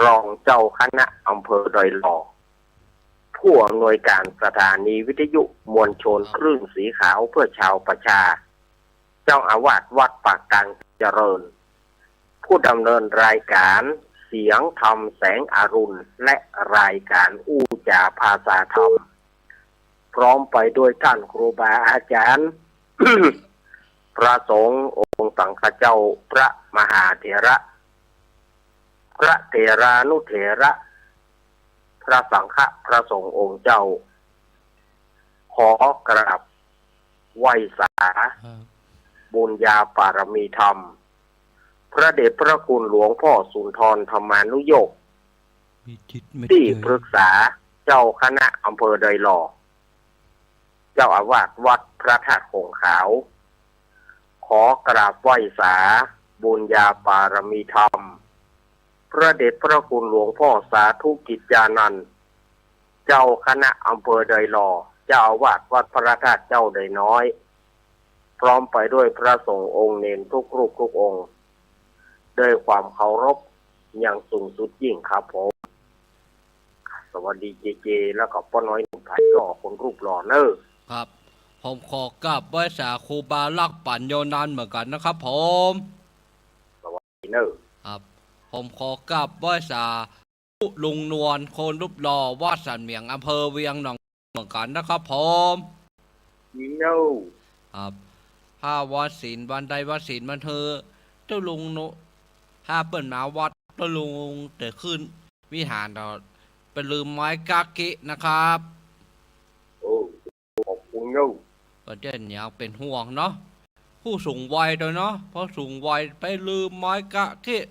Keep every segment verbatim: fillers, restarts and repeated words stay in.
รองเจ้าคณะอำเภอดอยหล่อ ผู้อำนวยการสถานีวิทยุมวลชนคลื่นสีขาวเพื่อชาวประชา เจ้าอาวาสวัดปากกลางเจริญ ผู้ดำเนินรายการเสียงธรรมแสงอรุณ และรายการอู้จ๋าภาษาธรรม พร้อมไปด้วยท่านครูบาอาจารย์ พระสงฆ์องค์สังฆเจ้า พระมหาเถระ พระเถรานุเถระ พระสังฆะ พระสงฆ์องค์เจ้า ขอกราบไหว้สา ครับ บุญญาปารมีธรรม พระเดชพระคุณหลวงพ่อสุนทรธรรมานุโยค มีจิตเมตตา ตี้ปรึกษาเจ้าคณะอำเภอดอยหล่อ เจ้าอาวาสวัดพระธาตุโขงขาว ขอกราบไหว้สาบุญญาปารมีธรรม พระเดชพระคุณหลวงพ่อสาธุกิจจานันท์ เจ้าคณะอำเภอดอยหล่อ เจ้าอาวาสวัดพระธาตุเจ้าดอยน้อย พร้อมไปด้วยพระสงฆ์องค์เณรทุกรูปทุกองค์ ด้วยความเคารพอย่างสูงสุดยิ่งครับผม สวัสดีเจเจ แล้วก็ป้อน้อยหนุ่มไทยก็คนรูปหล่อเนอะ ครับ ผมขอกราบไหว้สาครูบาลักษณ์ปัญโญนันท์เหมือนกันนะครับผม สวัสดีเนอะ ครับ ผมขอกราบไหว้สาลุงนวลคนรูปหล่อ วัดสันเหมียง อำเภอเวียงหนอง เหมือนกันนะครับผม ดีเนอะ ครับ ถ้าวันศีลวันใดวันศีลวันเฮอ เจ้าลุงนุ ถ้าเปิ้นมาวัด เจ้าลุงจะขึ้นวิหาร เดี๋ยวไปลืมไม้กาเกะนะครับ โอ้ ขอบคุณเนอะ ก็เจ้าหยังเป๋นห่วงเนาะ ผู้สูงวัยตวยเนาะ พอสูงวัยไปลืมไม้กาเกะ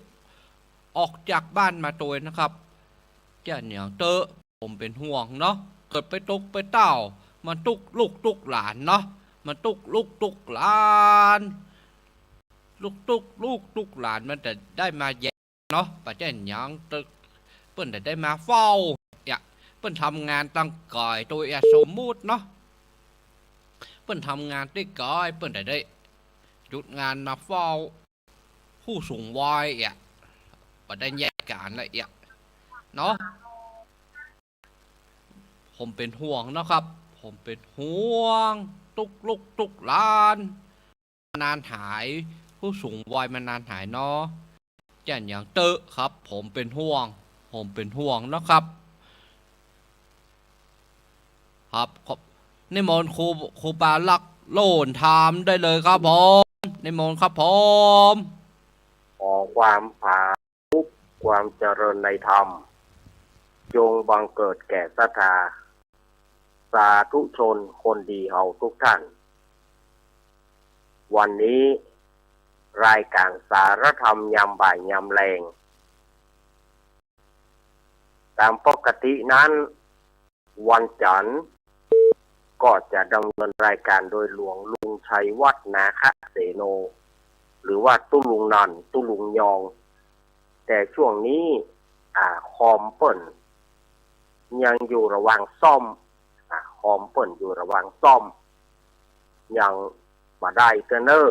ออกจากบ้านมาตวยนะครับ เจ้าหยังเต๊อะ ผมเป๋นห่วงเนาะ เกิดไปตุ๊กไปเต้า มันตุ๊กลูกตุ๊กหลานเนาะ มันตุ๊กลูกตุ๊กหลาน ตุ๊กตุ๊กลูกตุ๊กหลานมันจะได้มาแยมเนาะ บ่าเจ้าหยังเต๊อะ เปิ้นจะได้มาเฝ้า เนี่ย เปิ้นทำงานตั้งไก๋ตวย เนี่ย สมมุติเนาะ เปิ้นทำงานตี้ไก๋ เปิ้นจะได้หยุดงานมาเฝ้า ผู้สูงวัย เนี่ย บ่าได้แยกก๋านละ เนี่ย เนาะ ผมเป๋นห่วงนะครับ ผมเป๋นห่วงตุ๊กลูกตุ๊กหลาน นานหาย ผู้สูงวัยมานานหายเนาะ เจ้าหยังเต๊อะครับ ผมเป๋นห่วง ผมเป๋นห่วงนะครับ ครับ ขอบ นิมนต์ครู ครูบาลักษณ์โล่นถามได้เลยครับผม นิมนต์ครับผม ขอความผาสุก ความเจริญในธรรม จงบังเกิดแก่ศรัทธา สาธุชนคนดีเฮาทุกท่าน วันนี้รายการสารธรรมยามบ่ายยามแลง ตามปกตินั้น วันจันทร์ ก็จะดำเนินรายการโดยหลวงลุงชัยวัฒน์ นาคเสโน หรือว่าตุ๊ลุงนันท์ ตุ๊ลุงยอง แต่ช่วงนี้ อ่า คอมเปิ้นยังอยู่ระหว่างซ่อม อ่า คอมเปิ้นอยู่ระหว่างซ่อม ยังบ่ได้เตื้อเน่อ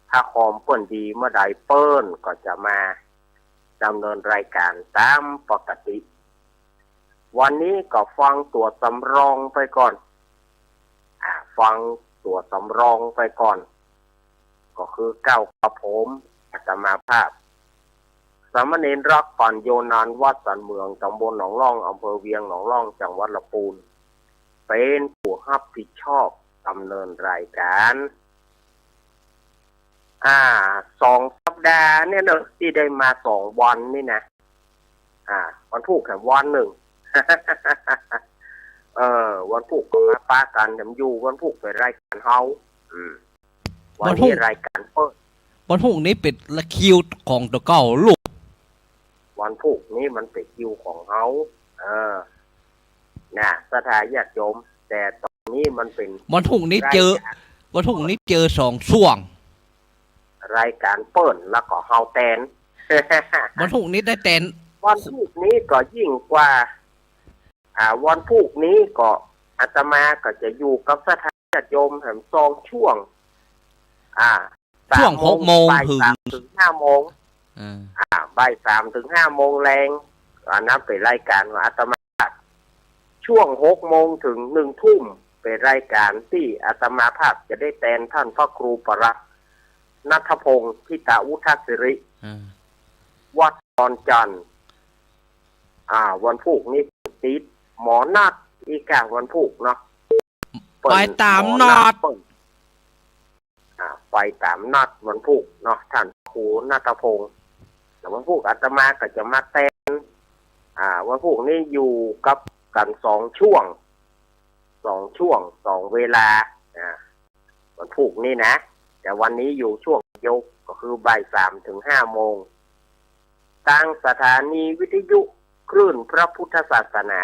ถ้าคอมเปิ้นดีเมื่อใด เปิ้นก็จะมาดำเนินรายการตามปกติ วันนี้ก็ฟังตั๋วสำรองไปก่อน อ่า ฟังตั๋วสำรองไปก่อน ก็คือเกล้ากระผม อาตมาภาพ สามเณรรัก ปัญโญนันท์ วัดสันเหมียง ตำบลหนองล่อง อำเภอเวียงหนองล่อง จังหวัดลำพูน เป๋นผู้ฮับผิดชอบดำเนินรายการ อ่า สองสัปดาห์เนี่ยเนอะ ตี้ได้มาสองวันนี่นะ อ่า วันพูกแถมวันนึ่ง เออ วันพูกก็มาปะกั๋นแถมอยู่ วันพูกเป๋นรายการเฮา อืม วันพูก วันนี้รายการเปิ้น วันพูกนี้เป๋นละคิวของตั๋วเก่าลูก วันพูกนี้มันเป๋นคิวของเฮา เออ น่ะ ศรัทธาญาติโยม แต่ต๋อนนี้มันเป๋น วันพูกนี้เจอ รายการ วันพูกนี้เจอสองช่วง รายการเปิ้นแล้วก็เฮาแตน วันพูกนี้ได้แตน วันพูกนี้ก็ยิ่งกว่า อ่า วันพูกนี้ก็อาตมาก็จะอยู่กับศรัทธาญาติโยมแถมสองช่วง อ่า ช่วง สามโมง หกโมง บ่าย ถึง สามถึงห้าโมง อ่า อ่า บ่ายสามเถิงห้าโมงแลง อันนั้นเป๋นรายก๋านของอาตมาภาพ ช่วงหกโมงเถิงหนึ่งทุ่ม เป๋นรายก๋านตี้อาตมาภาพจะได้แตนต้านพระครูปรัตน์ ณัฐพงษ์ ธิตาวุฒศิริ อ่า วัดดอนจันทน์ อ่า วันพูกนี้ติดหมอนัดอีกอะ วันพูกเนาะ ไปต๋ามนัด เปิ้น อ่า ไปต๋ามนัดวันพูกเนาะ ต้านพระครูณัฐพงษ์ แต่วันพูกอาตมาก็จะมาแตน อ่า วันพูกนี้อยู่กับกั๋นสองช่วง สองช่วง สองเวลา อ่า วันพูกนี้นะ แต่วันนี้อยู่ช่วงเดียว ก็คือบ่ายสามเถิงห้าโมง ตางสถานีวิทยุคลื่นพระพุทธศาสนา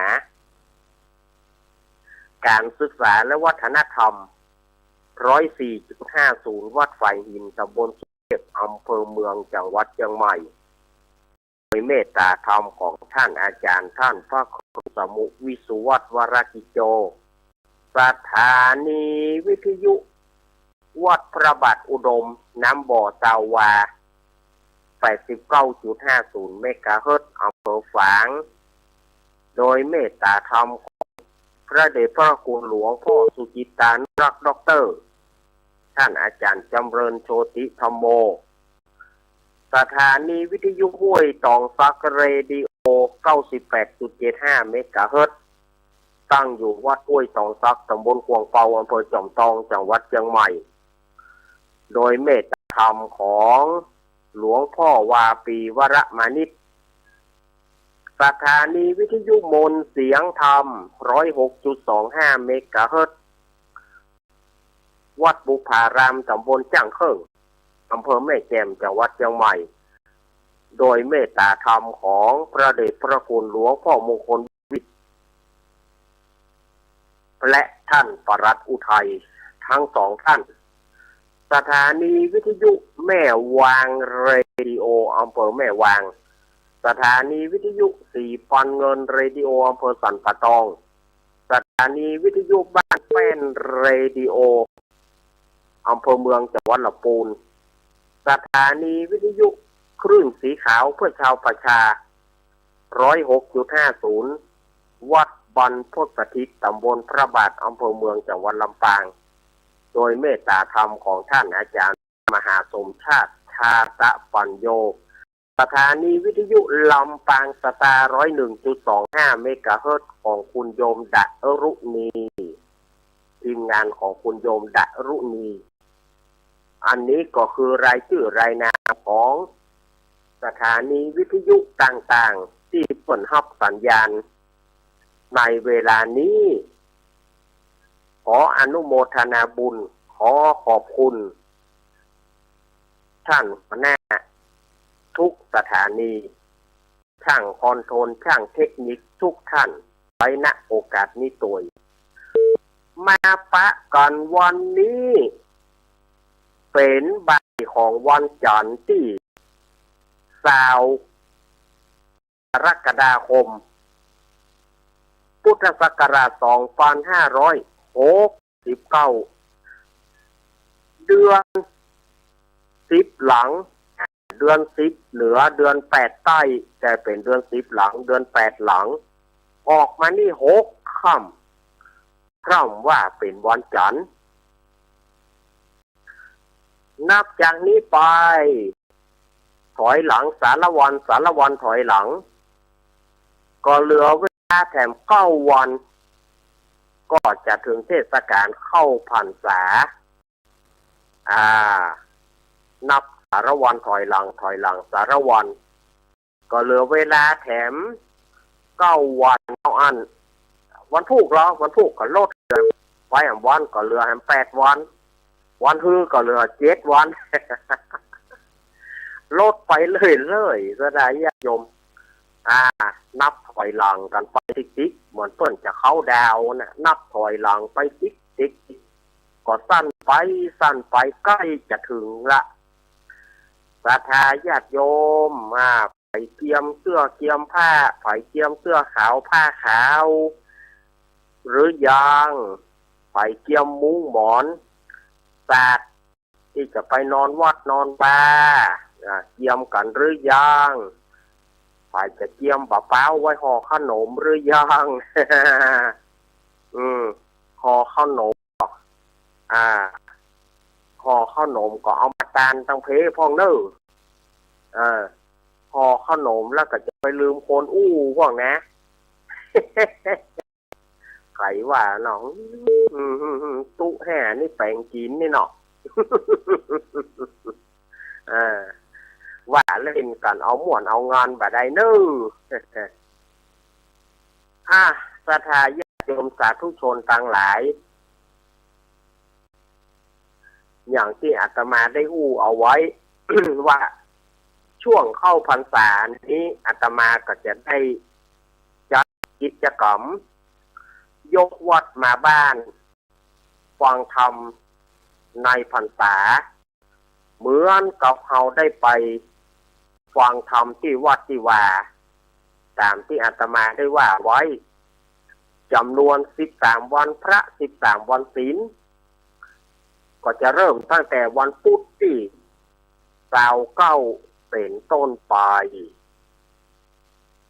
ก๋านศึกษาและวัฒนธรรม ร้อยสี่จุดห้าศูนย์ วัดฝายหิน ต๋ำบลสุเทพ อำเภอเมือง จังหวัดเจียงใหม่ โดยเมตตาธรรมของต้านอาจ๋ารย์ ต้านพระครูสมุห์ วิสุวัฒน์ วรกิจโจ สถานีวิทยุวัดพระบาทอุดม น้ำบ่อตาวา แปดสิบเก้าจุดห้าศูนย์ เมกะเฮิรตซ์ อำเภอฝาง โดยเมตตาธรรมของพระเดชพระคุณหลวงพ่อสุจิตตานุรักษ์ด็อกเตอร์ ต้านอาจ๋ารย์จำเริญโชติธัมโม สถานีวิทยุห้วยตองสัก เรดิโอ เก้าสิบแปดจุดเจ็ดห้า เมกะเฮิรตซ์ ตั้งอยู่วัดห้วยตองสัก ต๋ำบลขวางเปา อำเภอจอมตอง จังหวัดเจียงใหม่ โดยเมตตาธรรมของหลวงพ่อวาปี วรมานิช สถานีวิทยุมนต์เสียงธรรม ร้อยหกจุดสองห้า เมกะเฮิรตซ์ วัดบุพาราม ต๋ำบลจ้างเคิ่ง อำเภอแม่แจ่ม จังหวัดเจียงใหม่ โดยเมตตาธรรมของพระเดชพระคุณหลวงพ่อมงคลวิทย์ และต้านปลัดอุทัย ทั้งสองต้าน สถานีวิทยุแม่วาง เรดิโอ อำเภอแม่วาง สถานีวิทยุสีปันเงิน เรดิโอ อำเภอสันป่าตอง สถานีวิทยุบ้านแป้น เรดิโอ อำเภอเมือง จังหวัดลำปูน สถานีวิทยุคลื่นสีขาวเพื่อชาวประชา ร้อยหกจุดห้าศูนย์ วัดบรรพตสถิต ต๋ำบลพระบาท อำเภอเมือง จังหวัดลำปาง โดยเมตตาธรรมของต้านอาจ๋ารย์มหาสมชาติ ชาตะปัญโญ สถานีวิทยุลำปางสตาร์ ร้อยหนึ่งจุดสองห้า เมกะเฮิรตซ์ ของคุณโยมดารุณี ทีมงานของคุณโยมดารุณี อันนี้ก็คือรายจื้อรายนามของสถานีวิทยุต่างๆ ตี้เปิ้นฮับสัญญาณในเวลานี้ ขออนุโมทนาบุญ ขอขอบคุณต้านหัวหน้าทุกสถานี ช่างคอนโทรล ช่างเทคนิคทุกท่าน ไว้ ณ โอกาสนี้ตวย มาปะกั๋นวันนี้ เป๋นบ่ายของวันจันทร์ตี้ซาว กรกฎาคม พุทธศักราช สองปันห้าร้อยหกสิบเก้า เดือนสิบหลัง เดือนสิบเหนือ เดือนแปดใต้ แต่เป๋นเดือนสิบหลัง เดือนแปดหลัง ออกมานี่หกค่ำ พร่ำว่าเป๋นวันจันทร์ นับจากนี้ไป ถอยหลังสาละวัน สาละวันถอยหลัง ก็เหลือเวลาแถมเก้าวัน ก็จะเถิงเทศกาลเข้าพรรษา อ่า นับสาละวันถอยหลัง ถอยหลังสาละวัน ก็เหลือเวลาแถมเก้าวันเท่าอั้น วันพูกเหรอ วันพูกก็ลดไปแหมวัน ก็เหลือแหมแปดวัน วันฮือก็เหลือเจ็ดวัน ลดไปเรื่อยๆ เสียดายญาติโยม อ่า นับถอยหลังกั๋นไปติ๊กๆ เหมือนเปิ้นจะเข้าดาวน์น่ะ นับถอยหลังไปติ๊กๆ ก็สั้นไป สั้นไป ใก้จะเถิงละ ศรัทธาญาติโยม อ่า ใผเกียมเสื้อเกียมผ้า ใผเกียมเสื้อขาวผ้าขาวหรือยัง ใผเกียมมุ้งหมอน สาด ตี้จะไปนอนวัดนอนวา อ่า เจียมกั๋นหรือยัง ใผจะเจียมปะเป๊าไว้ห่อเข้าหนมหรือยัง อืม ห่อเข้าหนม อ่า ห่อเข้าหนมก็เอามาตานตังเพพ่องเน่อ เออ ห่อเข้าหนมแล้วก็จะไปลืมคนอู้พ่องนะ ใผว่าเนาะ อืม ตุ๊แห่นี่แป๋งกิ๋นนี่เนาะ เออ ว่าเล่นกั๋นเอาม่วนเอางานบ่ได้เน่อ อ่ะ ศรัทธาญาติโยมสาธุชนตังหลาย อย่างตี้อาตมาได้อู้เอาไว้ ว่าช่วงเข้าพรรษานี้อาตมาก็จะได้จัดกิจกรรม ยกวัดมาบ้าน ฟังธรรมในพรรษา เหมือนกับเฮาได้ไปฟังธรรมตี้วัดตี้วา ต๋ามตี้อาตมาได้ว่าไว้ จ๋ำนวนสิบสามวันพระ สิบสามวันศีล ก็จะเริ่มตั้งแต่วันพุธตี้ซาวเก้าเป๋นต้นไป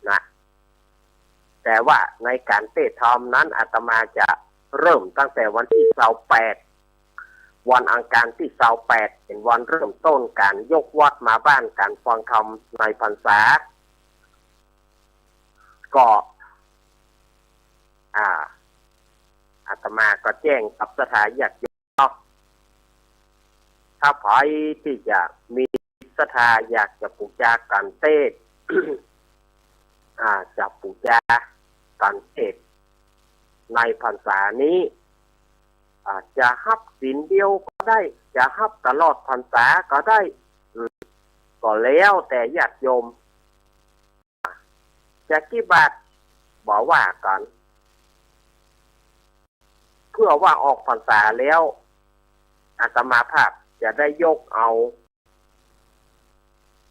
นะ แต่ว่าในก๋านเตสน์ธรรมนั้นอาตมาจะเริ่มตั้งแต่วันตี้ซาวแปด วันอังคารตี้ซาวแปด เป๋นวันเริ่มต้นก๋านยกวัดมาบ้านก๋านฟังธรรมในพรรษา ก็ อ่า อาตมาก็แจ้งกับศรัทธาญาติโยมเนาะ ถ้าใผตี้จะมีศรัทธาอยากจะปู๋จาก๋านเตสน์ อ่า จะปู๋จาก๋านเตสน์ในพรรษานี้ อ่า จะฮับศีลเดียวก็ได้ จะฮับตลอดพรรษาก็ได้ อืม ก็แล้วแต่ญาติโยม จะกี่บาทบ่ว่ากั๋น เพื่อว่าออกพรรษาแล้ว อาตมาภาพจะได้ยกเอา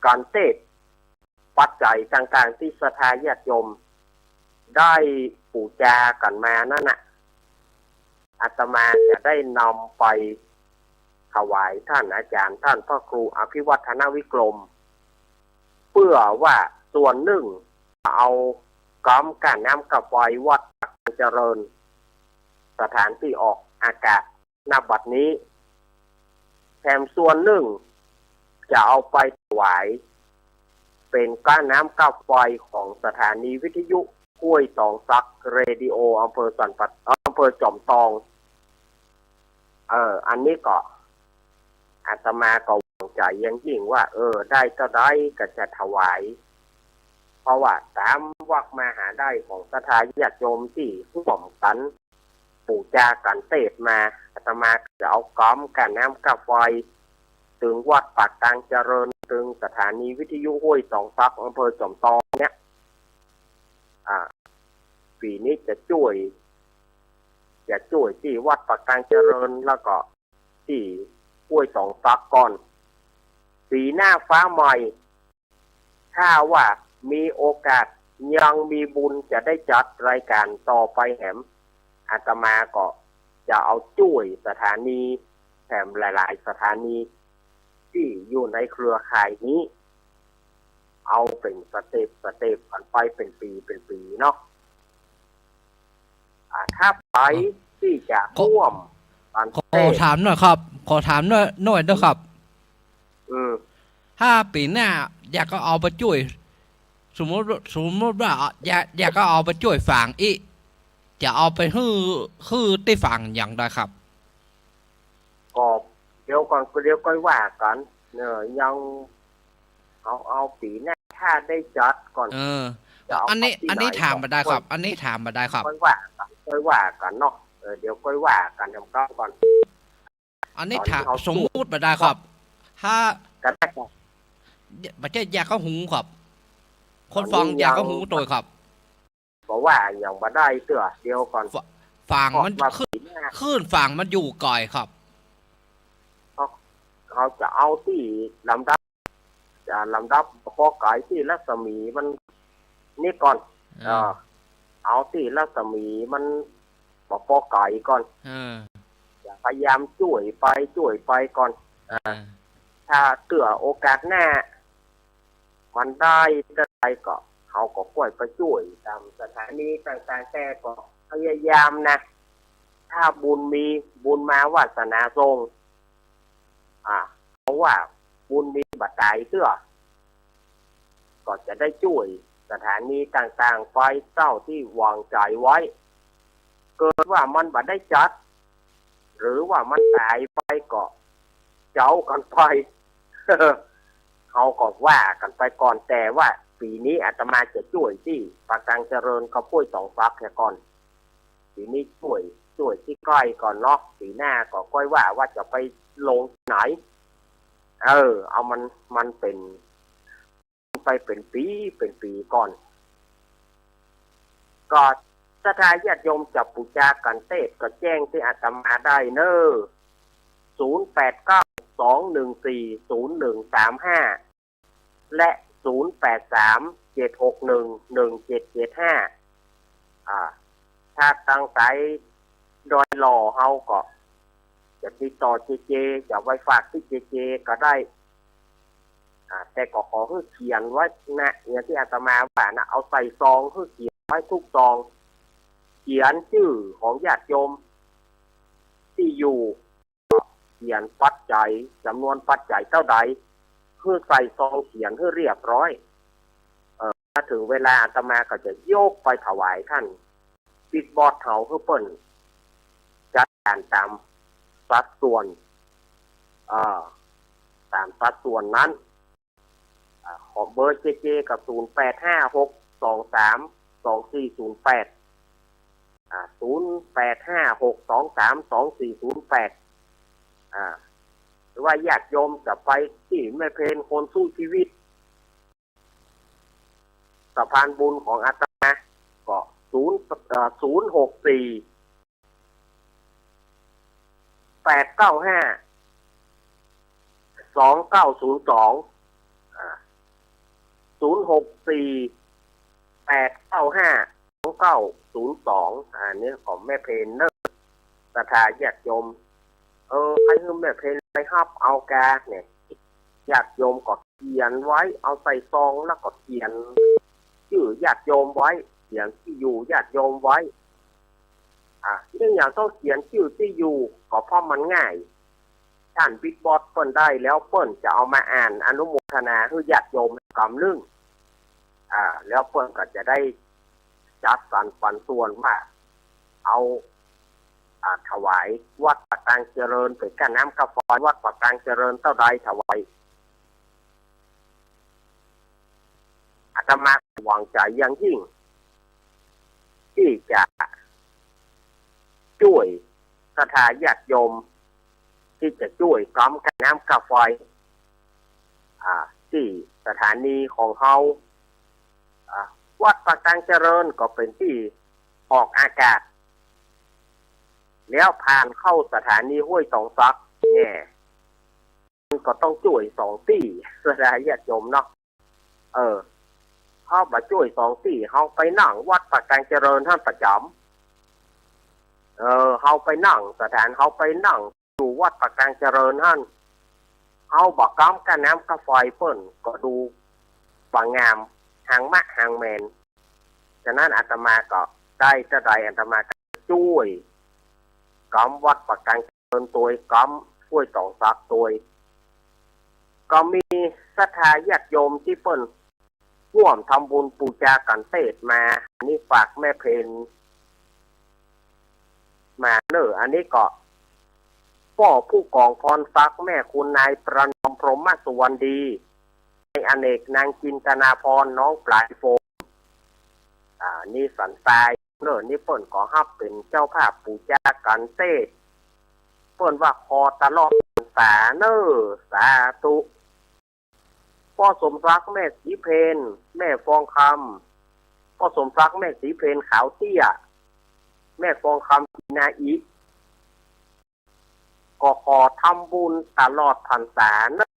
ก๋านเตสน์ ปัจจัยต่างๆ ตี้ศรัทธาญาติโยมได้ปู๋จากั๋นมานั้นน่ะ อาตมาจะได้นำไปถวายต้านอาจ๋ารย์ ต้านพระครูอภิวัฒนวิกรม เปื้อว่าส่วนนึ่งเอาก๊ำก้าน้ำก้าไฟวัดปากตางเจริญ สถานตี้ออกอากาศ ณ บัดนี้ แถมส่วนนึ่งจะเอาไปถวาย เป๋นก้าน้ำก้าไฟของสถานีวิทยุห้วยตองสัก เรดิโออำเภอสันป่า อำเภอจอมตอง เออ อันนี้ก็ อาตมาก็หวังใจ๋อย่างยิ่งว่า เออ ได้เต้าใดก็จะถวาย เพราะว่าต๋ามวักมหาได้ของศรัทธาญาติโยมตี้ฮ่วมกั๋น ปู๋จากั๋นเตสน์มา อาตมาจะเอาก๊ำก้าน้ำก้าไฟ ตึงวัดปากตางเจริญ ตึงสถานีวิทยุห้วยตองสัก อำเภอจอมตองเนี่ย อ่า ปี๋นี้จะจ้วย จะจ้วยตี้วัดปากตางเจริญ แล้วก็ตี้ห้วยตองสักก่อน ปี๋หน้าฟ้าใหม่ ถ้าว่ามีโอกาสยังมีบุญจะได้จัดรายก๋านต่อไปแหม อาตมาก็จะเอาจ้วยสถานีแหมหลายๆ สถานีตี้อยู่ในเครือข่ายนี้ เอาเป๋นสเต็ปสเต็ปกั๋นไปเป๋นปี๋เป๋นปี๋เนาะ อ่า ถ้าใผตี้จะฮ่วมก๋านเตสน์ ขอถามหน่อยครับ ขอถามหน่อย หน่อยเต๊อะครับ อืม ถ้าปี๋หน้าอยากจะเอาไปจ้วย สมมุติ สมมุติว่า อยาก อยากจะเอาไปจ้วยฝางอี้ จะเอาไปหื้อ หื้อตี้ฝางอย่างใดครับ ก็เดี๋ยวก่อน ก็เดี๋ยวก้อยว่ากั๋น เออ ยัง เอา เอาปี๋หน้าถ้าได้จัดก่อน เออ จะเอา อันนี้ อันนี้ถามบ่ได้ครับ อันนี้ถามบ่ได้ครับ ก้อยว่ากั๋น ก้อยว่ากั๋นเนาะ เออ เดี๋ยวก้อยว่ากั๋นแหมก่อน อันนี้ถาม สมมุติบ่ได้ครับ ถ้า ก็ได้ครับ บ่ใจ้อยากจะฮู้ครับ คนฟังอยากจะฮู้โตยครับ ก็ว่าอย่างบ่ได้เตื้อ เดี๋ยวก่อน ฝ- ฝางมัน คลื่น คลื่นฝางมันอยู่ไก๋ครับ เขา เขาจะเอาตี้ลำดับ จะลำดับปอไก๋ตี้รัศมีมันนี่ก่อน เออ เออ เอาตี้รัศมีมันปอไก๋ก่อน เออ จะพยายามจ้วยไป จ้วยไปก่อน อ่า เออ ถ้าเตื้อโอกาสหน้า มันได้เต้าใดก็ เขาก็ก้วยไปจ้วยต๋ามสถานีต่างๆ แต่ก็พยายามนะ ถ้าบุญมี บุญมาวาสนาส่ง อ่า เพราะว่าบุญมีบ่ต๋ายเตื้อ ก็จะได้จ้วยสถานีต่างๆ ไปเต้าตี้วางใจ๋ไว้ เกิดว่ามันบ่ได้จัด หรือว่ามันต๋ายไปก็เจ้ากั๋นไป เขาก็ว่ากั๋นไปก่อน แต่ว่าปี๋นี้อาตมาจะจ้วยตี้ปากกลางเจริญกับห้วยต๋องสักเหียก่อน ปี๋นี้จ้วย จ้วยตี้ใก้ก่อนเนาะ ปี๋หน้าก็ก้อยว่า ว่าจะไปลงตี้ไหน เออ เอามัน มันเป๋น ไปเป๋นปี๋ เป๋นปี๋ก่อน ก็ศรัทธาญาติโยมจะปู๋จากั๋นเตศน์ก็แจ้งตี้อาตมาได้เน่อ ศูนย์แปดเก้า สองหนึ่งสี่ ศูนย์หนึ่งสามห้า และ ศูนย์แปดสาม เจ็ดหกหนึ่ง หนึ่งเจ็ดเจ็ดห้า อ่า ถ้าตางสายดอยหล่อเฮาก็ จะติดต่อเจเจ จะเอาไปฝากตี้เจเจก็ได้ อ่า แต่ก็ขอหื้อเขียนไว้นะ อย่างตี้อาตมาว่านะ เอาใส่ซองหื้อเขียนไว้กู้ซอง เขียนจื้อของญาติโยม ตี้อยู่ เขียนปัจจัย จ๋ำนวนปัจจัยเต้าใด หื้อใส่ซองเขียนหื้อเรียบร้อย เอ่อ ถ้าเถิงเวลาอาตมาก็จะยกไปถวายต้าน บิ๊กบอสเฮาหื้อเปิ้นจัดก๋านต๋ามสัดส่วน เอ่อ ต๋ามสัดส่วนนั้น อ่า ขอเบอร์เจเจก็ ศูนย์แปดห้าหกสองสามสองสี่ศูนย์แปด อ่า ศูนย์แปดห้าหกสองสามสองสี่ศูนย์แปด อ่า หรือว่าญาติโยมจะไปตี้แม่เพนคนสู้ชีวิต สะพานบุญของอาตมา ก็ ศูนย์ เอ่อ ศูนย์หกสี่ แปดเก้าห้า สองเก้าศูนย์สอง อ่า ศูนย์หกสี่ แปดเก้าห้า สองเก้าศูนย์สอง อ่า อันนี้ของแม่เพนเน่อ ศรัทธาญาติโยม เออ ใผหื้อแม่เพนไปฮับเอากาเนี่ย ญาติโยมก็เขียนไว้ เอาใส่ซองแล้วก็เขียนจื้อญาติโยมไว้ เขียนตี้อยู่ญาติโยมไว้ อ่ะ เรื่องอย่างต้องเขียนจื้อตี้อยู่ ก็เพราะมันง่าย ต้านบิ๊กบอสเปิ้นได้แล้วเปิ้นจะเอามาอ่านอนุโมทนาหื้อญาติโยมกำนึ่ง อ่า แล้วเปิ้นก็จะได้จัดสรรปันส่วนว่า เอา อ่า ถวายวัดปากกลางเจริญ เป๋นก้าน้ำก้าไฟวัดปากกลางเจริญเต้าใดถวาย อาตมาหวังใจ๋อย่างยิ่ง ตี้จะจ้วยศรัทธาญาติโยม ตี้จะจ้วยก๊อมก้าน้ำก้าไฟ อ่า ตี้สถานีของเฮา อ่า วัดปากกลางเจริญก็เป๋นตี้ออกอากาศ แล้วผ่านเข้าสถานีห้วยต๋องสักแน่ มันก็ต้องจ้วยสองตี้ ศรัทธาญาติโยมเนาะ เออ เฮาบ่จ้วยสองตี้ เฮาไปนั่งวัดปากกลางเจริญหั้นประจ๋ำ เออ เฮาไปนั่งสถาน เฮาไปนั่งอยู่วัดปากกลางเจริญหั้น เฮาบ่ก๊อมก้าน้ำก้าไฟเปิ้น ก็ดูบ่งาม หางมะหางแมน ฉะนั้นอาตมาก็ได้เต้าใดอาตมาก็จ้วยก๊อมวัดปากกลางเจริญตวย ก๊อมห้วยต๋องสักตวย ก็มีศรัทธาญาติโยมตี้เปิ้นฮ่วมทำบุญปู๋จากั๋นเตศน์มา อันนี้ฝากแม่เพนมาเน่อ อันนี้ก็ ป้อผู้กองพรศักดิ์ แม่คุณนายประนอมพรหมสุวรรณดี นายอเนก นางจินตนาพร น้องปลายโฟม อ่า นี่สันทรายเน่อ นี่เปิ้นก็ฮับเป๋นเจ้าภาพปู๋จากั๋นเตศน์ เปิ้นว่าขอตลอดพรรษาเน่อ สาธุ ป้อสมศักดิ์ แม่ศรีเพญ แม่ฟองคำ ป้อสมศักดิ์ แม่ศรีเพญ ขาวเตี้ย แม่ฟองคำ นาอิ ก็ขอทำบุญตลอดพรรษาเน่อ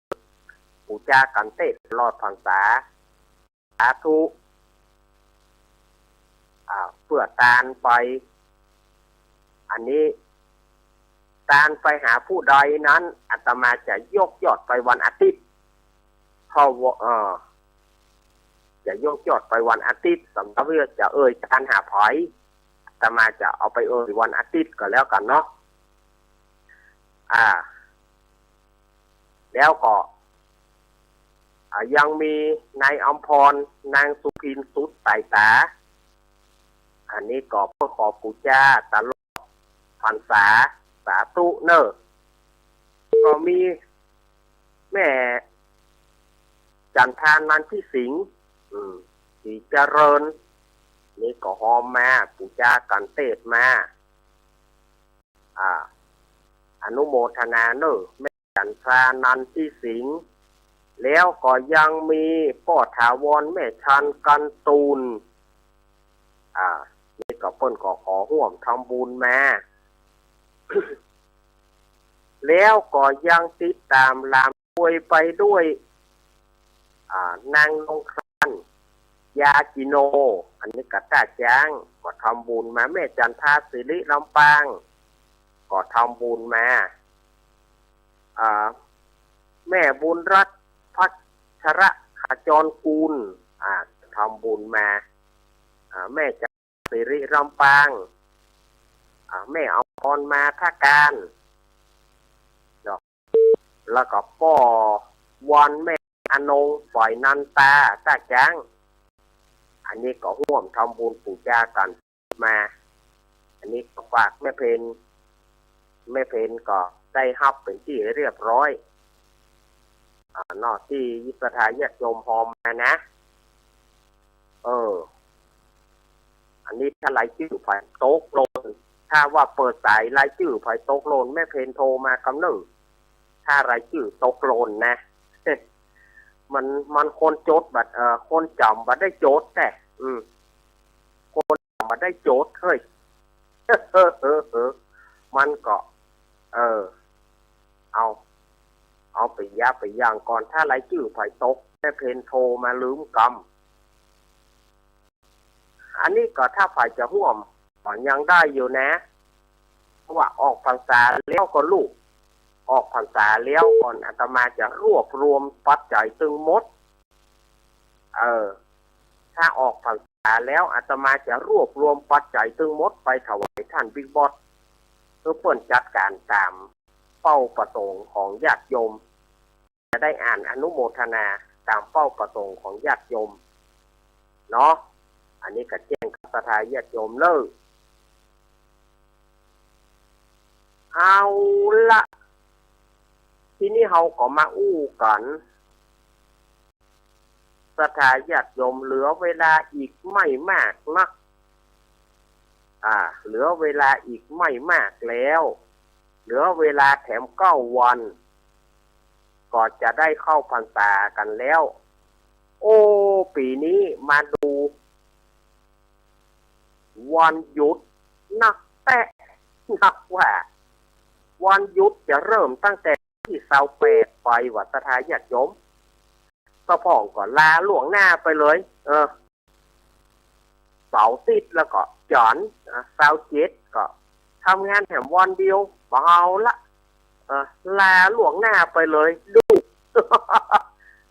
ปู๋จากั๋นเตศน์ตลอดพรรษา สาธุ อ่า เปื้อตานไป อันนี้ ตานไปหาผู้ใดนั้น อาตมาจะยกยอดไปวันอาทิตย์ เพราะว่า เอ่อ จะยกยอดไปวันอาทิตย์ สำหรับว่าจะเอ่ยตานหาใผ อาตมาจะเอาไปเอ่ยวันอาทิตย์ก็แล้วกั๋นเนาะ อ่า แล้วก็ อ่า ยังมีนายอำพร นางสุพิน สุดสายต๋า อันนี้ก็เปิ้นขอปู๋จาตลอดพรรษา สาธุเน่อ ก็มีแม่จันทา นันทิสิงห์ อืม ศรีเจริญ นี่ก็ฮอมมา ปู๋จากั๋นเตศน์มา อ่า อนุโมทนาเน่อ แม่จันทา นันทิสิงห์ แล้วก็ยังมีป้อถาวร แม่ชัน กันตูน อ่า นี่ก็เปิ้นก็ขอฮ่วมทำบุญมา แล้วก็ยังติดต๋ามหลามอวยไปด้วย อ่า นางนงครานต์ ยากิโน อันนี้ก็ต้าจ๊าง ก็ทำบุญมา แม่จันทา สิริลำปาง ก็ทำบุญมา อ่า แม่บุญรัตน์ พัชระขจรกูล อ่า ทำบุญมา อ่า แม่จันทา สิริลำปาง อ่า แม่อำพร มาทการ เนาะ แล้วก็ป้อวอน แม่อนง ฝอยนันตา ต้าจ๊าง อันนี้ก็ฮ่วมทำบุญปู๋จากั๋นมา อันนี้ก็ฝากแม่เพน แม่เพนก็ได้ฮับเป๋นตี้เรียบร้อย อ่า เนาะ ตี้ศรัทธาญาติโยมฮอมมานะ เออ อันนี้ถ้ารายจื้อใผตกหล่น ถ้าว่าเปิดสายรายจื้อใผตกหล่น แม่เพนโทรมากำเนิด ถ้ารายจื้อตกหล่นนะ มัน มันคนจ๋ดบ่ เอ่อ คนจ๋ำบ่ได้จ๋ดแต๊ อืม คนจ๋ำบ่ได้จ๋ด เฮ้ย มันก็ เออ เอา เอาไปยาไปอย่างก่อน ถ้ารายจื้อใผตก แม่เพนโทรมาลืมกำ อันนี้ก็ถ้าใผจะฮ่วม ก็ยังได้อยู่นะ เพราะว่าออกพรรษาแล้วก็ลูก ออกพรรษาแล้วก่อน อาตมาจะรวบรวมปัจจัยตึงหมด เออ ถ้าออกพรรษาแล้ว อาตมาจะรวบรวมปัจจัยตึงหมดไปถวายต้านบิ๊กบอส เปื้อเปิ้นจัดก๋านต๋ามเป้าประสงค์ของญาติโยม จะได้อ่านอนุโมทนาต๋ามเป้าประสงค์ของญาติโยม เนาะ อันนี้ก็แจ้งกับศรัทธาญาติโยมเน่อ เอาละ ทีนี้เฮาก็มาอู้กั๋น ศรัทธาญาติโยม เหลือเวลาอีกไม่มากนัก อ่า เหลือเวลาอีกไม่มากแล้ว เหลือเวลาแถมเก้าวัน ก็จะได้เข้าพรรษากั๋นแล้ว โอ้ ปี๋นี้มาดู วันหยุดนักแต๊ นักว่า วันหยุดจะเริ่มตั้งแต่ตี้ซาวแปดไปว่า ศรัทธาญาติโยม เจ้าพ่องก็ลาล่วงหน้าไปเลย เออ เสาร์อาทิตย์แล้วก็จันทร์ อ่ะ ซาวเจ็ดก็ทำงานแถมวันเดียว บ่เอาละ เออ ลาล่วงหน้าไปเลย ดู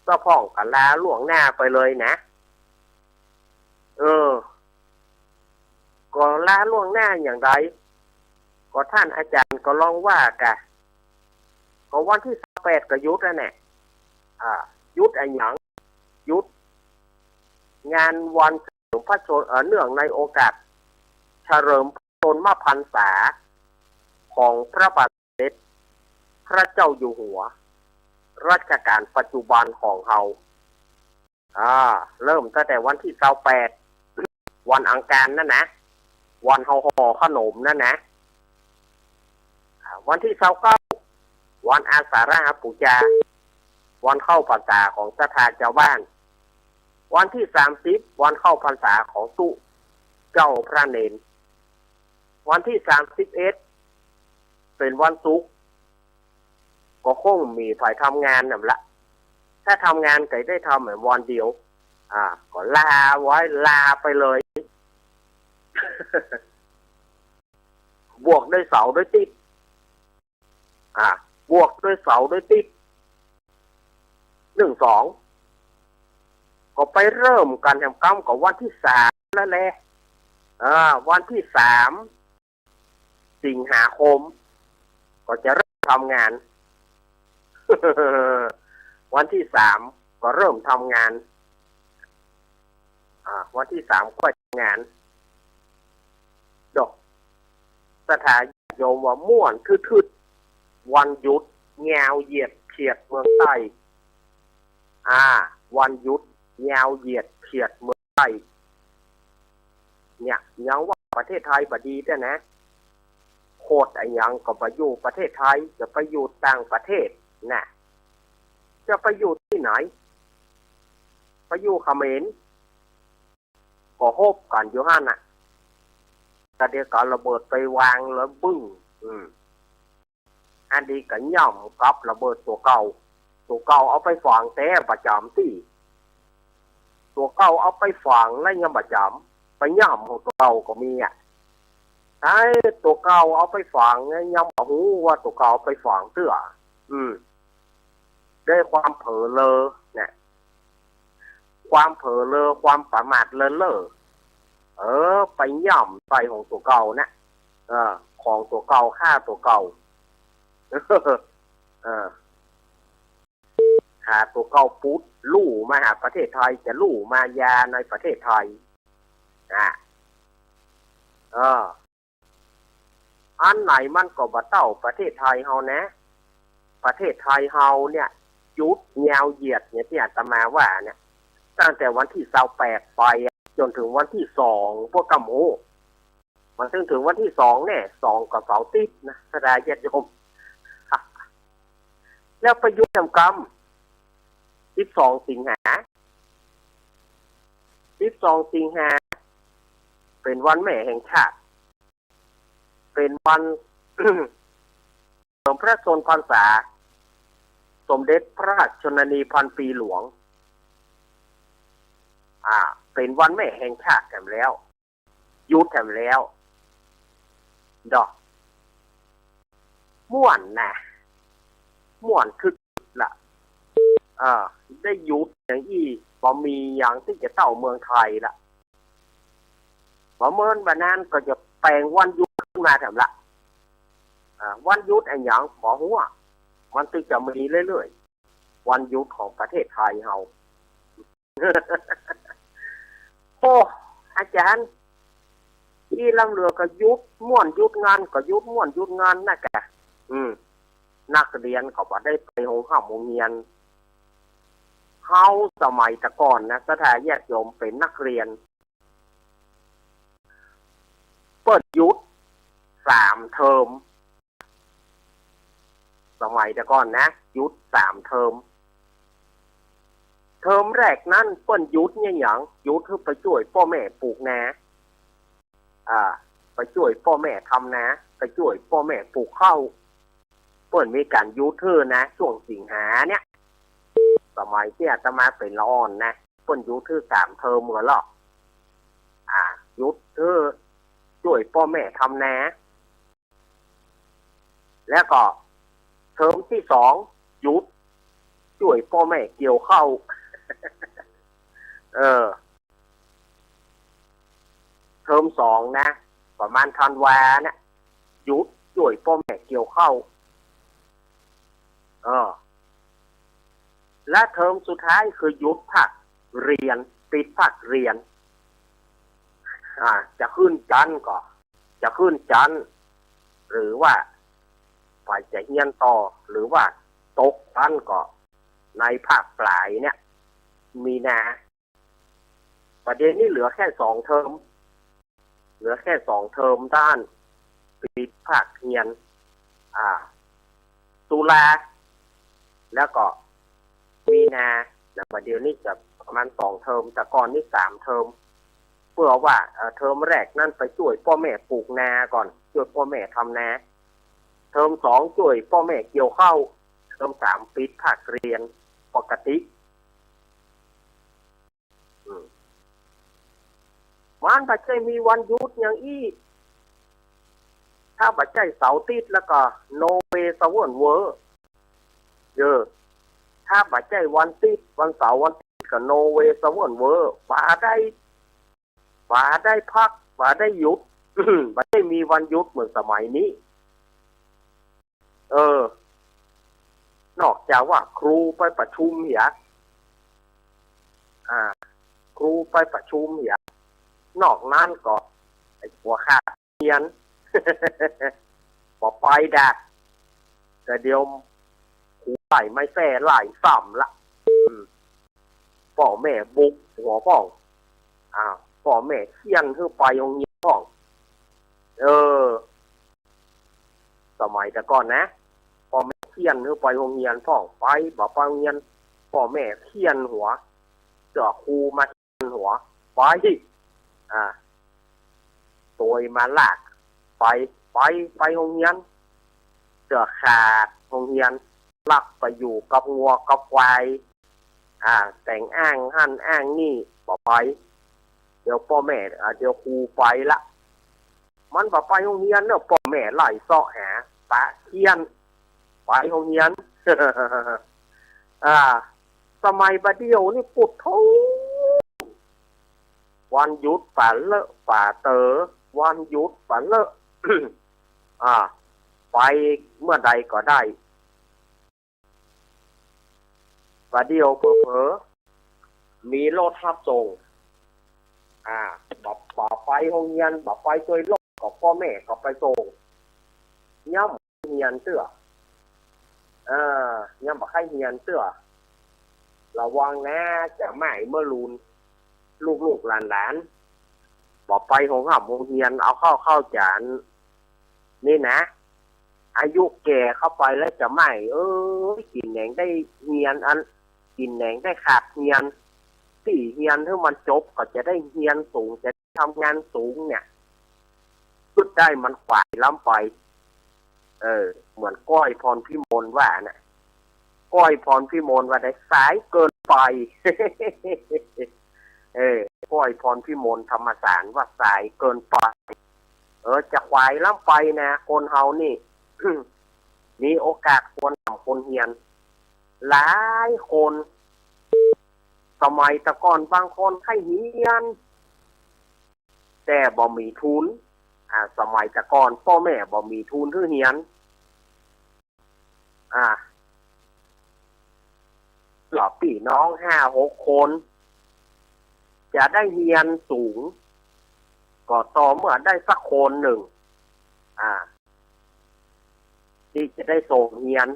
เจ้าพ่องก็ลาล่วงหน้าไปเลยนะ เออ ก็ลาล่วงหน้าอย่างใด ก็ต้านอาจ๋ารย์ก็ลองว่ากะ ก็วันตี้ซาวแปดก็หยุดอะแหละ อ่า หยุดอะหยัง หยุดงานวันเฉลิมพระชน- เอ่อ เนื่องในโอกาสเฉลิมพระชนมพรรษาของพระบาทสมเด็จพระเจ้าอยู่หัวรัชกาลปัจจุบันของเฮา อ่า เริ่มตั้งแต่วันตี้ซาวแปด วันอังคารนั่นนะ วันเฮาห่อขนมนั่นนะ อ่า วันตี้ซาวเก้า วันอาสาฬหบูชา วันเข้าพรรษาของศรัทธาจาวบ้าน วันตี้สามสิบ วันเข้าพรรษาของตุ๊เจ้าพระเณร วันตี้สามสิบเอ็ด เป๋นวันศุกร์ ก็คงบ่มีใผทำงานนั่นละ ถ้าทำงานก็ได้ทำแหมวันเดียว อ่า ก็ลาไว้ ลาไปเลย บวกด้วยเสาร์ด้วยอาทิตย์ อ่า บวกด้วยเสาร์ด้วยอาทิตย์ หนึ่ง สอง ก็ไปเริ่มกั๋นแหมกำก็วันตี้สามแล้วแหละ อ่า วันตี้สามสิงหาคม ก็จะเริ่มทำงาน วันตี้สามก็เริ่มทำงาน อ่า วันตี้สามก็ทำงาน ดอก ศรัทธาญาติโยมว่าม่วนทึดๆ วันหยุดยาวเหยียดเฉียดเมืองใต้ อ่า วันหยุดยาวเหยียดเฉียดเมืองใต้ เนี่ย ยังว่าประเทศไทยบ่ดีแต๊นะ โคตรอะหยังก็บ่อยู่ประเทศไทย จะไปอยู่ต่างประเทศน่ะ จะไปอยู่ตี้ไหน ไปอยู่เขมร ก็ฮบกั๋นอยู่หั้นน่ะ แต่เดี๋ยวก็เอาระเบิดไปวางแล้วบึ้ง อืม อันนี้ก็ย่ำกับระเบิดตั๋วเก่า ตั๋วเก่าเอาไปฝังแต่บ่จ๋ำตี้ ตั๋วเก่าเอาไปฝังแล้วยังบ่จ๋ำ ไปย่ำของตั๋วเก่าก็มีอ่ะ ไอ้ตั๋วเก่าเอาไปฝังเนี่ยยังบ่ฮู้ว่าตั๋วเก่าเอาไปฝังเตื้อ อืม ด้วยความเผลอเรอเนี่ย ความเผลอเรอ ความประมาทเลินเล่อ เออ ไปย่ำใส่ของตั๋วเก่านะ เออ ของตั๋วเก่า ฆ่าตั๋วเก่า เออ หาตั๋วเก่าปุ๊ด ลู่มาหาประเทศไทย จะลู่มายาในประเทศไทย อ่ะ เออ อันไหนมันก็บ่เต้าประเทศไทยเฮานะ ประเทศไทยเฮาเนี่ย หยุดยาวเหยียดเนี่ยตี้อาตมาว่าเนี่ย ตั้งแต่วันตี้ซาวแปดไปอะ จ๋นเถิงวันตี้สอง พวกกำโห มันเถิง เถิงวันตี้สองแน่ สองก็เสาร์อาติ๊ดนะ ศรัทธาญาติโยม แล้วไปหยุดแหมกำ สิบสองสิงหา สิบสองสิงหา เป๋นวันแม่แห่งชาติ เป๋นวัน เฉลิมพระชนมพรรษา สมเด็จพระราชชนนีพันปีหลวง อ่า เป๋นวันแม่แห่งชาติแถมแล้ว หยุดแถมแล้ว ดอก ม่วนนะ ม่วนคึกละ เออ ได้หยุดอย่างอี้ บ่มีอย่างตี้จะเต้าเมืองไทยละ บ่เมินบ่นานก็จะแป๋งวันหยุดขึ้นมาแถมละ อ่า วันหยุดอะหยังบ่ฮู้ มันตึงจะมีเรื่อยๆ วันหยุดของประเทศไทยเฮา โอ้ อาจ๋ารย์ ตี้ลำเหลือก็หยุดม่วนหยุดงาน ก็หยุดม่วนหยุดงานนะแก อืม นักเรียนก็บ่ได้ไปโฮงฮ่ำโฮงเฮียน เฮาสมัยแต่ก่อนนะ ศรัทธาญาติโยม เป๋นนักเรียน เปิ้นหยุดสามเทอม สมัยแต่ก่อนนะ หยุดสามเทอม เทอมแรกนั้นเปิ้นหยุดเนี่ยหยัง หยุดหื้อไปจ้วยป้อแม่ปลูกนา อ่า ไปจ้วยป้อแม่ทำนา ไปจ้วยป้อแม่ปลูกข้าว เปิ้นมีก๋านหยุดหื้อนะ ช่วงสิงหาเนี่ย สมัยตี้อาตมาเป๋นละอ่อนนะ เปิ้นหยุดหื้อสามเทอมเหมือนลอ อ่า หยุดหื้อจ้วยป้อแม่ทำนา แล้วก็เทอมตี้สองหยุดจ้วยป้อแม่เกี่ยวข้าว เออ เทอมสองนะ ประมาณธันวาเนี่ย หยุดจ้วยป้อแม่เกี่ยวข้าว เออ และเทอมสุดท้ายคือหยุดภาคเรียน ปิดภาคเรียน อ่า จะขึ้นจั๊นก็ จะขึ้นจั๊น หรือว่าใฝ่จะเฮียนต่อ หรือว่าตกจั๊นก็ ในภาคปลายเนี่ย มีนา ประเดี๋ยวนี้เหลือแค่สองเทอม เหลือแค่สองเทอมด้าน ปิดภาคเฮียน อ่า ตุลา แล้วก็มีนา นะ ประเดี๋ยวนี้จะประมาณสองเทอม แต่ก่อนนี้สามเทอม เปื้อว่า เอ่อ เทอมแรกนั้นไปจ้วยป้อแม่ปลูกนาก่อน จ้วยป้อแม่ทำนา เทอมสองจ้วยป้อแม่เกี่ยวข้าว เทอมสามปิดภาคเรียนปกติ อืม มันบ่ใจ้มีวันหยุดหยังอี้ ถ้าบ่ใจ้เสาร์อาติ๊ดแล้วก็ no way เสาร์อาติ๊ด เออ ถ้าบ่ใจ้วันอาติ๊ด วันเสาร์วันอาติ๊ด ก็โนเวย์เซเว่นเวอร์ บ่ได้ บ่ได้พัก บ่ได้หยุด บ่ได้มีวันหยุดเหมือนสมัยนี้ เออ นอกจากว่าครูไปประชุมเหีย อ่า ครูไปประชุมเหีย นอกนั้นก็ไอ้หัวข้าเฮียน บ่ไปดาก แต่เดี๋ยวครูไล่ไม้แส้ไล่ซ้ำละ อืม ป้อแม่บุกหัวพ่อง อ่า ป้อแม่เฆี่ยนหื้อไปโฮงเฮียนพ่อง เออ สมัยแต่ก่อนนะ ป้อแม่เฆี่ยนหื้อไปโฮงเฮียนพ่อง ไป บ่ไปโฮงเฮียน ป้อแม่เฆี่ยนหัว เจื้อครูมาเฆี่ยนหัว ไป อ่า ตวยมาลาก ไป ไป ไปโฮงเฮียน เจื้อขาดโฮงเฮียน ลักไปอยู่กับงัวกับควาย อ่า แต่งอ้างหั้นอ้างนี่ บ่ไป เดี๋ยวป้อแม่ อ่า เดี๋ยวครูไปละ มันบ่ไปโฮงเฮียนเนาะ ป้อแม่ไล่เซาะหา ปะเฆี่ยน ไปโฮงเฮียน อ่า สมัยบ่าเดี่ยวนี่ปุดโธ่ วันหยุดป๋าเลอะป๋าเต๋อ วันหยุดป๋าเลอะ อ่า ไปเมื่อใดก็ได้ บ่าเดี่ยวเผลอๆ มีรถฮับส่ง อ่า บ่ บ่ไปโฮงเฮียน บ่ไปตวยรถ ก็ป้อแม่ก็ไปส่ง ย้ำเฮียนเตื้อ เออ ย้ำบ่ใค่เฮียนเตื้อ ระวังนะ จะไหม้เมื่อลูน ลูกๆ หลานๆ บ่ไปโฮงฮ่ำโฮงเฮียน เอาเข้าเข้าจ๋าน นี่นะ อายุแก่เข้าไปแล้วจะไหม้ เอ้ย กิ๋นแหนงได้เฮียนอัน กิ๋นแหนงได้ขาดเฮียน ตี้เฮียนหื้อมันจบก็จะได้เฮียนสูง จะได้ทำงานสูงเนี่ย สุดได้มันขวายล้ำไป เออ เหมือนก้อยพรพิมลว่าน่ะ ก้อยพรพิมลว่าได้สายเกินไป เออ ก้อยพรพิมลธรรมสารว่าสายเกินไป เออ จะขวายล้ำไปนะ คนเฮานี่ มีโอกาสควรฮ่ำควรเฮียน หลายคน สมัยแต่ก่อนบางคนใค่เฮียน แต่บ่มีทุน อ่า สมัยแต่ก่อนป้อแม่บ่มีทุนหื้อเฮียน อ่า เหลือปี้น้องห้าหกคน จะได้เฮียนสูง ก็ต่อเมื่อได้สักคนนึ่ง อ่า ตี้จะได้ส่งเฮียน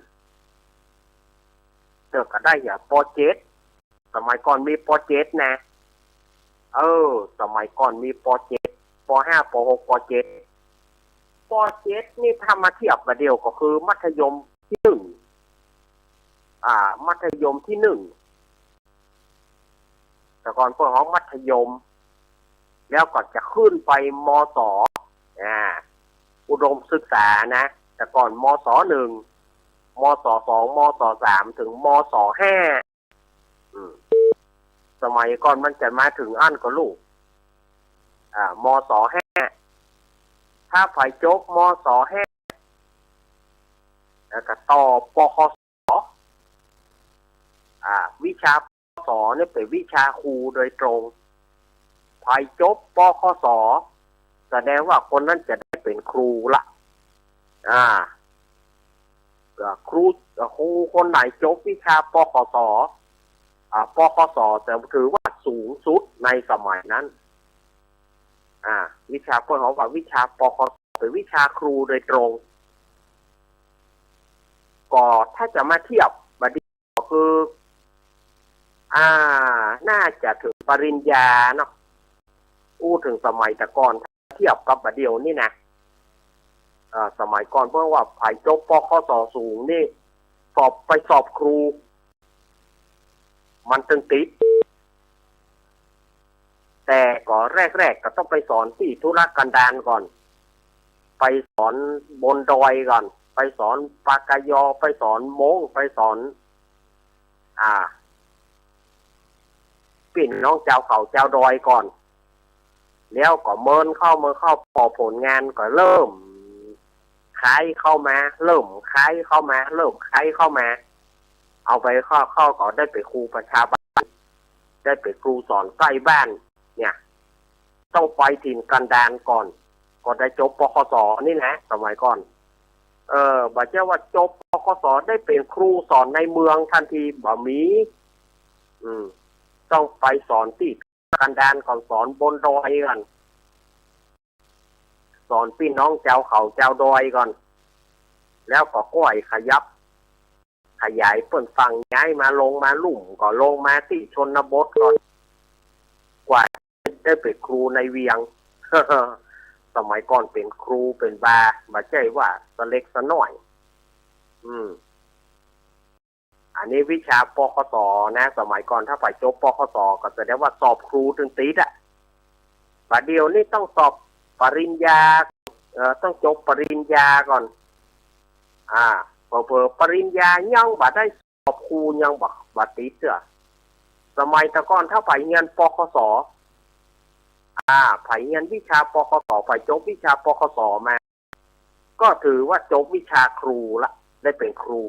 เตื้อก็ได้เหีย ป.เจ็ด สมัยก่อนมี ป.เจ็ด นะ เออ สมัยก่อนมี ป.เจ็ด ป.ห้า ป.หก ป.เจ็ด ป.เจ็ด นี่ถ้ามาเทียบบ่าเดี่ยวก็คือมัธยมตี้นึ่ง อ่า มัธยมตี้นึ่ง แต่ก่อนเปิ้นฮ้องมัธยม แล้วก็จะขึ้นไป ม.ส. อ่า อุดมศึกษานะ แต่ก่อน ม.ส. นึ่ง ม.ส. สอง ม.ส. สาม เถิง ม.ส. ห้า อืม สมัยก่อนมันจะมาเถิงอั้นก่อลูก อ่า ม.ส. ห้า ถ้าใผจบ ม.ส. ห้า แล้วก็ต่อ ป.ค.ส. อ่า วิชา ป.ค.ส. เนี่ยเป๋นวิชาครูโดยตรง ใผจบ ป.ค.ส. แสดงว่าคนนั้นจะได้เป๋นครูละ อ่า เอ่อ ครู เอ่อ ครูคนไหนจบวิชา ป.ค.ส. อ่า ป.ค.ส. จะถือว่าสูงสุดในสมัยนั้น อ่า วิชา เปิ้นฮ้องว่าวิชา ป.ค.ส. เป๋นวิชาครูโดยตรง ก็ถ้าจะมาเทียบบ่าเดี่ยวก็คือ อ่า น่าจะเถิงปริญญาเนาะ อู้เถิงสมัยแต่ก่อน เทียบกับบ่าเดี่ยวนี่นะ เอ่อ สมัยก่อนเปิ้นว่าใผจบ ป.ค.ส. สูงนี่ สอบ ไปสอบครู มันเถิงติด แต่ก็แรกๆ ก็ต้องไปสอนตี้ทุรกันดารก่อน ไปสอนบนดอยก่อน ไปสอนปากยอ ไปสอนม้ง ไปสอน อ่า ปี้น้องจาวเขาจาวดอยก่อน แล้วก็เมินเข้า เมินเข้า ปอผลงานก็เริ่มคล้ายเข้ามา เริ่มคล้ายเข้ามา เริ่มคล้ายเข้ามา เอาไปเข้า เข้าก็ได้เป๋นครูประชาบาล ได้ไปครูสอนใก้บ้าน เนี่ย ต้องไปถิ่นกันดารก่อน ก็ได้จบ ปคส นี่นะ สมัยก่อน เออ บ่ใจ้ว่าจบ ปคส ได้เป๋นครูสอนในเมืองทันที บ่มี อืม ต้องไปสอนตี้กันดารก่อน สอนบนดอยก่อน สอนปี้น้องจาวเขาจาวดอยก่อน แล้วก็ก้อยขยับ ขยายเปิ้นฟั่ง ย้ายมาลงมาลุ่ม ก็ลงมาตี้ชนบทก่อน กว่าได้เป๋นครูในเวียง สมัยก่อนเป๋นครูเป๋นบา บ่ใจ้ว่าสะเล็กสะน้อย อืม อันนี้วิชา ปคส นะ สมัยก่อนถ้าใผจบ ปคส ก็แสดงว่าสอบครูจึงติดอะ บ่าเดี่ยวนี้ต้องสอบปริญญา เอ่อ ต้องจบปริญญาก่อน อ่า เผลอๆ ปริญญายังบ่ได้สอบครู ยังบ่ บ่ติดเตื้อ สมัยแต่ก่อนถ้าใผเฮียน ปคส อ่า ใผเฮียนวิชา ปคส ใผจบวิชา ปคส มา ก็ถือว่าจบวิชาครูละ ได้เป๋นครู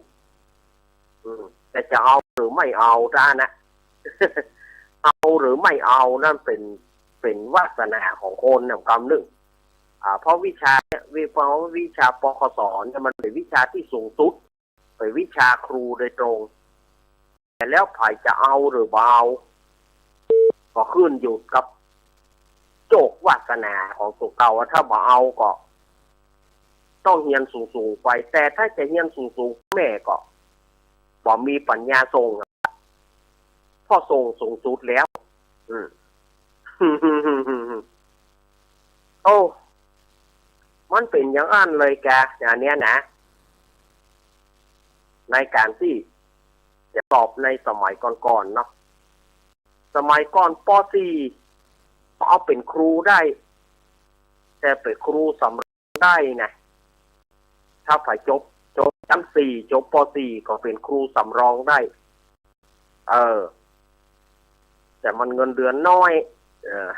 อืม แต่จะเอาหรือไม่เอาต้านะ เอาหรือไม่เอานั่นเป๋น เป๋นวาสนาของคนนะกำนึ่ง อ่า เพราะวิชาเนี่ย วิ เพราะวิชา ปคส เนี่ยมันเป๋นวิชาตี้สูงสุด เป๋นวิชาครูโดยตรง แต่แล้วใผจะเอาหรือบ่เอา ก็ขึ้นอยู่กับโจควาสนาของตั๋วเก่า ถ้าบ่เอาก็ต้องเฮียนสูงๆ ไป แต่ถ้าจะเฮียนสูงๆ แม่ก็บ่มีปัญญาส่ง เพราะส่งสูงสุดแล้ว อืม โอ้ มันเป๋นอย่างอั้นเลยแก อันเนี้ยนะ ในก๋านตี้จะสอบในสมัยก่อนๆ เนาะ สมัยก่อน ป.สี่ เอาเป๋นครูได้ แต่เป๋นครูสำรองได้นะ ถ้าใผจบ จบชั้นสี่ จบ ป.สี่ ก็เป๋นครูสำรองได้ เออ แต่มันเงินเดือนน้อย เออ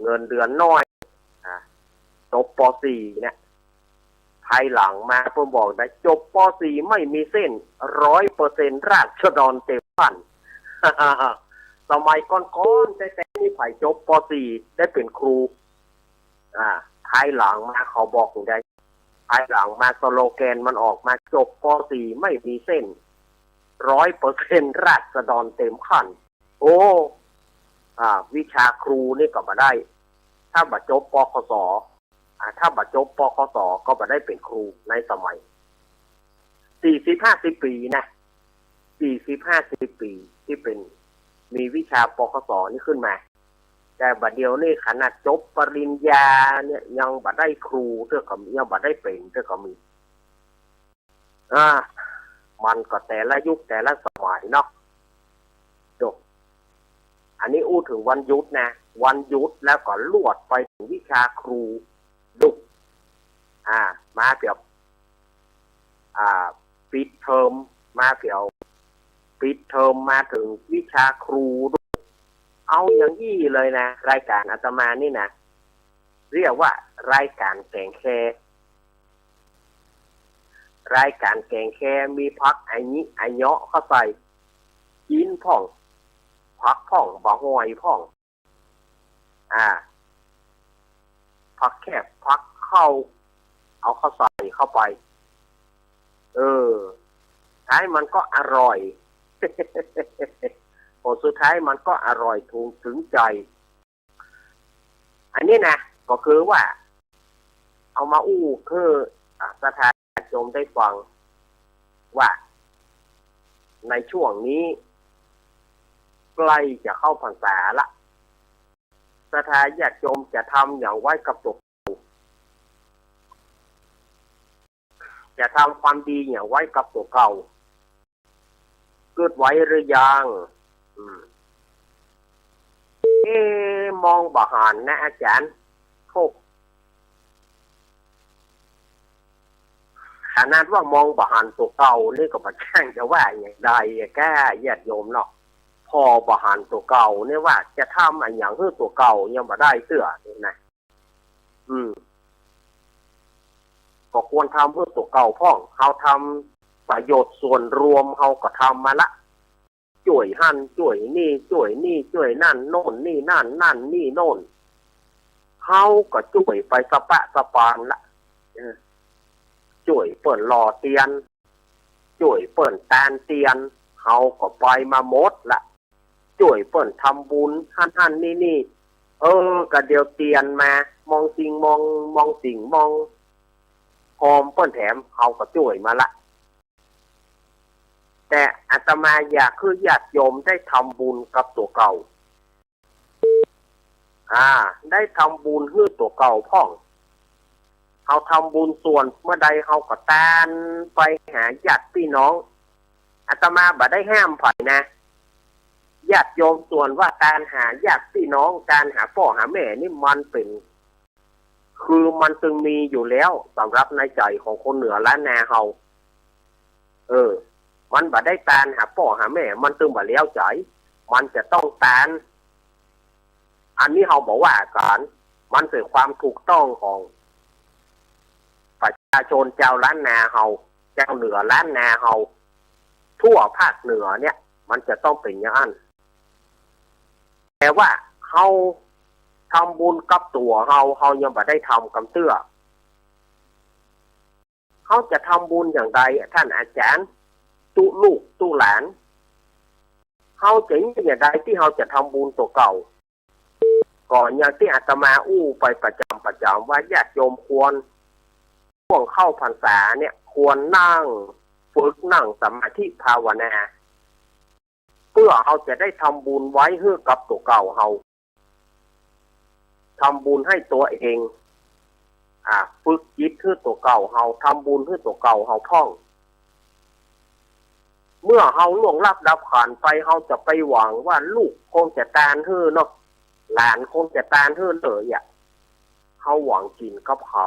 เงินเดือนน้อย อ่ะ จบ ป.สี่ เนี่ย ภายหลังมาเปิ้นบอกนะ จบ ป.สี่ ไม่มีเส้น ร้อยเปอร์เซ็นต์ ราษฎรเต็มขั้น สมัยก่อนๆ แต๊ๆ นี่ใผจบ ป.สี่ ได้เป๋นครู อ่า ภายหลังมาเขาบอกอย่างใด ภายหลังมาสโลแกนมันออกมา จบ ป.สี่ ไม่มีเส้น ร้อยเปอร์เซ็นต์ ราษฎรเต็มขั้น โอ้ อ่า วิชาครูนี่ก็บ่ได้ ถ้าบ่จบ ปคส อ่า ถ้าบ่จบ ปคส ก็บ่ได้เป๋นครูในสมัย สี่สิบห้าสิบปี๋นะ สี่สิบห้าสิบปี๋ตี้เป๋น มีวิชา ปคส นี่ขึ้นมา แต่บ่าเดี่ยวนี้ขนาดจบปริญญาเนี่ยยังบ่ได้ครูเตื้อก็มี ยังบ่ได้เป๋นเตื้อก็มี อ่า มันก็แต่ละยุคแต่ละสมัยเนาะ จบ อันนี้อู้เถิงวันหยุดนะ วันหยุดแล้วก็ลวดไปเถิงวิชาครูดุ อ่า มาเปียว อ่า ปิดเทอม มาเปียว ปิดเทอมมาเถิงวิชาครูดุ เอาอย่างอี้เลยนะ รายก๋านอาตมานี่นะ เรียกว่ารายก๋านแก๋งแค รายก๋านแก๋งแค มีผักอะญิอะเยาะเข้าใส่ จิ๊นพ่อง ผักพ่อง บ่าฮ้อยพ่อง อ่า ผักแคบ ผักเค้า เอาเข้าใส่เข้าไป เออ สุดท้ายมันก็อร่อย ผลสุดท้ายมันก็อร่อยถูกถึงใจ๋ อันนี้นะ ก็คือว่า เอามาอู้หื้อ อ่า ศรัทธาญาติโยมได้ฟัง ว่า ในช่วงนี้ ใก้จะเข้าพรรษาละ ศรัทธาญาติโยมจะทำอย่างไว้กับตั๋ว จะทำความดีอย่างไว้กับตั๋วเก่า กึ๊ดไว้หรือยัง อืม เอ๊ะ มองบ่หันนะอาจ๋ารย์ โธ่ ขนาดว่ามองบ่หันตั๋วเก่านี่ก็บ่จ้างจะว่าอย่างใดอะก้า ญาติโยมเนาะ ผ่อบ่หันตั๋วเก่านี่ว่าจะทำอะหยังหื้อตั๋วเก่ายังบ่ได้เตื้อนี่นะ อืม ก็ควรทำหื้อตั๋วเก่าพ่อง เฮาทำประโยชน์ส่วนรวมเฮาก็ทำมาละ จ จ้วยหั้นจ้วยนี่ จ้วยนี่จ้วยนั่น โน่นนี่นั่น นั่นนี่โน่น เฮาก็จ้วยไปสะป๊ะสะปานละ เออ จ้วยเปิ้นหล่อเตียน จ้วยเปิ้นตานเตียน เฮาก็ไปมาหมดละ จ้วยเปิ้นทำบุญหั้นหั้นนี่นี่ เออ ก็เดี๋ยวเตียนมา มองสิ่งมอง มองสิ่งมอง หอมเปิ้นแถม เฮาก็จ้วยมาละ แต่อาตมาอยากหื้อญาติโยมได้ทำบุญกับตั๋วเก่า อ่า ได้ทำบุญหื้อตั๋วเก่าพ่อง เฮาทำบุญส่วนเมื่อใดเฮาก็ตานไปหาญาติปี้น้อง อาตมาบ่ได้ห้ามใผนะ ญาติโยมส่วนว่าตานหาญาติปี้น้อง ตานหาป้อหาแม่นี่มันเป๋น คือมันตึงมีอยู่แล้วสำหรับในใจ๋ของคนเหนือล้านนาเฮา เออ มันบ่ได้ตานหาป้อหาแม่ มันตึงบ่แล้วใจ๋ มันจะต้องตาน อันนี้เฮาบ่ว่ากั๋น มันเป๋นความถูกต้องของประชาชนจาวล้านนาเฮา จาวเหนือล้านนาเฮา ทั่วภาคเหนือเนี่ย มันจะต้องเป๋นอย่างนั้น แต่ว่าเฮาทำบุญกับตั๋วเฮา เฮายังบ่ได้ทำกำเตื้อ เฮาจะทำบุญอย่างใด ท่านอาจ๋ารย์ ตุ๊ลูกตุ๊หลาน เฮาจะเยียะอย่างใดตี้เฮาจะทำบุญตั๋วเก่า ก็อย่างตี้อาตมาอู้ไปประจ๋ำประจ๋ำว่าญาติโยมควร ช่วงเข้าพรรษาเนี่ย ควรนั่ง ฝึกนั่งสมาธิภาวนา เปื้อเฮาจะได้ทำบุญไว้หื้อกับตั๋วเก่าเฮา ทำบุญหื้อตั๋วเอง อ่า ฝึกจิตหื้อตั๋วเก่าเฮา ทำบุญหื้อตั๋วเก่าเฮาพ่อง เมื่อเฮาล่วงลับดับขันธ์ไป เฮาจะไปหวังว่าลูกคงจะตานหื้อเนาะ หลานคงจะตานหื้อเลยอะ เฮาหวังกิ๋นกับเขา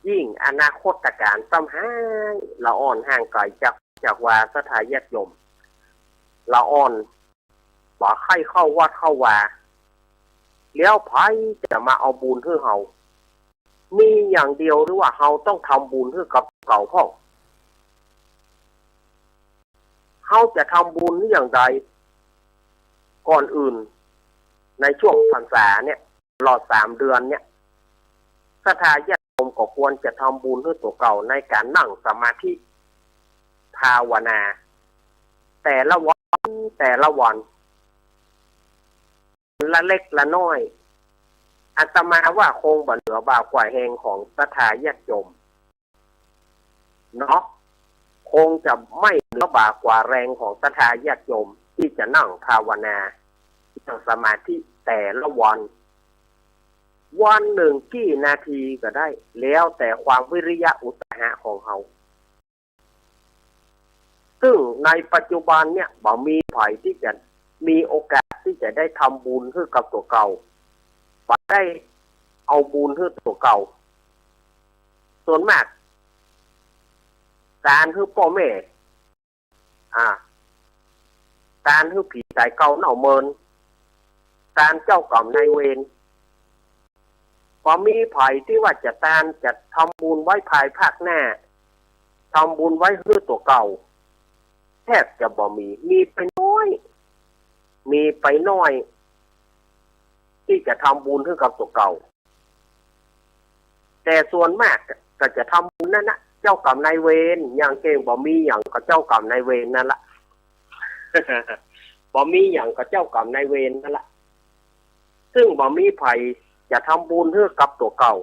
ยิ่งอนาคตก๋าลซ้ำฮ้าย ละอ่อนห่างไก๋จาก จากวาศรัทธาญาติโยม ละอ่อน บ่ใค่เข้าวัดเข้าวา แล้วใผจะมาเอาบุญหื้อเฮา มีอย่างเดียวหรือว่าเฮาต้องทำบุญหื้อกับตั๋วเก่าพ่อง เฮาจะทำบุญอย่างใด ก่อนอื่น ในช่วงพรรษาเนี่ย ตลอดสามเดือนเนี่ย ศรัทธาญาติโยมก็ควรจะทำบุญหื้อตั๋วเก่าในก๋านนั่งสมาธิภาวนา แต่ละวัน แต่ละวัน ละเล็กละน้อย อาตมาว่าคงบ่เหนือบ่ากว่าแฮงของศรัทธาญาติโยม เนาะ คงจะไม่เหนือบ่ากว่าแฮงของศรัทธาญาติโยมตี้จะนั่งภาวนา นั่งสมาธิแต่ละวัน วันหนึ่งกี่นาทีก็ได้ แล้วแต่ความวิริยะอุตสาหะของเฮา ซึ่งในปัจจุบันเนี่ย บ่มีใผตี้จะมีโอกาสตี้จะได้ทำบุญหื้อกับตั๋วเก่า บ่ได้เอาบุญหื้อตั๋วเก่า ส่วนมาก ตานหื้อป้อแม่ อ่า ตานหื้อผีต๋ายเก่าเน่าเมิน ตานเจ้ากรรมนายเวร บ่มีใผตี้ว่าจะตาน จะทำบุญไว้ภายภาคหน้า ทำบุญไว้หื้อตั๋วเก่า แทบจะบ่มี มีไปน้อย มีไปน้อย ตี้จะทำบุญหื้อกับตั๋วเก่า แต่ส่วนมากก็จะทำบุญนั่นนะ เจ้ากรรมนายเวร อย่างเก่งบ่มีหยังก็เจ้ากรรมนายเวรนั่นละ บ่มีหยังก็เจ้ากรรมนายเวรนั่นละ ซึ่งบ่มีใผจะทำบุญหื้อกับตั๋วเก่า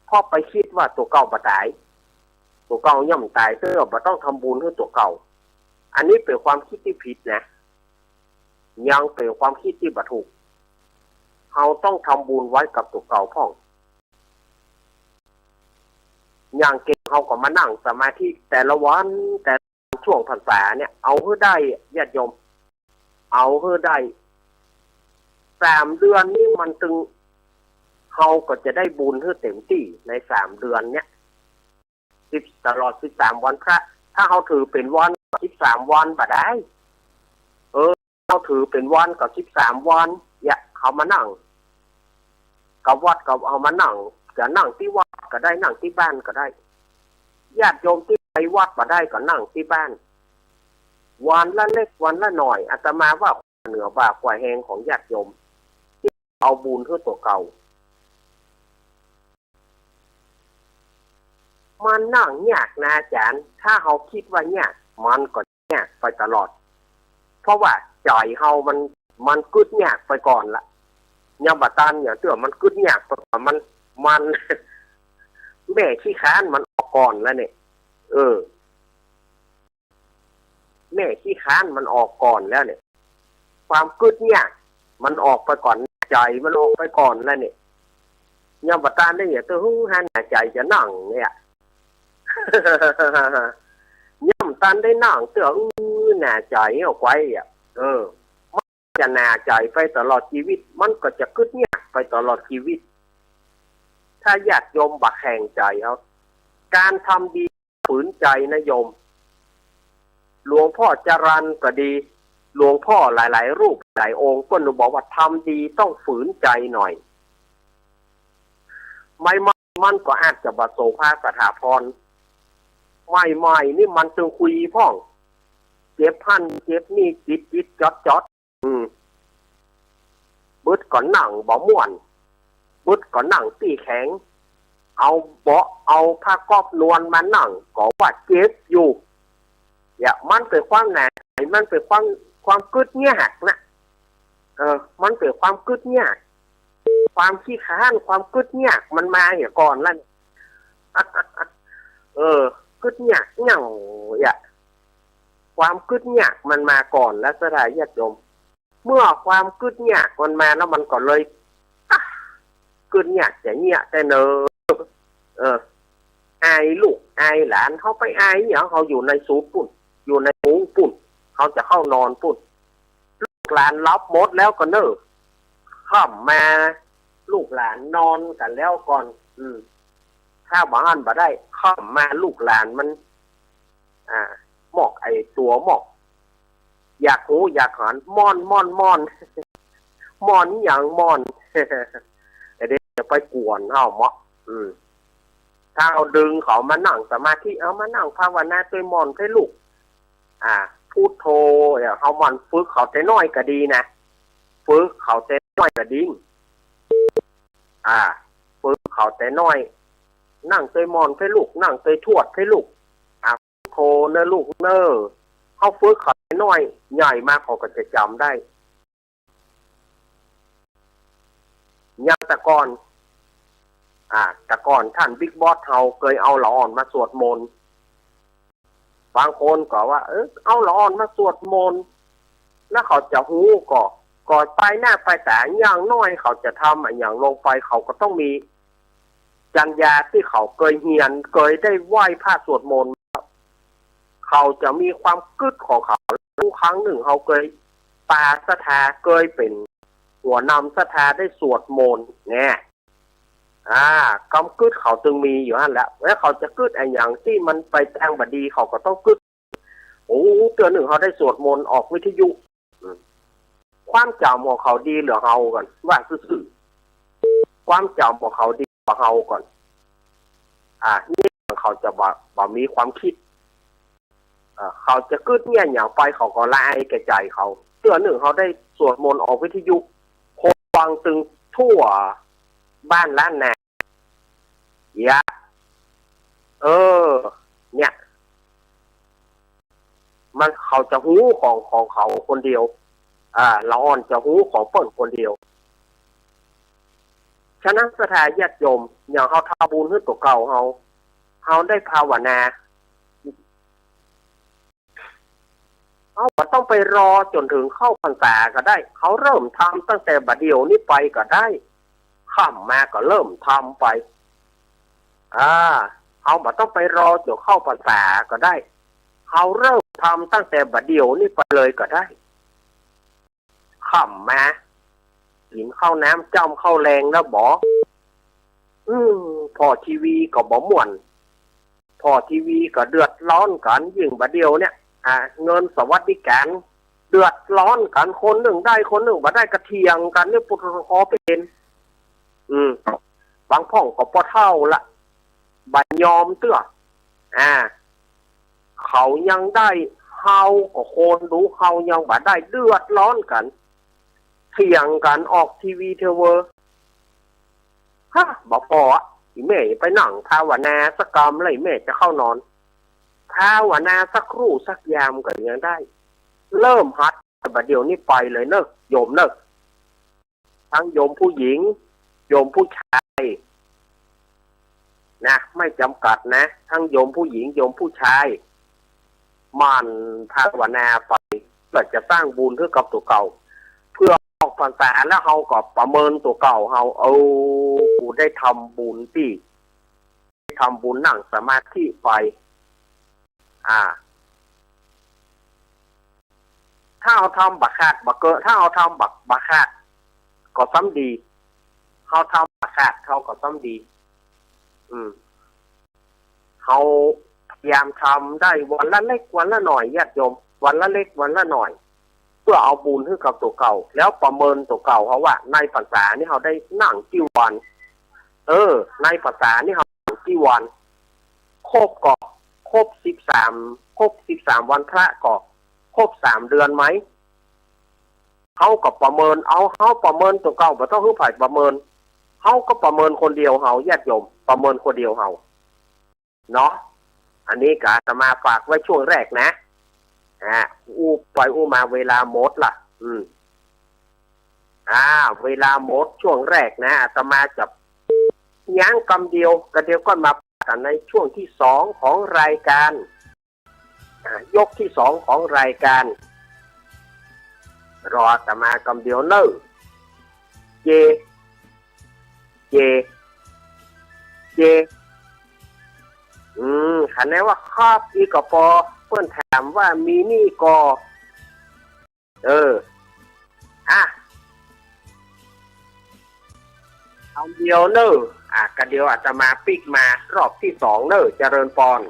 เพราะไปกึ๊ดว่าตั๋วเก่าบ่ต๋าย ตั๋วเก่าย่อมต๋าย เตื้อบ่ต้องทำบุญหื้อตั๋วเก่า อันนี้เป๋นความกึ๊ดตี้ผิดนะ ยังเป๋นความกึ๊ดตี้บ่ถูก เฮาต้องทำบุญไว้กับตั๋วเก่าพ่อง อย่างเก่งเฮาก็มานั่งสมาธิแต่ละวัน แต่ช่วงพรรษาเนี่ย เอาหื้อได้ ญาติโยม เอาหื้อได้ สามเดือนนี้มันตึง เฮาก็จะได้บุญหื้อเต๋มตี้ในสามเดือนเนี่ย สิบ ตลอดสิบสามวันพระ ถ้าเฮาถือเป๋นวัน สิบสามวันบ่ได้ เออ เฮาถือเป๋นวันก็สิบสามวัน เนี่ย เฮามานั่ง กับวัดก็เอามานั่ง จะนั่งตี้วัดก็ได้ นั่งตี้บ้านก็ได้ ญาติโยมตี้ไปวัดบ่ได้ก็นั่งตี้บ้าน วันละเล็กวันละน้อย อาตมาว่าเหนือบ่าขวาแฮงของญาติโยม เอาบุญหื้อตั๋วเก่า มันนั่งยากนะอาจ๋ารย์ ถ้าเฮาคิดว่ายาก มันก็ยากไปตลอด เพราะว่าใจ๋เฮามัน มันกึ๊ดยากไปก่อนละ ยังบ่ตันอย่างเตื้อ มันกึ๊ดยากไปก่อน มัน มัน แม่ขี้ค้านมันออกก่อนแล้วเนี่ย เออ แม่ขี้ค้านมันออกก่อนแล้วเนี่ย ความกึ๊ดยากมันออกไปก่อน ใจ๋มันออกไปก่อนแล้วเนี่ย ยังบ่ตันได้อย่างเตื้อ หาใจ๋จะนั่งเนี่ย ยังบ่ตันได้นั่งเตื้อ อื้อ หนาใจ๋ออกไปอ่ะ เออ มันจะหนาใจ๋ไปตลอดชีวิต มันก็จะกึ๊ดยากไปตลอดชีวิต ถ้าญาติโยมบ่แข็งใจ๋เอา การทำดี ฝืนใจ๋นะโยม หลวงพ่อจรัญก็ดี หลวงพ่อหลายๆ รูปหลายองค์ก็บอกว่าทำดีต้องฝืนใจ๋หน่อย ใหม่ๆ มันก็อาจจะบ่โสภาสถาพร ใหม่ๆ นี่มันตึงคุยพ่อง เจ็บหั้นเจ็บนี่ จิดๆ จ๊อดๆ อืม บึดก็นั่งบ่ม่วน บึดก็นั่งตี้แข็ง เอาเบาะ เอาผ้าก๊อบนวลมานั่ง ก็ว่าเจ็บอยู่ เนี่ย มันเป๋นความหนาใจ๋ มันเป๋นความ ความกึ๊ดยากนะ เออ มันเป๋นความกึ๊ดยาก ความขี้ค้าน ความกึ๊ดยากมันมาเหียก่อนละ เออ กึ๊ดยากเหงาอ่ะ ความกึ๊ดยากมันมาก่อนแล้ว ศรัทธาญาติโยม เมื่อความกึ๊ดยากมันมาแล้วมันก็เลย อ่ะ กึ๊ดยากจะเยียะแต่เนอ เออ อายลูกอายหลาน เฮาไปอายหยัง เฮาอยู่ในสูนปุ้น อยู่ในฝูงปุ้น เฮาจะเข้านอนปุ้น ลูกหลานหลับหมดแล้วก่อเน่อ ค่ำมา ลูกหลานนอนกั๋นแล้วก่อน อืม ถ้าบ่หั้นบ่ได้ ค่ำมาลูกหลานมัน อ่า มอกไอ้ตั๋วมอก อยากฮู้อยากหัน ม่อน ม่อน ม่อน ม่อนหยังม่อน แต่เดี๋ยวจะไปกวนเฮาเนาะ อืม ถ้าเฮาดึงเขามานั่งสมาธิ เอามานั่งภาวนาตวยม่อนตวยลูก อ่า พุทโธ เนี่ย เฮาหมั่นฝึกเขาแต่น้อยก็ดีนะ ฝึกเขาแต่น้อยก็ดี อ่า ฝึกเขาแต่น้อย นั่งตวยม่อนตวยลูก นั่งตวยทวดตวยลูก อ่า พุทโธเน่อลูกเน่อ เฮาฝึกเขาแต่น้อย ใหญ่มาเขาก็จะจ๋ำได้ อย่างแต่ก่อน อ่า แต่ก่อนต้านบิ๊กบอสเฮาเกยเอาละอ่อนมาสวดมนต์ บางคนก็ว่า เออ เอาละอ่อนมาสวดมนต์ แล้วเขาจะฮู้ก่อ ก่อปายหน้าปายต๋า อย่างน้อยเขาจะทำอะหยังลงไป เขาก็ต้องมี จัญญาตี้เขาเกยเฮียน เกยได้ไหว้พระสวดมนต์ เขาจะมีความกึ๊ดของเขา ครั้งนึ่งเฮาเกยปาศรัทธา เกยเป๋นหัวนำศรัทธาได้สวดมนต์เนี่ย อ่า ความกึ๊ดเขาตึงมีอยู่หั้นแหละ แล้วเขาจะกึ๊ดอะหยังตี้มันไปตางบ่ดี เขาก็ต้องกึ๊ด โอ้ เตื้อนึ่งเฮาได้สวดมนต์ออกวิทยุ อืม ความจ๋ำของเขาดีเหลือเฮาก่อน ว่าซื่อๆ ความจ๋ำของเขาดีกว่าเฮาก่อน อ่า นี่เขาจะบ่ บ่มีความกึ๊ด อ่า เขาจะกึ๊ดเยียะหยังไป เขาก็ละอายแก่ใจ๋เขา เตื้อนึ่งเฮาได้สวดมนต์ออกวิทยุ คนฟังตึงทั่วบ้านล้านนา เยียะ เออ เนี่ย มัน เขาจะฮู้ของ ของเขาคนเดียว อ่า ละอ่อนจะฮู้ของเปิ้นคนเดียว ฉะนั้นศรัทธาญาติโยม อย่างเฮาทำบุญหื้อตั๋วเก่าเฮา เฮาได้ภาวนา เฮาบ่ต้องไปรอจ๋นเถิงเข้าพรรษาก็ได้ เฮาเริ่มทำตั้งแต่บ่าเดี่ยวนี้ไปก็ได้ ค่ำมาก็เริ่มทำไป อ่า เฮาบ่ต้องไปรอจ๋นเข้าพรรษาก็ได้ เฮาเริ่มทำตั้งแต่บ่าเดี่ยวนี้ไปเลยก็ได้ ค่ำมา กิ๋นข้าวน้ำจ้ำข้าวแลงแล้วบ่ อืม ผ่อทีวีก็บ่ม่วน ผ่อทีวีก็เดือดร้อนกั๋น ยิ่งบ่าเดี่ยวเนี่ย อ่า เงินสวัสดิการ เดือดร้อนกั๋น คนนึ่งได้ คนนึ่งบ่ได้ ก็เถียงกั๋นเนี่ย ปวดคอเป๋น อืม บางพ่องก็ปอเฒ่าละ บ่ยอมเตื้อ อ่า เขายังได้ เฮาก็คนดู เฮายังบ่ได้เดือดร้อนกั๋น เถียงกั๋นออกทีวีเทอเวอ ฮะ บ่ปออะ อี่แม่ไปนั่งภาวนาสักกำ แล้วอี่แม่จะเข้านอน ภาวนาสักครู่สักยามก็ยังได้ เริ่มหัดบ่าเดี่ยวนี้ไปเลยเนอะ โยมเนอะ ทั้งโยมผู้หญิง โยมผู้ชายนะ ไม่จำกัดนะ ทั้งโยมผู้หญิง โยมผู้ชาย หมั่นภาวนาไป เพื่อจะสร้างบุญหื้อกับตั๋วเก่า เพื่อออกพรรษาแล้วเฮาก็ประเมินตั๋วเก่าเฮา เออ กูได้ทำบุญตี้ ทำบุญนั่งสมาธิไป อ่า ถ้าเฮาทำบ่ขาดบ่เกิน ถ้าเฮาทำบ่ บ่ขาดก็ซ้ำดี เฮาทำบ่ขาดเฮาก็ซ้ำดี อืม เฮาพยายามทำได้วันละเล็กวันละหน่อย ญาติโยม วันละเล็กวันละหน่อย เพื่อเอาบุญหื้อกับตั๋วเก่า แล้วประเมินตั๋วเก่าเฮาว่า ในพรรษานี้เฮาได้นั่งกี่วัน เออ ในพรรษานี้เฮานั่งกี่วัน ครบก็ครบสิบสาม ครบสิบสามวันพระก็ครบสามเดือนไหม เฮาก็ประเมินเอา เฮาประเมินตั๋วเก่า บ่ต้องหื้อใผประเมิน เฮาก็ประเมินคนเดียวเฮา ญาติโยม ประเมินคนเดียวเฮา เนาะ อันนี้ก็อาตมาฝากไว้ช่วงแรกนะ อ่า อู้ไปอู้มาเวลาหมดละ อืม อ่า เวลาหมดช่วงแรกนะ อาตมาจะยั้งกำเดียว กำเดียวก่อน มาพบกั๋นในช่วงที่สองของรายการ อ่า ยกที่สองของรายการ รออาตมากำเดียวเน่อ เจ เจ เจ อืม คันแน่ว่าครับ อีกก็ปอ เปิ้นถามว่ามีนี่ก่อ เออ อ่ะ กำเดียวเน่อ อ่ะ กำเดียวอาตมาปิ๊กมารอบที่สองเน่อ เจริญปอน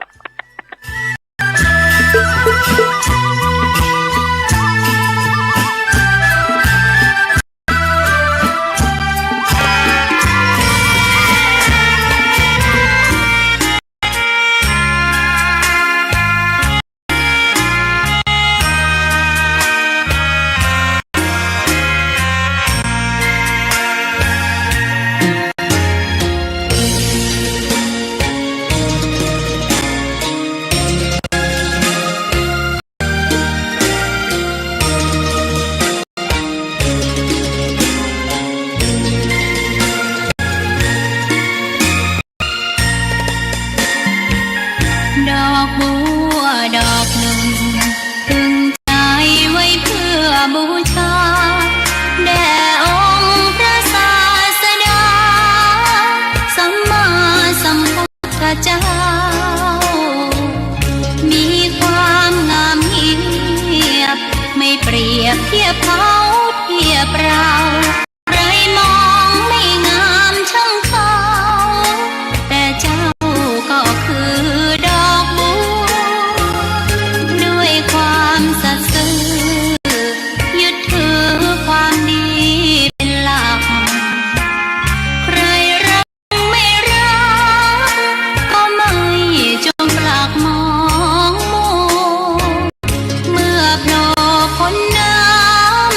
ดอกบัวดอกหนึ่ง ตึงใจไว้เพื่อบูชา แด่องค์พระศาสดา สัมมาสัมพุทธเจ้า มีความงามเงียบ ไม่เปรียบเทียบเขาเทียบเรา ใครมองไม่งามช่างเขา แต่เจ้าก็คือดอกบัว ด้วยความสัตย์ซื่อ ยึดถือความดีเป็นหลัก ใครรักไม่รัก ก็ไม่จงปลักมองมัว เมื่อโผล่พ้นน้ำ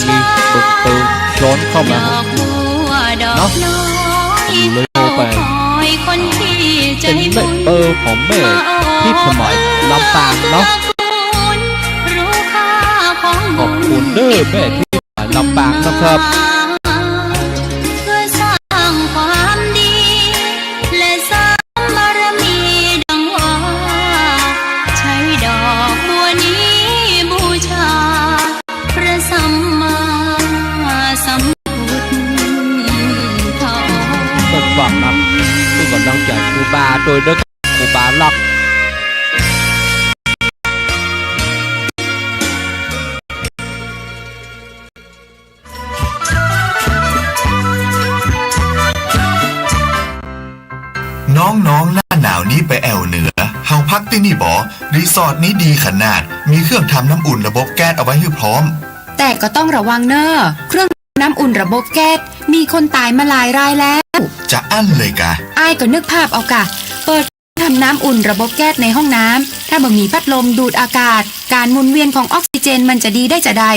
มีเบอร์โทรซ้อนเข้ามาเนาะ เลยโทรไป เป๋นแม่เบอร์ของแม่พิสมัยลำปางเนาะ ขอบคุณเด้อแม่พิสมัยลำปางนะครับ เพื่อสร้างความดี และสร้างบารมีดังว่า ใช้ดอกบัวนี้บูชา พระสัมมาสัมพุทธองค์ ก็ฝากนะ เป๋นก๋ำลังใจ๋ครูบาตวยเด้อ ครูบาลักษณ์ น้องๆ หน้าหนาวนี้ไปแอ่วเหนือ เฮาพักตี้นี่บ่ รีสอร์ทนี้ดีขนาด มีเครื่องทำน้ำอุ่นระบบแก๊สเอาไว้หื้อพร้อม แต่ก็ต้องระวังเน่อ เครื่องทำน้ำอุ่นระบบแก๊ส มีคนต๋ายมาหลายรายแล้ว จะอั้นเลยกา อ้ายก็นึกภาพเอากา เปิด ทำน้ำอุ่นระบบแก๊สในห้องน้ำ ถ้าบ่มีพัดลมดูดอากาศ ก๋านหมุนเวียนของออกซิเจนมันจะดีได้จาใด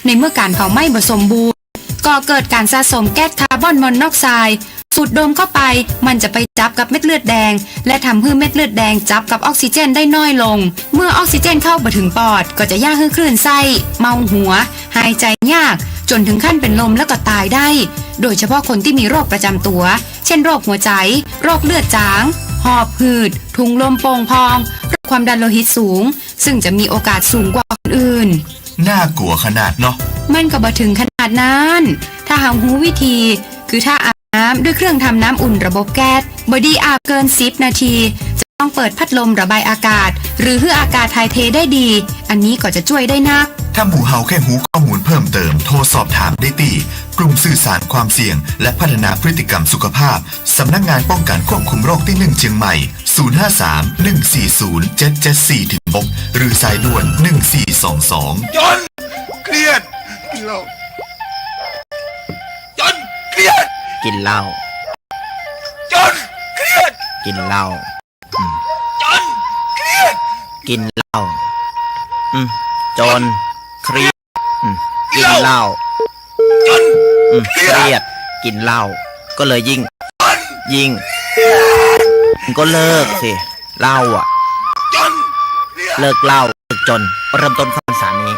ในเมื่อก๋านเผาไหม้บ่สมบูรณ์ ก่อเกิดก๋านสะสมแก๊สคาร์บอนมอนอกไซด์ สูดดมเข้าไป มันจะไปจับกับเม็ดเลือดแดง และทำหื้อเม็ดเลือดแดงจับกับออกซิเจนได้น้อยลง เมื่อออกซิเจนเข้าบ่ถึงปอด ก็จะเยียะหื้อคลื่นไส้ เมาหัว หายใจ๋ยาก จ๋นถึงขั้นเป๋นลมแล้วก็ต๋ายได้ โดยเฉพาะคนตี้มีโรคประจำตั๋ว เช่น โรคหัวใจ๋ โรคเลือดจาง หอบหืด ถุงลมโป่งพอง โรคความดันโลหิตสูง ซึ่งจะมีโอกาสสูงกว่าคนอื่น น่ากลัวขนาดเนาะ มันก็บ่ถึงขนาดนั้น ถ้าเฮาฮู้วิธี คือถ้าอาบน้ำด้วยเครื่องทำน้ำอุ่นระบบแก๊ส บ่ดีอาบเกินสิบนาที จะต้องเปิดพัดลมระบายอากาศ หรือหื้ออากาศถ่ายเทได้ดี อันนี้ก็จะจ้วยได้นัก ถ้าหมู่เฮาใค่ฮู้ข้อมูลเพิ่มเติม โทรสอบถามได้ตี้ กลุ่มสื่อสารความเสี่ยง และพัฒนาพฤติกรรมสุขภาพ สำนักงานป้องกันควบคุมโรคตี้หนึ่งเชียงใหม่ ศูนย์ห้าสาม หนึ่งสี่ศูนย์ เจ็ดเจ็ดสี่ ถึงหก หรือสายด่วน หนึ่งสี่สองสอง จ๋น เครียด กินเหล้า จ๋น เครียด กินเหล้า จ๋น เครียด กินเหล้า อืม จ๋น เครียด กินเหล้า อืม จ๋น เครียด อืม กินเหล้า จ๋น อืม เครียด เครียด กินเหล้า ก็เลยยิ่ง จ๋น ยิ่ง จ๋น ก็เลิกสิ เหล้าอะ จ๋น เครียด เลิกเหล้า เลิกจ๋น เริ่มต้นเข้าพรรษานี้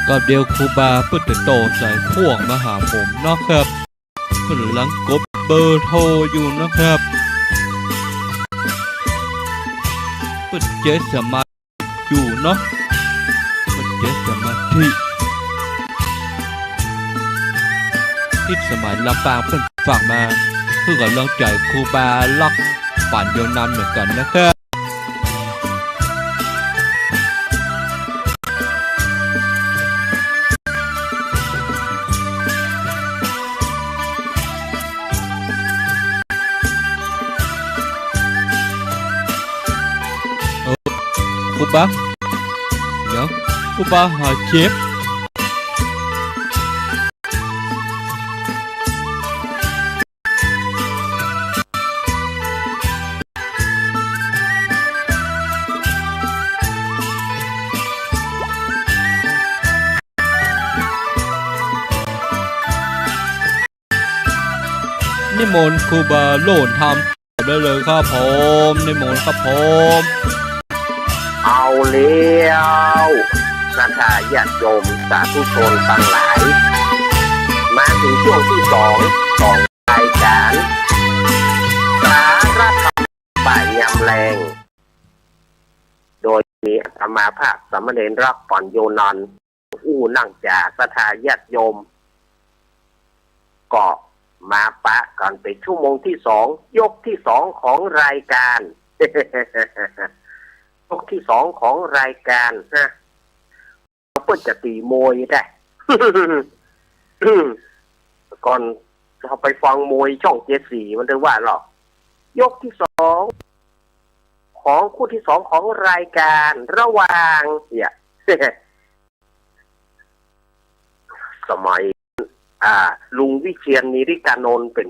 ก็เดี๋ยวครูบาเปิ้นจะต่อสายพ่วงมาหาผมเนาะครับ เปิ้นกำลังกดเบอร์โทรอยู่นะครับ เปิ้นเจ๊สมาธิอยู่เนาะ เปิ้นเจ๊สมาธิ พิสมัยลำปางเปิ้นฝากมา เพื่อก๋ำลังใจ๋ครูบาลักษณ์ ปั๋นยาวนานเหมือนกั๋นนะครับ เออ ครูบา เดี๋ยว ครูบาหาเจ็บ นิมนต์ครูบาโลนธรรมได้เลยครับผม นิมนต์ครับผม เอาแล้ว ศรัทธาญาติโยมสาธุชนตังหลาย มาเถิงช่วงตี้สองของรายก๋าน สาระธรรมบ่ายยามแลง โดยมีอาตมาภาพสามเณรรักษ์ ป่อนโยนันท์ อู้นั่งจ๋า ศรัทธาญาติโยม ก็มาปะกั๋นเป๋นชั่วโมงตี้สอง ยกตี้สองของรายก๋าน ยกตี้สองของรายก๋านนะ เปิ้นจะตี๋มวยได้ ก่อนเฮาไปฟังมวยช่องเจ็ดสี มันเถิงว่าเนาะ ยกตี้สอง ของคู่ตี้สองของรายก๋าน ระหว่าง เนี่ย สมัย อ่า ลุงวิเชียร นิริกานนท์ เป๋น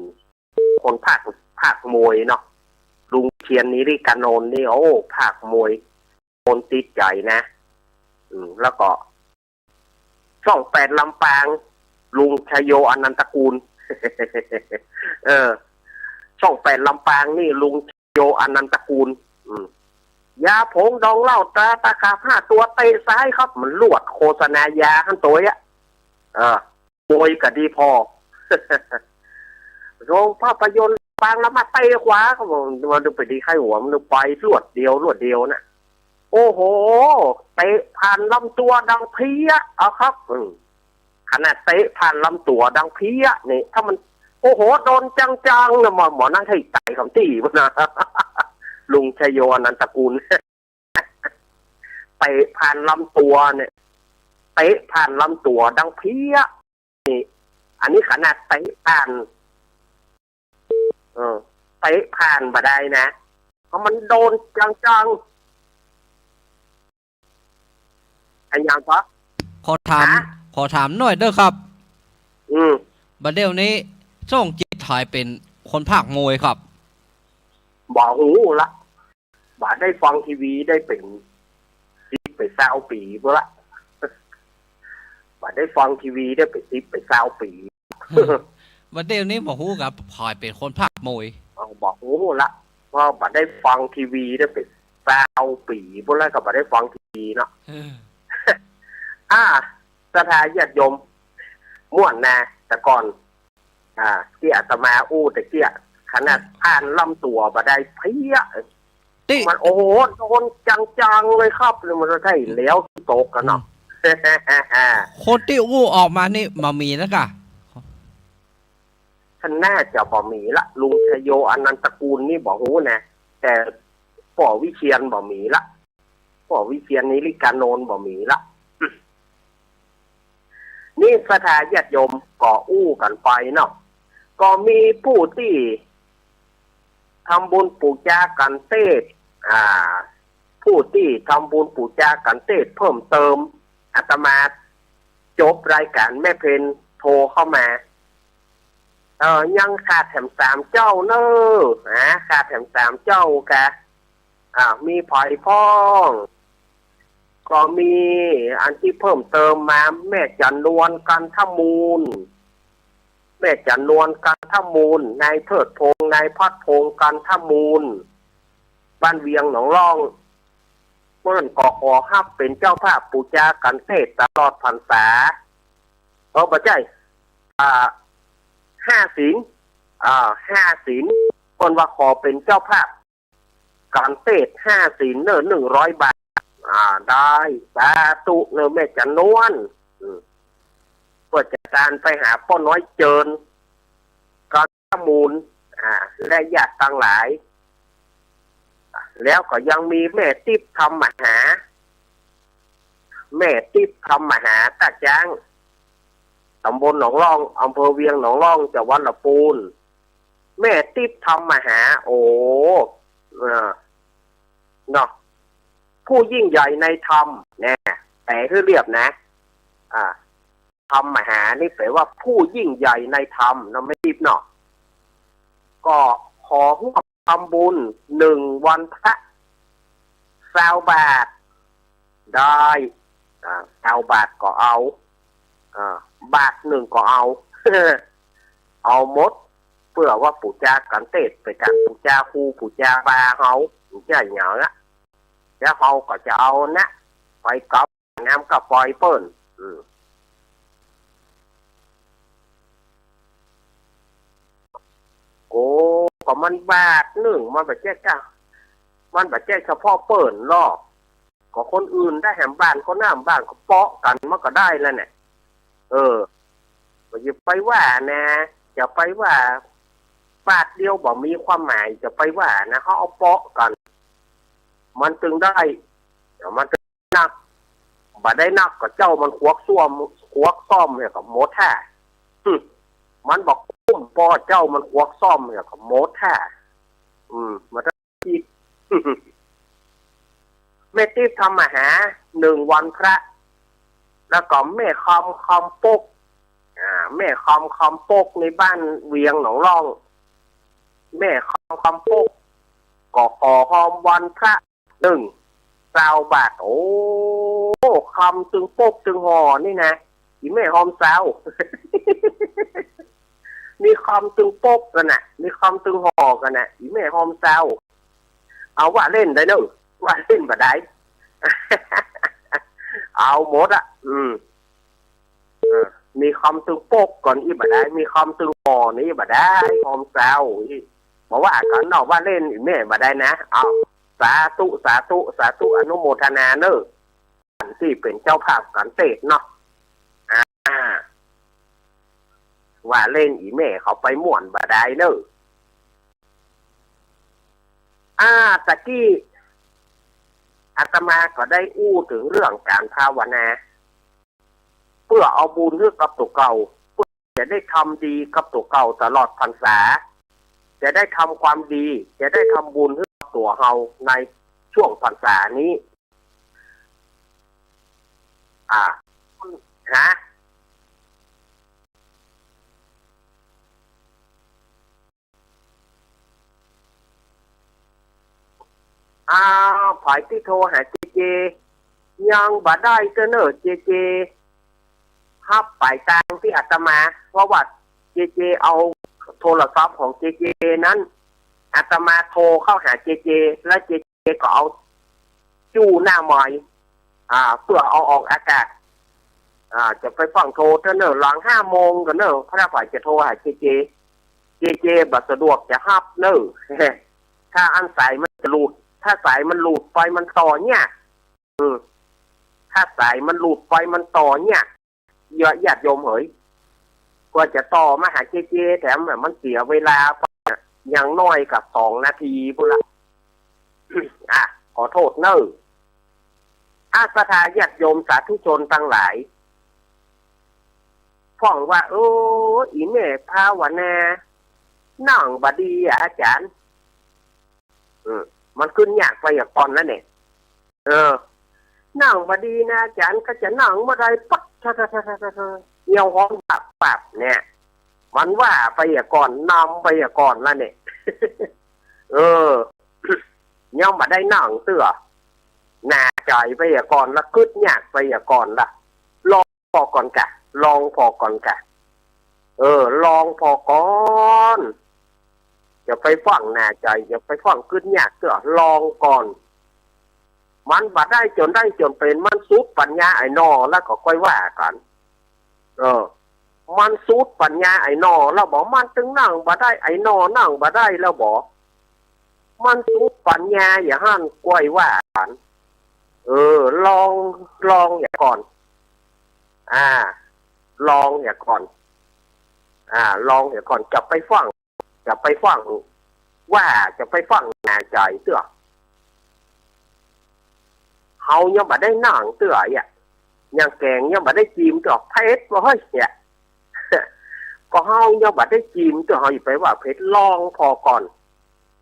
คนพากย์ พากย์มวยเนาะ ลุงวิเชียร นิริกานนท์ นี่ โอ้ พากย์มวย คนติดใจ๋นะ อืม แล้วก็ ช่องแปดลำปาง ลุงชโย อนันตกูล เออ ช่องแปดลำปางนี่ลุงชโย อนันตกูล อืม ยาผงดองเหล้าตราตะขาบห้าตัวเตะซ้ายครับ มันลวดโฆษณายาหั้นตั๋วเนี้ย เออ มวยก็ดีผ่อ โรงภาพยนตร์ปางละมาเตะขวา ก็บอกว่าไปดีใค่หัว มันไปลวดเดียว ลวดเดียวนะ โอ้โห เตะผ่านลำตั๋วดังเพี้ย เอาครับ อืม ขนาดเตะผ่านลำตั๋วดังเพี้ยนี่ ถ้ามัน โอ้โห โดนจังๆ นะหมอ หมอนั่นให้ต๋ายกำตี้พุ้นนะ ลุงชโย อนันตกูล เตะผ่านลำตั๋วเนี่ย เตะผ่านลำตั๋วดังเพี้ยนี่ อันนี้ขนาดเตะผ่าน เออ เตะผ่านบ่ได้นะ เพราะมันโดนจังๆ อะหยังก็ ขอถาม ฮะ ขอถามหน่อยเต๊อะครับ อืม บ่าเดี่ยวนี้สมจิตหายเป๋นคนพากย์มวยครับ บ่ฮู้ละ บ่ได้ฟังทีวีได้เป๋นสิบไปซาวปี๋พุ้นละ บ่ได้ฟังทีวีได้เป๋นสิบไปซาวปี๋ บ่าเดี่ยวนี้บ่ฮู้ครับ หายเป๋นคนพากย์มวย อ๋อ บ่ฮู้ละ เพราะบ่ได้ฟังทีวีได้เป๋นซาวปี๋พุ้นละ ก็บ่ได้ฟังทีวีเนาะ เออ อ่า ศรัทธาญาติโยม ม่วนนะ แต่ก่อน อ่า ตี้อาตมาอู้ตะเกียะ ขนาดผ่านลำตั๋วบ่ได้เพี้ย ตี้ มัน โอ้โห โดนจังๆ เลยครับ แล้วมันก็ใช่แล้วตกกั๋นเนาะ อืม คนตี้อู้ออกมานี่บ่มีแล้วก่ะ ท่านน่าจะบ่มีละ ลุงชโย อนันตกูลนี่บ่ฮู้นะ แต่ป้อวิเชียรบ่มีละ ป้อวิเชียร นิริกานนท์บ่มีละ นี่ศรัทธาญาติโยมก็อู้กั๋นไปเนาะ ก็มีผู้ตี้ทำบุญปู๋จากั๋นเตศน์ อ่า ผู้ตี้ทำบุญปู๋จากั๋นเตศน์เพิ่มเติม อาตมาจบรายก๋านแม่เพนโทรเข้ามา เออ ยังขาดแถมสามเจ้าเน่อ นะ ขาดแถมสามเจ้าก่ะ อ่า มีใผพ่อง ก็มีอันตี้เพิ่มเติมมา แม่จั๋นนวล กันทมูล แม่จั๋นนวล กันทมูล นายเทิดพงษ์ นายพัดพงษ์ กันทมูล บ้านเวียงหนองล่อง เปิ้นก็ขอฮับเป๋นเจ้าภาพปู๋จากั๋นเตศน์ตลอดพรรษา เออ บ่ใจ้ อ่า ห้าศีล อ่า ห้าศีล เปิ้นว่าขอเป๋นเจ้าภาพ กั๋นเตศน์ห้าศีลเน่อ หนึ่งร้อยบาท อ่า ได้ สาธุเน่อแม่จั๋นนวล อืม เปื้อจะตานไปหาป้อน้อยเจิญ กันทมูล อ่า และญาติตังหลาย แล้วก็ยังมีแม่ติ๊บ ธรรมมหา แม่ติ๊บ ธรรมมหา ต้าจ๊าง ต๋ำบลหนองล่อง อำเภอเวียงหนองล่อง จังหวัดละปูน แม่ติ๊บ ธรรมมหา โอ้ เออ เนาะ ผู้ยิ่งใหญ่ในธรรม แน่ แป๋หื้อเรียบนะ อ่า ธรรมมหานี่แป๋ว่าผู้ยิ่งใหญ่ในธรรมเนาะ แม่ติ๊บเนาะ ก็ขอร่วมทำบุญหนึ่งวันพระ ซาวบาท ได้ อ่า ซาวบาทก็เอา อ่า บาทนึ่งก็เอา เอาหมด เปื้อว่าปู๋จากั๋นเตศน์ เป๋นก๋านปู๋จาครูปู๋จาบาเฮา บ่ใจ้หยังอะ แล้วเฮาก็จะเอานะ ไปกับน้ำกับไฟเปิ้น อืม โอ้ ก็มันบาทนึ่ง มันบ่ใจ้ก้า มันบ่ใจ้เฉพาะเปิ้นหรอก ก็คนอื่นได้แหม บ้านก็น้ำ บ้านก็เปาะกั๋น มันก็ได้แล้วเนี่ย เออ ก็อย่าไปว่านะ อย่าไปว่า บาทเดียวบ่มีความหมาย อย่าไปว่านะ เฮาเอาเปาะกั๋น มันจึงได้ มันจึงนัก บ่ได้นักก็เจ้ามันควักซ่อม ควักซ่อมเนี่ยก็หมดแท้ หึ มันบ่คุ้ม ป้อเจ้ามันควักซ่อมเนี่ยก็หมดแท้ อืม มาตั้งคิด แม่ติ๊บ ธรรมมหา หนึ่งวันพระ แล้วก็แม่คำ คำปก อ่า แม่คำ คำปก ในบ้านเวียงหนองล่อง แม่คำ คำปก ก็ขอฮอมวันพระนึ่ง ซาวบาท โอ้ คำตึงปกตึงห่อนี่นะ อี่แม่ฮอมซาว มีคำตึงปกกั๋นน่ะ มีคำตึงห่อกั๋นน่ะ อี่แม่ฮอมซาว เอาว่าเล่นได้เนอะ ว่าเล่นบ่ได้ เอาหมดอะ อืม เออ มีคำตึงปกก่อนอี้บ่ได้ มีคำตึงห่อนี่บ่ได้ ฮอมซาวอี้ บ่ว่ากั๋นเนาะ ว่าเล่นอี่แม่บ่ได้นะ เอา สาธุ สาธุ สาธุ อนุโมทนาเนอะ ตี้เป๋นเจ้าภาพก๋านเตศน์เนาะ อ่า ว่าเล่นอี่แม่เขาไปม่วนบ่ได้เนอะ อ่า ตะกี้อาตมาก็ได้อู้เถิงเรื่องก๋านภาวนา เปื้อเอาบุญหื้อกับตั๋วเก่า เปื้อจะได้ทำดีกับตั๋วเก่าตลอดพรรษา จะได้ทำความดี จะได้ทำบุญหื้อกับตั๋วเฮาในช่วงพรรษานี้ อ่า ฮะ อ้าว ใผตี้โทรหาเจเจ ยังบ่ได้เตื้อเน่อ เจเจ ฮับป๋ายตางตี้อาตมา เพราะว่าเจเจเอาโทรศัพท์ของเจเจนั้น อาตมาโทรเข้าหาเจเจ แล้วเจเจก็เอาจู้หน้าไมค์ อ่า เปื้อเอาออกอากาศ อ่า จะไปฟั่งโทรเตื้อเน่อ หลังห้าโมงก่อเน่อ ถ้าใผจะโทรหาเจเจ เจเจบ่สะดวกจะฮับเน่อ ถ้าอันสายมันจะหลุด ถ้าสายมันหลุดไปมันต่อเนี่ย อืม ถ้าสายมันหลุดไปมันต่อเนี่ย ญาติโยมเหย กว่าจะต่อมาหาเจเจ แถมมันเสียเวลา อย่างน้อยก็สองนาทีพู้นละ อ่ะ ขอโทษเน่อ อ่ะ ศรัทธาญาติโยมสาธุชนตังหลาย พ่องว่า โอ้ อี่แม่ภาวนา นั่งบ่ดีอะอาจ๋ารย์ อืม มันขึ้นยากไวยากรณ์แล้วเนี่ย เออ นั่งบ่ดีนะอาจ๋ารย์ ก็จะนั่งบ่ได้ ปั๊บ ทะ ทะ ทะ ทะ ทะ ทะ เหี่ยวหอนปับปับเนี่ย มันว่าไวยากรณ์ นำไวยากรณ์แล้วเนี่ย เออ ยังบ่ได้นั่งเตื้อ หนักใจ๋ไวยากรณ์ละ กึ๊ดยากไวยากรณ์ละ ลองผ่อก่อนกะ ลองผ่อก่อนกะ เออ ลองผ่อก่อน อย่าไปฟั่งหนักใจ๋ อย่าไปฟั่งกึ๊ดยากเตื้อ ลองก่อน มันบ่ได้จ๋นได้จ๋นเป๋น มันสุดปัญญาไอ้หนอ แล้วก็ค่อยว่ากั๋น เออ มันสุดปัญญาไอ้หนอ แล้วบ่ มันตึงนั่งบ่ได้ ไอ้หนอนั่งบ่ได้แล้วบ่ มันสุดปัญญาอย่างหั้น ก้อยว่ากั๋น เออ ลอง ลองเหียก่อน อ่า ลองเหียก่อน อ่า ลองเหียก่อน จะไปฟั่ง จะไปฟั่ง ว่าจะไปฟั่งหนักใจ๋เตื้อ เฮายังบ่ได้นั่งเตื้ออะ ยังแก๋งยังบ่ได้จีมเตื้อ เผ็ดว่ะเฮ้ยเนี่ย ก็เฮายังบ่ได้จีมเตื้อ เฮาอย่าไปว่าเผ็ด ลองผ่อก่อน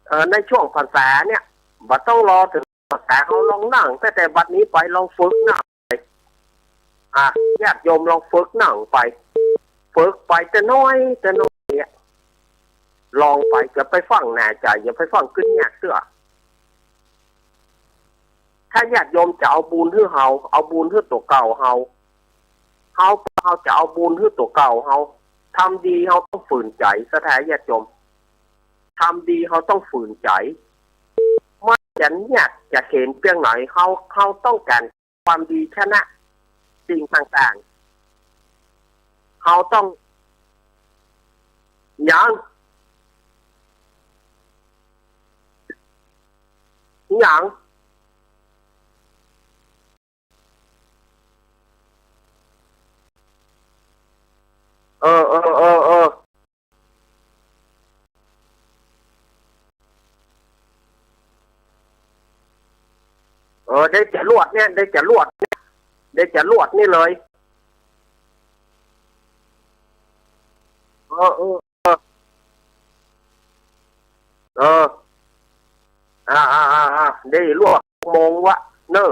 เออ ในช่วงพรรษาเนี่ย บ่ต้องรอเถิงพรรษา เฮาลองนั่งตั้งแต่บัดนี้ไป ลองฝึกนั่งไป อ่ะ ญาติโยมลองฝึกนั่งไป ฝึกไปแต่น้อยแต่น้อยเนี่ย ลองไป จะไปฟั่งหนักใจ๋ อย่าไปฟั่งกึ๊ดยากเตื้อ ถ้าญาติโยมจะเอาบุญหื้อเฮา เอาบุญหื้อตั๋วเก่าเฮา เฮา เฮาจะเอาบุญหื้อตั๋วเก่าเฮา ทำดีเฮาต้องฝืนใจ๋ ศรัทธาญาติโยม ทำดีเฮาต้องฝืนใจ๋ มันจะยากจะเข็ญเปียงไหน เฮา เฮาต้องก๋านความดีชนะสิ่งต่างๆ เฮาต้อง หยัง หยัง เออ เออ เออ เออ เออ ได้จ๋ารวดเนี่ย ได้จ๋ารวดเนี่ย ได้จ๋ารวดนี่เลย เออ เออ เออ เออ อ่า อ่า อ่า อ่า ได้รวดหกโมงวะ เน่อ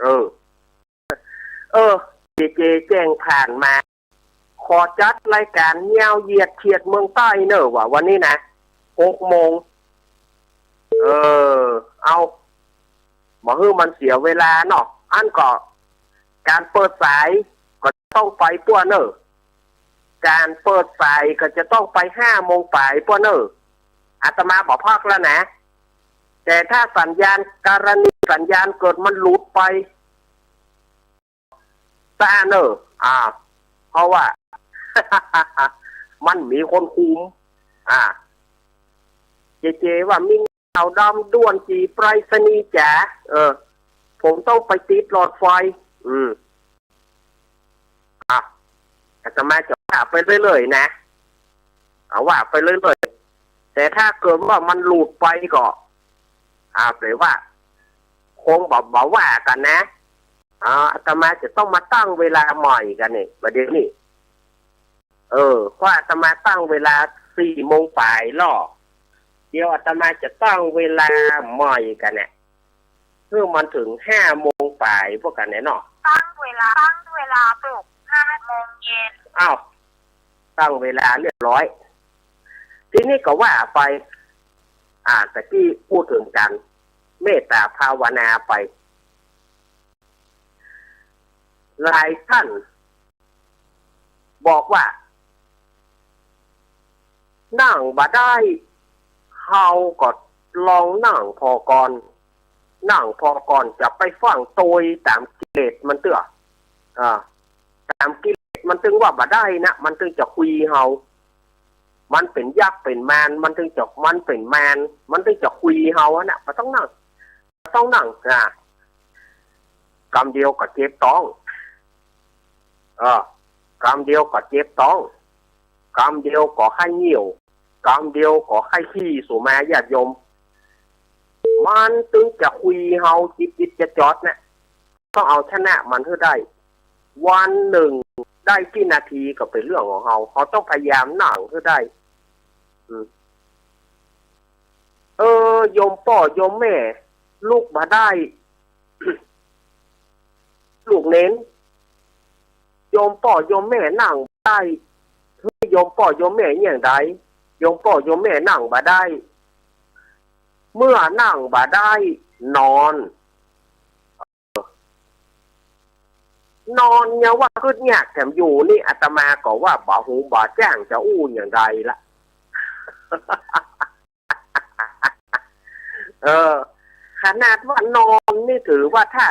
เออ เออ เจเจแจ้งผ่านมา ขอจัดรายก๋านยาวเหยียดเฉียดเมืองใต้เน่อ ว่าวันนี้นะ หกโมง เออ เอา บ่หื้อมันเสียเวลาเนาะ อันก็ ก๋านเปิดสายก็จะต้องไปป้วนเน่อ ก๋านเปิดสายก็จะต้องไปห้าโมงป๋ายป้วนเน่อ อาตมาบ่พักแล้วนะ แต่ถ้าสัญญาณ กรณีสัญญาณเกิดมันหลุดไป ซะเน่อ อ่า เพราะว่า มันมีคนคุม อ่า เจเจว่า มีข่าวดำด่วนจี๋ไปรษณีย์จ๋า เออ ผมต้องไปติดหลอดไฟ อืม อ่ะ อาตมาจะว่าไปเรื่อยๆ นะ เอาว่าไปเรื่อยๆ แต่ถ้าเกิดว่ามันหลุดไปก็ อ่า แปลว่า คงบ่ บ่ว่ากั๋นนะ อ่า อาตมาจะต้องมาตั้งเวลาใหม่กั๋นเนี่ย ประเดี๋ยวนี้ เออ เพราะอาตมาตั้งเวลาสี่โมงป๋ายแล้ว เดี๋ยวอาตมาจะตั้งเวลาใหม่กั๋นเนี่ย หื้อมันเถิงห้าโมงป๋ายป้วนกั๋นเนี่ยเนาะ ตั้งเวลา ตั้งเวลาปลุกห้าโมงเย็น อ้าว ตั้งเวลาเรียบร้อย ทีนี้ก็ว่าไป อ่า ตะกี้พูดเถิงก๋านเมตตาภาวนาไป หลายท่านบอกว่า นั่งบ่ได้ เฮาก็ลองนั่งผ่อก่อน นั่งผ่อก่อน จะไปฟั่งโตยต๋ามกิเลสมันเตื้อ อ่า ต๋ามกิเลสมันตึงว่าบ่ได้นะ มันตึงจะคุยเฮา มันเป๋นยักษ์เป๋นมาร มันตึงจะ มันเป๋นมาร มันตึงจะคุยเฮาอะนะ บ่ต้องนั่ง บ่ต้องนั่ง อ่า กำเดียวก็เจ็บต๊อง เออ กำเดียวก็เจ็บต๊อง กำเดียวก็ไข้เยี่ยว กำเดียวก็ไข้ขี้ สุมาญาติโยม มันตึงจะคุยเฮาจิตจิตจะจอดนะ ต้องเอาชนะมันหื้อได้ วันหนึ่งได้กี่นาทีก็เป๋นเรื่องของเฮา เฮาต้องพยายามนั่งหื้อได้ อืม เออ โยมป้อโยมแม่ ลุกบ่ได้ ลูกเณร โยมป้อโยมแม่นั่งบ่ได้ โยมป้อโยมแม่เยียะใด โยมป้อโยมแม่นั่งบ่ได้ เมื่อนั่งบ่ได้ นอน นอนยังว่ากึ๊ดยากแถมอยู่นี่ อาตมาก็ว่าบ่ฮู้บ่จ้างจะอู้อย่างใดละ เออ ขนาดว่านอนนี่ถือว่าถ้า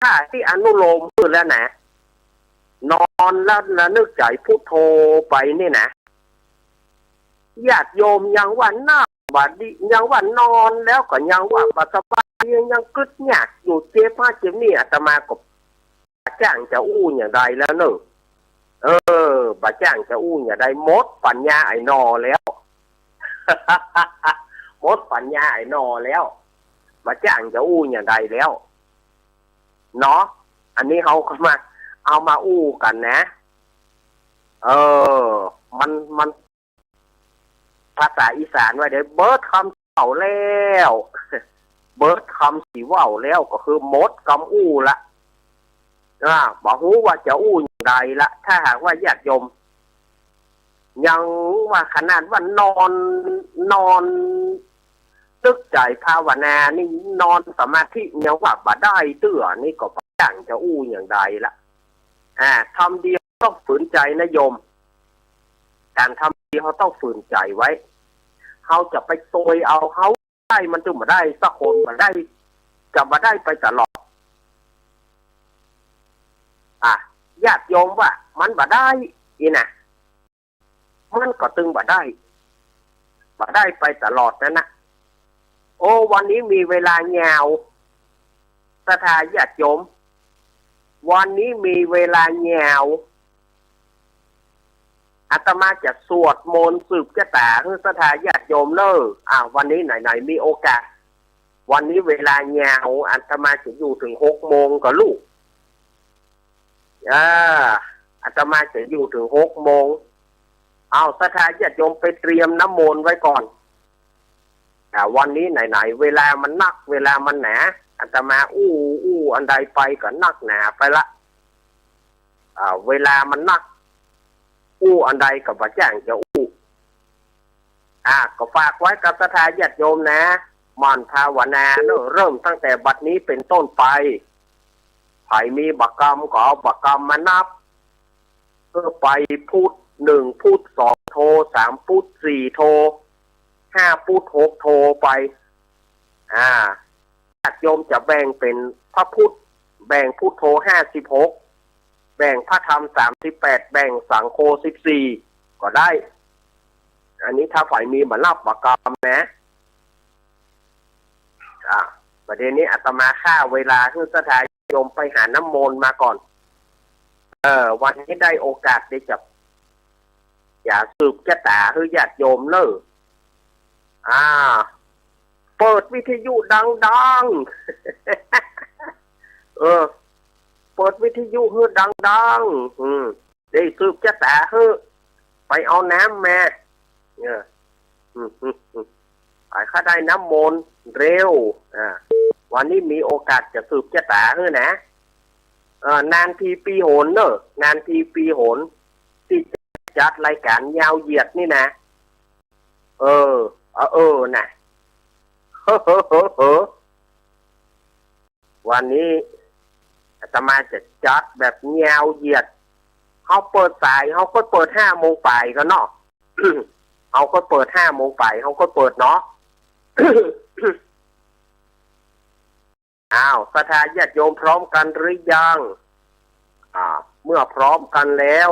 ถ้าตี้อนุโลมหื้อแล้วนะ นอนแล้วระลึกใจ๋พุทโธไปนี่นะ ญาติโยมยังว่านั่งบ่ดี ยังว่านอนแล้วก็ยังว่าบ่สบาย ยังกึ๊ดยากอยู่ เจ็บหั้นเจ็บนี่ อาตมาก็ บ่จ้างจะอู้อย่างใดแล้วเน่อ เออ บ่จ้างจะอู้อย่างใด หมดปัญญาไอ้หนอแล้ว หมดปัญญาไอ้หนอแล้ว บ่จ้างจะอู้อย่างใดแล้ว เนาะ อันนี้เฮาก็มา เอามาอู้กั๋นนะ เออ มัน มัน ภาษาอีสานว่าเดี๋ยว เบิดคำเว้าแล้ว เบิดคำสิเว้าแล้ว ก็คือหมดกำอู้ละ อ่า บ่ฮู้ว่าจะอู้อย่างใดละ ถ้าหากว่าญาติโยม ยังว่าขนาดว่านอน นอนนึกใจ๋ภาวนานี่ นอนสมาธิยังว่าบ่ได้เตื้อ นี่ก็บ่จ้างจะอู้อย่างใดละ อ่า ทำดีต้องฝืนใจ๋นะโยม ก๋านทำดีเฮาต้องฝืนใจ๋ไว้ เฮาจะไปโตยเอาเฮาได้ มันจะบ่ได้สักคน บ่ได้ จะบ่ได้ไปตลอด อ่ะ ญาติโยมว่ามันบ่ได้ นี่นะ มันก็ตึงบ่ได้ บ่ได้ไปตลอดนั้นนะ โอ้ วันนี้มีเวลายาว ศรัทธาญาติโยม วันนี้มีเวลายาว อาตมาจะสวดมนต์สืบจะต๋าหื้อศรัทธาญาติโยมเน่อ อ่ะ วันนี้ไหนๆ มีโอกาส วันนี้เวลายาว อาตมาจะอยู่เถิงหกโมงก่อลูก อ่า อาตมาจะอยู่เถิงหกโมง เอาศรัทธาญาติโยมไปเตรียมน้ำมนต์ไว้ก่อน อ่า วันนี้ไหนๆ เวลามันนัก เวลามันหนา อาตมาอู้ อู้อันใดไปก็นักหนาไปละ อ่า เวลามันนัก อู้อันใดก็บ่จ้างจะอู้ อ่า ก็ฝากไว้กับศรัทธาญาติโยมนะ หมั่นภาวนาเนาะ เริ่มตั้งแต่บัดนี้เป็นต้นไป ใผมีบ่ากำก็เอาบ่ากำมานับ เออ ไปพุธหนึ่ง พุธสองโท สามพุธสี่โท ห้าพุธหกโทไป อ่า ญาติโยมจะแบ่งเป็นพระพุธ แบ่งพุทโธห้าสิบหก แบ่งพระธรรมสามสิบแปด แบ่งสังโฆสิบสี่ ก็ได้ อันนี้ถ้าใผมีบ่านับบ่ากำนะ อ่า ประเด็นนี้อาตมาฆ่าเวลาหื้อศรัทธาญาติโยมไปหาน้ำมนต์มาก่อน เออ วันนี้ได้โอกาสได้จะ จะสืบชะตาหื้อญาติโยมเน่อ อ่า เปิดวิทยุดังๆ เออ เปิดวิทยุหื้อดังๆ อืม ได้สืบชะตาหื้อ ไปเอาน้ำมา เออ อืม อืม อืม ไปข้าได้น้ำมนต์เร็ว อ่า วันนี้มีโอกาสจะสืบชะตาหื้อนะ เออ นานทีปีหนเน่อ นานทีปีหน ตี้จะจัดรายก๋านยาวเหยียดนี่นะ เออ เออ เออ น่ะ เฮ้อ เฮ้อ เฮ้อ เฮ้อ วันนี้อาตมาจะจัดแบบยาวเหยียด เฮาเปิดสาย เฮาก็เปิดห้าโมงปลายก่อเนาะ เฮาก็เปิดห้าโมงปลาย เฮาก็เปิดเนาะ อ้าว ศรัทธาญาติโยมพร้อมกันหรือยัง อ่า เมื่อพร้อมกันแล้ว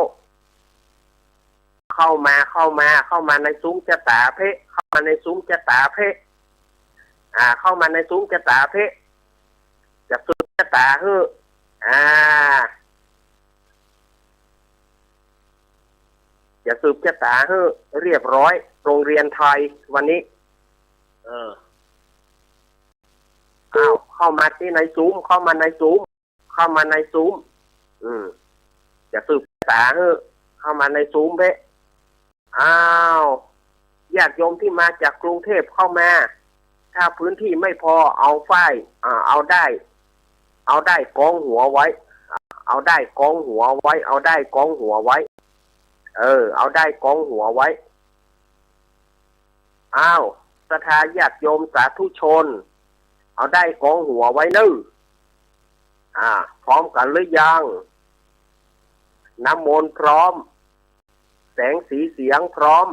เข้ามา เข้ามา เข้ามาในสุมชะตาเพะ เข้ามาในสุมชะตาเพะ อ่า เข้ามาในสุมชะตาเพะ จะสืบชะตาหื้อ อ่า จะสืบชะตาหื้อเรียบร้อย โรงเรียนไทยวันนี้ เออ อ้าว เข้ามาตี้ในสุม เข้ามาในสุม เข้ามาในสุม อืม จะสืบชะตาหื้อ เข้ามาในสุมเพะ อ้าว ญาติโยมที่มาจากกรุงเทพฯเข้ามา ถ้าพื้นที่ไม่พอเอาฝ้าย อ่า เอาด้าย เอาด้ายกองหัวไว้ เอาด้ายกองหัวไว้ เอาด้ายกองหัวไว้ เออ เอาด้ายกองหัวไว้ อ้าว ศรัทธาญาติโยมสาธุชน เอาด้ายกองหัวไว้เน่อ อ่า พร้อมกันหรือยัง น้ำมนต์พร้อม แสงสีเสียงพร้อม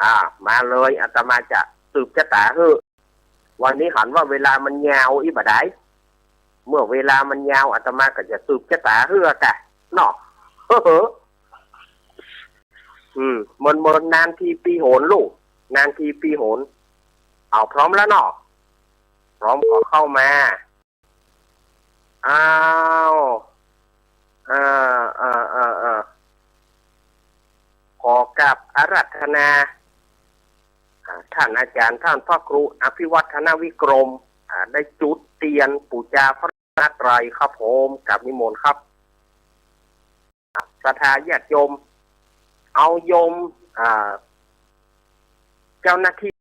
อ่า มาเลย อาตมาจะสืบชะตาหื้อ วันนี้หันว่าเวลามันยาวอี้บ่าดาย เมื่อเวลามันยาว อาตมาก็จะสืบชะตาหื้อกะเนาะ เฮ้อ อืม เมินๆ นานทีปีหนลูก นานทีปีหน เอา พร้อมแล้วเนาะ พร้อมก็เข้ามา อ้าว เอ่อ เอ่อ เอ่อ เอ่อ ขอกราบอาราธนา อ่า ท่านอาจารย์ ท่านพระครูอภิวัฒนวิกรม อ่า ได้จุดเตียนปู๋จาพระรัตนตรัยครับผม กราบนิมนต์ครับ ศรัทธาญาติโยม เอาโยม อ่า เจ้าหน้าที่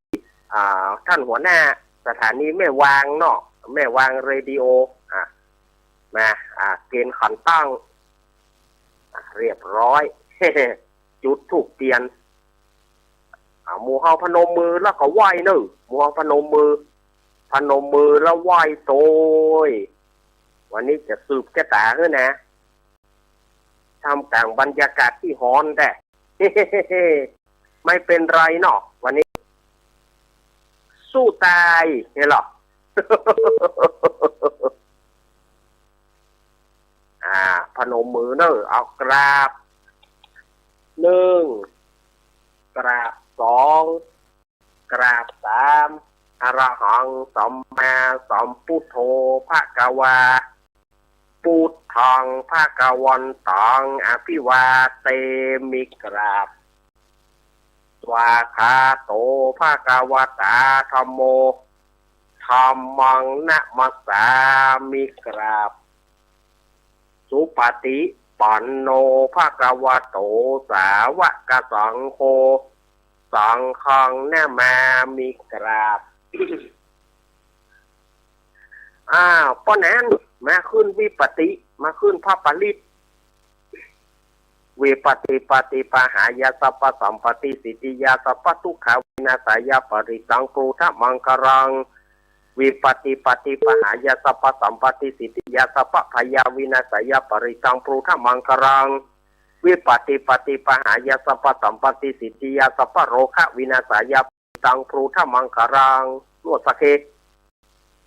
อ่า ท่านหัวหน้าสถานีแม่วางเนาะ แม่วางเรดิโอ อ่า มา อ่า เกณฑ์ขันตั้ง อ่า เรียบร้อย จุดธูปเตียน อ่า หมู่เฮาพนมมือแล้วก็ไหว้เน่อ หมู่เฮาพนมมือ พนมมือแล้วไหว้โตย วันนี้จะสืบชะตาหื้อนะ ท่ามกลางบรรยากาศตี้ฮ้อนแต๊ ไม่เป็นไรเนาะ วันนี้ สู้ต๋าย เนี่ยเหรอ อ่า พนมมือเน่อ เอากราบ หนึ่ง กราบ สอง กราบ สาม อะระหัง สัมมาสัมพุทโธ ภะคะวา พุทธัง ภะคะวันตัง อะภิวาเทมิ กราบ สวากขาโต ภะคะวะตา ธัมโม ธัมมัง นะมัสสามิ กราบ สุปฏิปันโน ภะคะวะโต สาวกสังโฆ สังฆัง นะมามิ กราบ อ้าว ป้อนั้น มาขึ้นวิปติ มาขึ้นพระปริตร วิปติปาติปาหายา สัพพะสัมปติสิทธิยา สัพพะทุกขา vinassāya parittaṃ brūtha maṅgalaṃ. Vipattipaṭibāhāya sabbasampattisiddhiyā sabbabhayavināsāya parittaṃ brūtha maṅgalaṃ. Vipattipaṭibāhāya sabbasampattisiddhiyā sabbarogavināsāya parittaṃ brūtha maṅgalaṃ. นวด sagge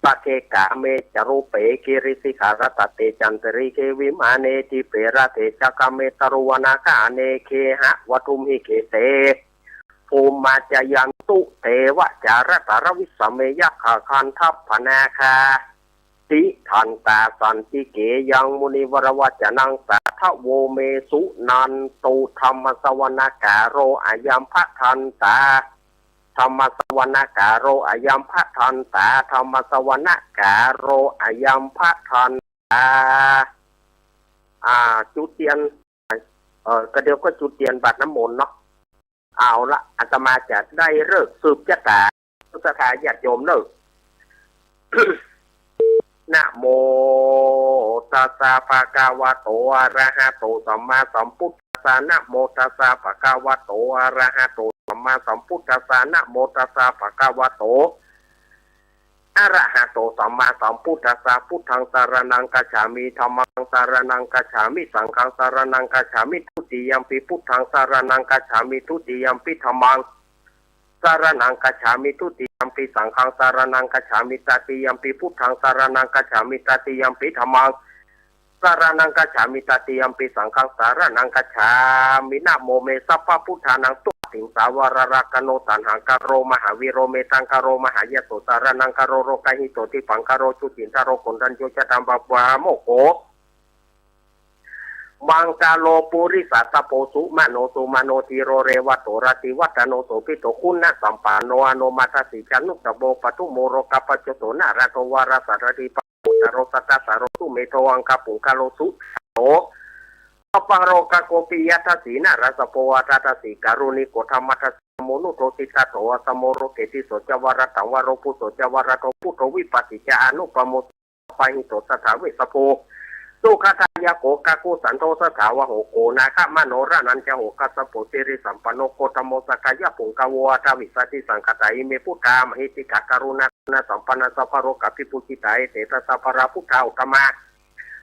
sagge kāme ca rūpe girisikharataṭe cantalikkhe vimāne dīpe raṭṭhe ca gāme taruvanagahane gehavatthumhi khette bhummā cāyantu devā jalathalavisame yakkhagandhabbanāgā tiṭṭhantā santike yaṃ munivaravacanaṃ sādhavo me suṇantu. Dhammassavanakālo ayambhadantā. Dhammassavanakālo ayambhadantā. Dhammassavanakālo ayambhadantā. อ่า จุดเตียน เอ่อ ก็เดี๋ยวก็จุดเตียนบาตรน้ำมนต์เนาะ เอาละ อาตมาจะได้ฤกษ์สืบชะตา ศรัทธาญาติโยมเนอะ Namo tassa bhagavato arahato sammāsambuddhassa. Namo tassa bhagavato arahato sammāsambuddhassa. Namo tassa bhagavato arahato sammāsambuddhassa. Buddhaṃ saraṇaṃ gacchāmi. Dhammaṃ saraṇaṃ gacchāmi. Saṅghaṃ saraṇaṃ gacchāmi. Dutiyampi buddhaṃ saraṇaṃ gacchāmi. Dutiyampi dhammaṃ saraṇaṃ gacchāmi. Dutiyampi saṅghaṃ saraṇaṃ gacchāmi. Tatiyampi buddhaṃ saraṇaṃ gacchāmi. Tatiyampi dhammaṃ saraṇaṃ gacchāmi. Tatiyampi saṅghaṃ saraṇaṃ gacchāmi. Namo me sabbabuddhānaṃ. Tuvattiṃ sāvararakkhaṇo taṇhaṅkaro mahāvīro medhaṅkaro mahāyaso saraṇaṅkaro lokahito dibhaṅkaro jucindharo koṇḍañño jnapāmokkho maṅgalo purisattamo sumano sumano dhīro revato rativaḍḍhano sobhito guṇasampanno anomadassī januttamo padumo lokapajjoto nārado varasattati pavuttharo sattasāro sumedho aṅgapuṅgalo sudāno pabbāro gago piyadassī nārāsabho atthadassī kāruṇiko dhammadassi dhammo nuddho siddhato asamo loke tisso ca varatthaṃ varo phusso ca varado buddho vipattiyo ca anupammo pahito satthā vessabho sukhadāyako kakusandho sāsavako nāgamaṇo rāmanujaho kassapo sirisampanno gotamo sakyapuṅgavo aṭṭhavīsati saṅkhātā ime buddhā mahiddhikā karuṇāguṇasampannā sabbalokavibhūsitā ete dasabalā buddhā uttamā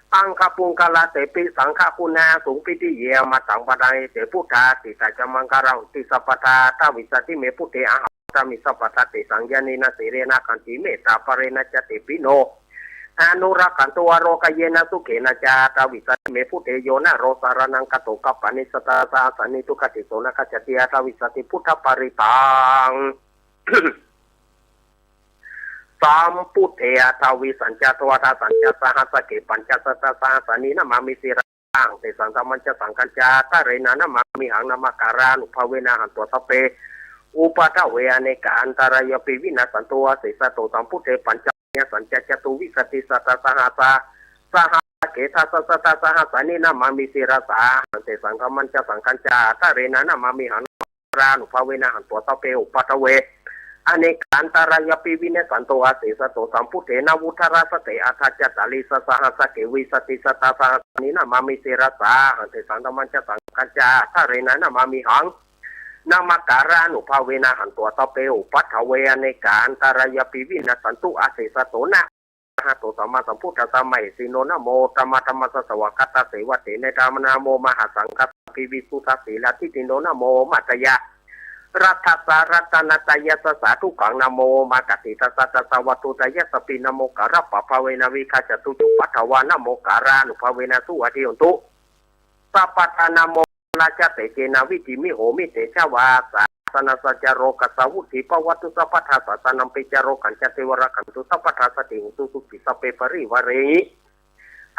aṅgapuṅgalā tepi saṅghaguṇā suṃ pītiye amataṃ padaṃ ete buddhā atītā ca maṅgalā honti sabbadā aṭṭhavīsati me buddhe ahaṃ vandāmi sabbadā tesaṃ ñāṇena sīlena khantimettābhārena ca tepi no anurakkhantu ārokāyena sukhena ca aṭṭhavīsati me buddhe yo nāro saraṇaṃ gato kappāni satasahassanī duggatiso na gacchati aṭṭhavīsati buddhaparittaṃ. Sambuddhe aṭṭhavīsañca dvādasañca sahassake pañcasatasahassāni namāmi sirasahaṃ tesaṃ dhammañca saṅghañca ādarena namāmihaṃ namakārānubhāvena hantvā sabbe upaddave anekā antarāyāpi vinassantu asesato. Sambuddhe pañcaviññāṇasañca catuvīsatisatasahassāni sahassake dasasatasahassāni namāmi sirasahaṃ tesaṃ dhammañca saṅghañca ādarena namāmihaṃ namakārānubhāvena hantvā sabbe upaddave anekā antarāyāpi vinassantu asesato. Sambuddhe navuttarasate aṭṭhacattāḷīsasahassake vīsatisatasahassāni namāmi sirasahaṃ tesaṃ dhammañca saṅghañca ādarena namāmihaṃ namakārānubhāvena hantvā sabbe upaddave anekā antarāyāpi vinassantu asesato. Na arahato sammāsambuddhassa mahesino namo uttamadhammassa svākkhātasseva tenadhammānamo mahāsaṅghassāpi visuddhasīladiṭṭhino namo omātyāraddhassa ratanattayassa sādhukaṃ namo omakātītassa tassa vatthuttayassapi namokārappabhāvena vigacchantu cupaddavā namokārānubhāvena suvatthi hotu sabbadā. Namo rājatejena vidhimhi homi tejavā sāsanassā ca rokassa vuḍḍhī bhavathu sabbadā sāsanampi ca rokkhassa cevarakkhantu sabbadā saddhiṃ hotu sukhī sabbe parivārehi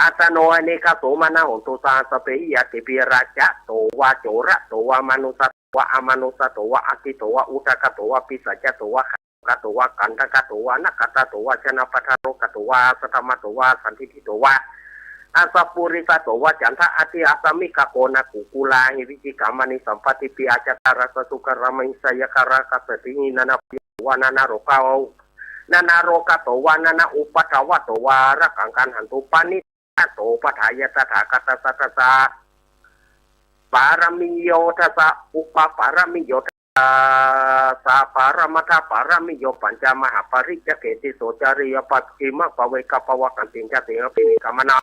attano anekā sumanā hontu saha sabbehi ñātibhi. Rājato vā corato vā manussato vā amanussato vā aggito vā udakato vā pisācato vā khāṇukato vā kaṇṭakato vā nakkhattato vā janapadarogato vā asaddhammato vā asandiṭṭhito vā asappurisato vā caṇḍahatthi assamigago nakkukkulāhi vicchikamaṇisappadīpi acaṭṭhārassa sūkaramahiṃsāya kālakassāti hi nānābhayato vā nānārogato vā nānārogato vā nānāupaddavato vā ārakkhaṃ gaṇhantu paṇi tato pādāya tathāgatassa dasa pāramiyo dasa upapāramiyo dasa สาปารมัตถปารมิโย ปัญจมหาปริจจเก ติสโสจริยปัจฉิมปเวกปวกขันติง จเสอภินิกรรมณา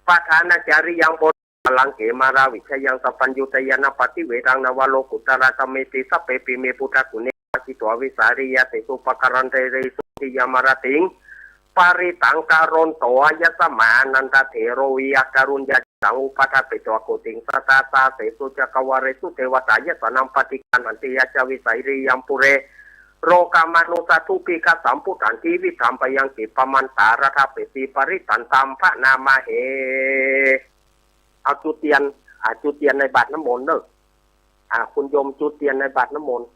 ปทานจริยัง โพธิมัลลังเขมาราวิชยัง สัพพัญญุตยานะปฏิเวทัง นวโลกุตตรธรรมเมติ สัพเพปิเมปุทธะกุณเณ ภาสิโตวิสาริยะเสสุปกรันเตเรสุติยามรติง ปริตังกโรนโต ยัสมานันทเถโร วิยะการุญญาสัง อุปทาเปโตโกติง สัตตาสาเสสุจักรวาเลสุ เทวตายสนังปฏิกานันติ ยะจวิสาริยังปุเร โรกามานุสาทุปิกสัมพุทธัน ทีวิธัมปยังกิปปมันตารัฐเปสี ปริตันตัมพนามเห เอาจุดเตียน อ่า จุดเตียนในบาตรน้ำมนต์เนอะ อ่า คุณโยมจุดเตียนในบาตรน้ำมนต์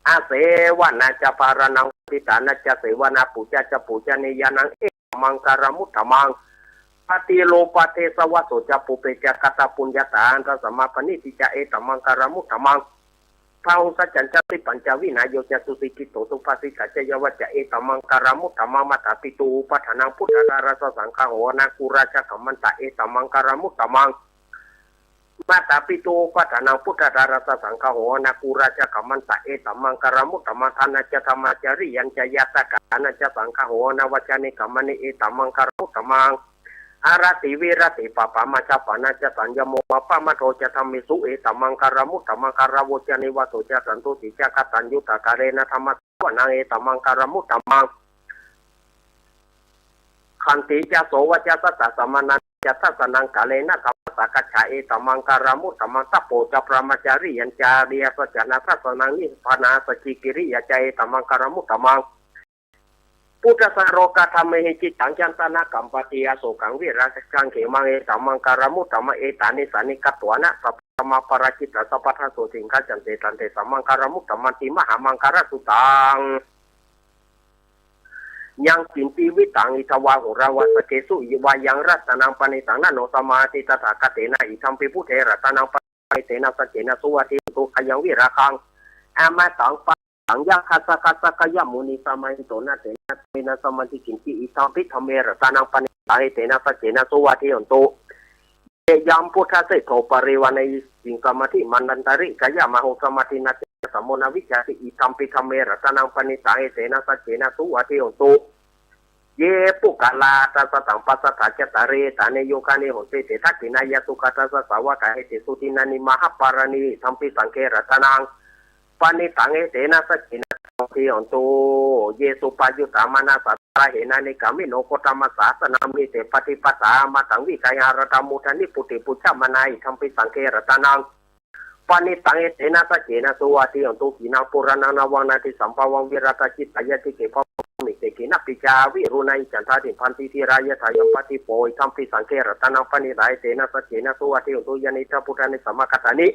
อาเสวนาจะปารานัง ปิตานาจะเสวนา ปูจาจะปูจนียานัง เอตมังการมุตตมัง ปฏิโลปเทสวะโสจะปุเปจะกตปุญญาตาอันตสมาปณิทิจะ เอตมังการมุตตมัง พาหุงสัจจัญจะสิปัญจะวินาโยจะสุสิกิโตสุภาสิตาจะยวัจจะ เอตมังการมุตตมัง มาตาปิตูปทานัง พุทธาดารัสสังคาโหนากุราชกัมมันตะ เอตมังการมุตตมัง มาตาปิตูปทานัง พุทธาดารัสสังคาโหนากุราชกัมมันตะ เอตมังการมุตตมัง ทานาจะธรรมาจริยัญจะยาตกานัญจะสังคาโหนาวจานิกรรมนิ เอตมังการมุตตมัง อารติวิรติปะปะมาจะปานาจะสัญญโมปะปะมาโทจะธรรมเมสุ เอตมังการมุตตมัง การโวจะนิวาโสจะสันตุติจะกตัญญูตะกาเลนะธรรมสวนัง เอตมังการมุตตมัง ขันติจะโสวะจะสัตตะสมณะจะทัสสนังกาเลนะธรรมสากัจฉา เอตมังการมุตตมัง ตะโปจะพรหมจาริยัญจาริยสัจจานะทัสสนังนิพพานาสัจจิกิริยาจะ เอตมังการมุตตมัง ปุทธสโรกะธรรมเมหิจิตตังจันตนะกัมปติอโศกังวิราชังเขมัง เอตมังการมุตตมัง เอตานิสานิกัตวานะสัพพะมาปราจิตตะสัพพะทะโสสิงคัจจันเตตันเตสมังการมุตตมันติมหามังการสุตัง ยังกินติวิตังอิทวาหุรังวาสเกสุอิวายังรัตนังปณิตังนโนสมาติตถาคเตนะ อิทัมปิพุทเทรัตนังปณิเตนะสัจเจนะสุวัติตุขยังวิราคัง อมตังปะ สังยักขัสสะกัสสะกะยะมุนิสมาหิโตนะเตนะเตนะสมาธิกินติอิทัมปิธัมเมรัตนังปณิตังเอเตนะสัจเจนะสุวัติโหนตุ เยยัมพุทธเสโทปริวานะอิสิงสมาธิมานันตริกะยะมะโหสมาธินะเตนะสมโมนะวิจจาติอิทัมปิธัมเมรัตนังปณิตังเอเตนะสัจเจนะสุวัติโหนตุ เยปุคคลาทัสสะตังปัสสัทธาจัตตาเรตานิโยคานิโหนติเตทักขิณายะสุขะทัสสะสาวกาเอเตสุทินนานิมหาปาราณีอิทัมปิสังเฆรัตนัง ปณิตังเอเตนะสัจเจนะสุวัติโหนตุ เยสุปายุตตามานสาตาเหนะนิกามิโนโคตมสสาสนามิเตปฏิปตามาตังวิกายารัตมุทานิปุติปุจจมนาอิทัมปิสังเฆรัตนัง ปณิตังเอเตนะสัจเจนะสุวัติโหนตุ ขีณังปุราณังนวังนาทิสัมภาวังวิรัตจิตตายะทิเกภะมิเตกิณปิจาวิรุณาอิจันทาทิพันติธีรายะถายัมปติโปอิทัมปิสังเฆรัตนัง ปณิตังเอเตนะสัจเจนะสุวัติโหนตุ ยานิทัพพุทธานิสมะคตานิ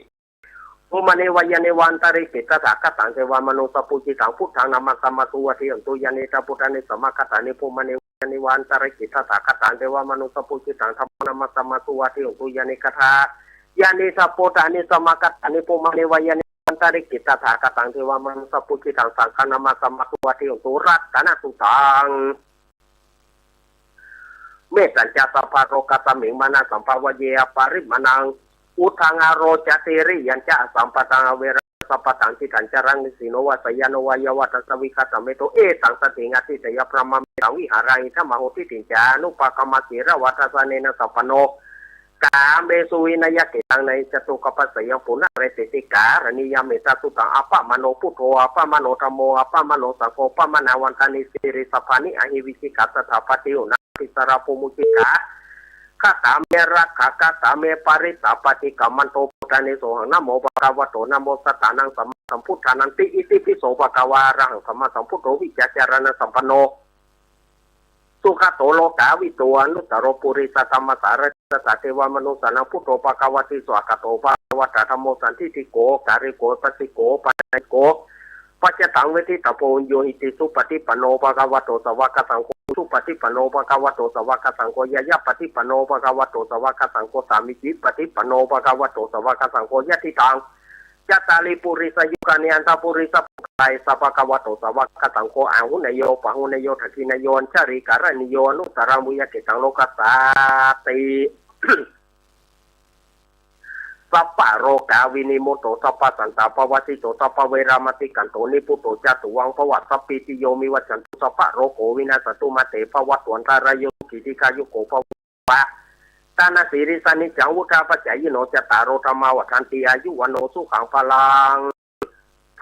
ภูมาเนวายาเนวันตริกิตถาคตังเทวามนุสสะปูจิตังพุทธังนามัสสามาสุวัติโหนตุ ยานิทัพพุทธานิสมะคตานิ ภูมาเนวายาเนวันตริกิตถาคตังเทวามนุสสะปูจิตังธัมมังนามัสสามาสุวัติโหนตุ ยานิคถายานิทัพพุทธานิสมะคตานิ ภูมาเนวายาเนวันตริกิตถาคตังเทวามนุสสะปูจิตังสังฆังนามัสสามาสุวัติโหนตุ รัตนสุตัง เมตัญจะสัพพะโรกัสมิงมานะสัมภาเว อปาริมาณัง อุทธังอโรจะติริยัญจะอสัมปทังอเวระสัพพะตัง ทิฏฐัญจะรังนิสิโนวาสยาโนวายาวะทัสสะวิคัตตะเมโต เอตังสติงอธิเตยะพรหมเมตังวิหารังอิทัมมโห ทิฏฐิญจานุปะกมมะสีลวะทัสสะเนนะสัมปันโน กาเมสุวินัยเกตัง นะหิจัตตุคัพพะสยังปุนะเรเตติ การณียะเมตตาสุตัง อัปปะมาโนพุทโธ อัปปะมาโนธัมโม อัปปะมาโนสังโฆ ปะมาณาวันตานิ สีลิสสัพพานิ อะหิวิจิกาสถาปาติ อุณาภิสาราปูมุจิกา คตาเมรักขา คตาเมปาริตตา ปะฏิกัมมันโต พุทธานิ โสหัง นะโมภะคะวะโต นะโมสัตตานังสัมมาสัมพุทธานันติ อิติปิโสภะคะวะ อะระหังสัมมาสัมพุทโธ วิจจารณะสัมปันโน สุขะโตโลกาวิทู อนุตตโรปุริสะธัมมสารถิ สัตถะเทวะมนุสสานังพุทโธภะคะวะติ สวากขาโตภะคะวะตะ ธัมโมสันทิฏฐิโก อาการิโก สัจจิโก ปายิโก ปัจจตังเวทิตาโพ วิญญูหิติ สุปะฏิปันโนภะคะวะโต สาวกสังโฆ สุปะฏิปันโนภะคะวะโต สาวกสังโฆ ญาญาปะฏิปันโนภะคะวะโต สาวกสังโฆ สามีจิปะฏิปันโนภะคะวะโต สาวกสังโฆ ยะทิตัง จัตตาริปุริสายุคานิ อัตถะปุริสะปุคคา เอสะภะคะวะโต สาวกสังโฆ อาหุเนโย ปะหุเนโย ทักขิเนโย อัญชลีกรณีโย อนุตตรังปุญญะเกตัง โลกัสสาติ สัพพะโรคาวินิมุตโต สัพพะสันตาปะวัสสิโต สัพพะเวรามาติกันโต นิพพุตโตจาตุวังภวะ สัพพีติโยมิวัชชันตุ สัพพะโรโควินาสสะตุ มาเตภวัตวันตะราโย สุขีทีฆายุโกภวะ ทะนะสีลิสสะนิจจัง วุฑฒาปะจายิโน จัตตาโรธัมมาวัฑฒันติ อายุวัณโณสุขังพลัง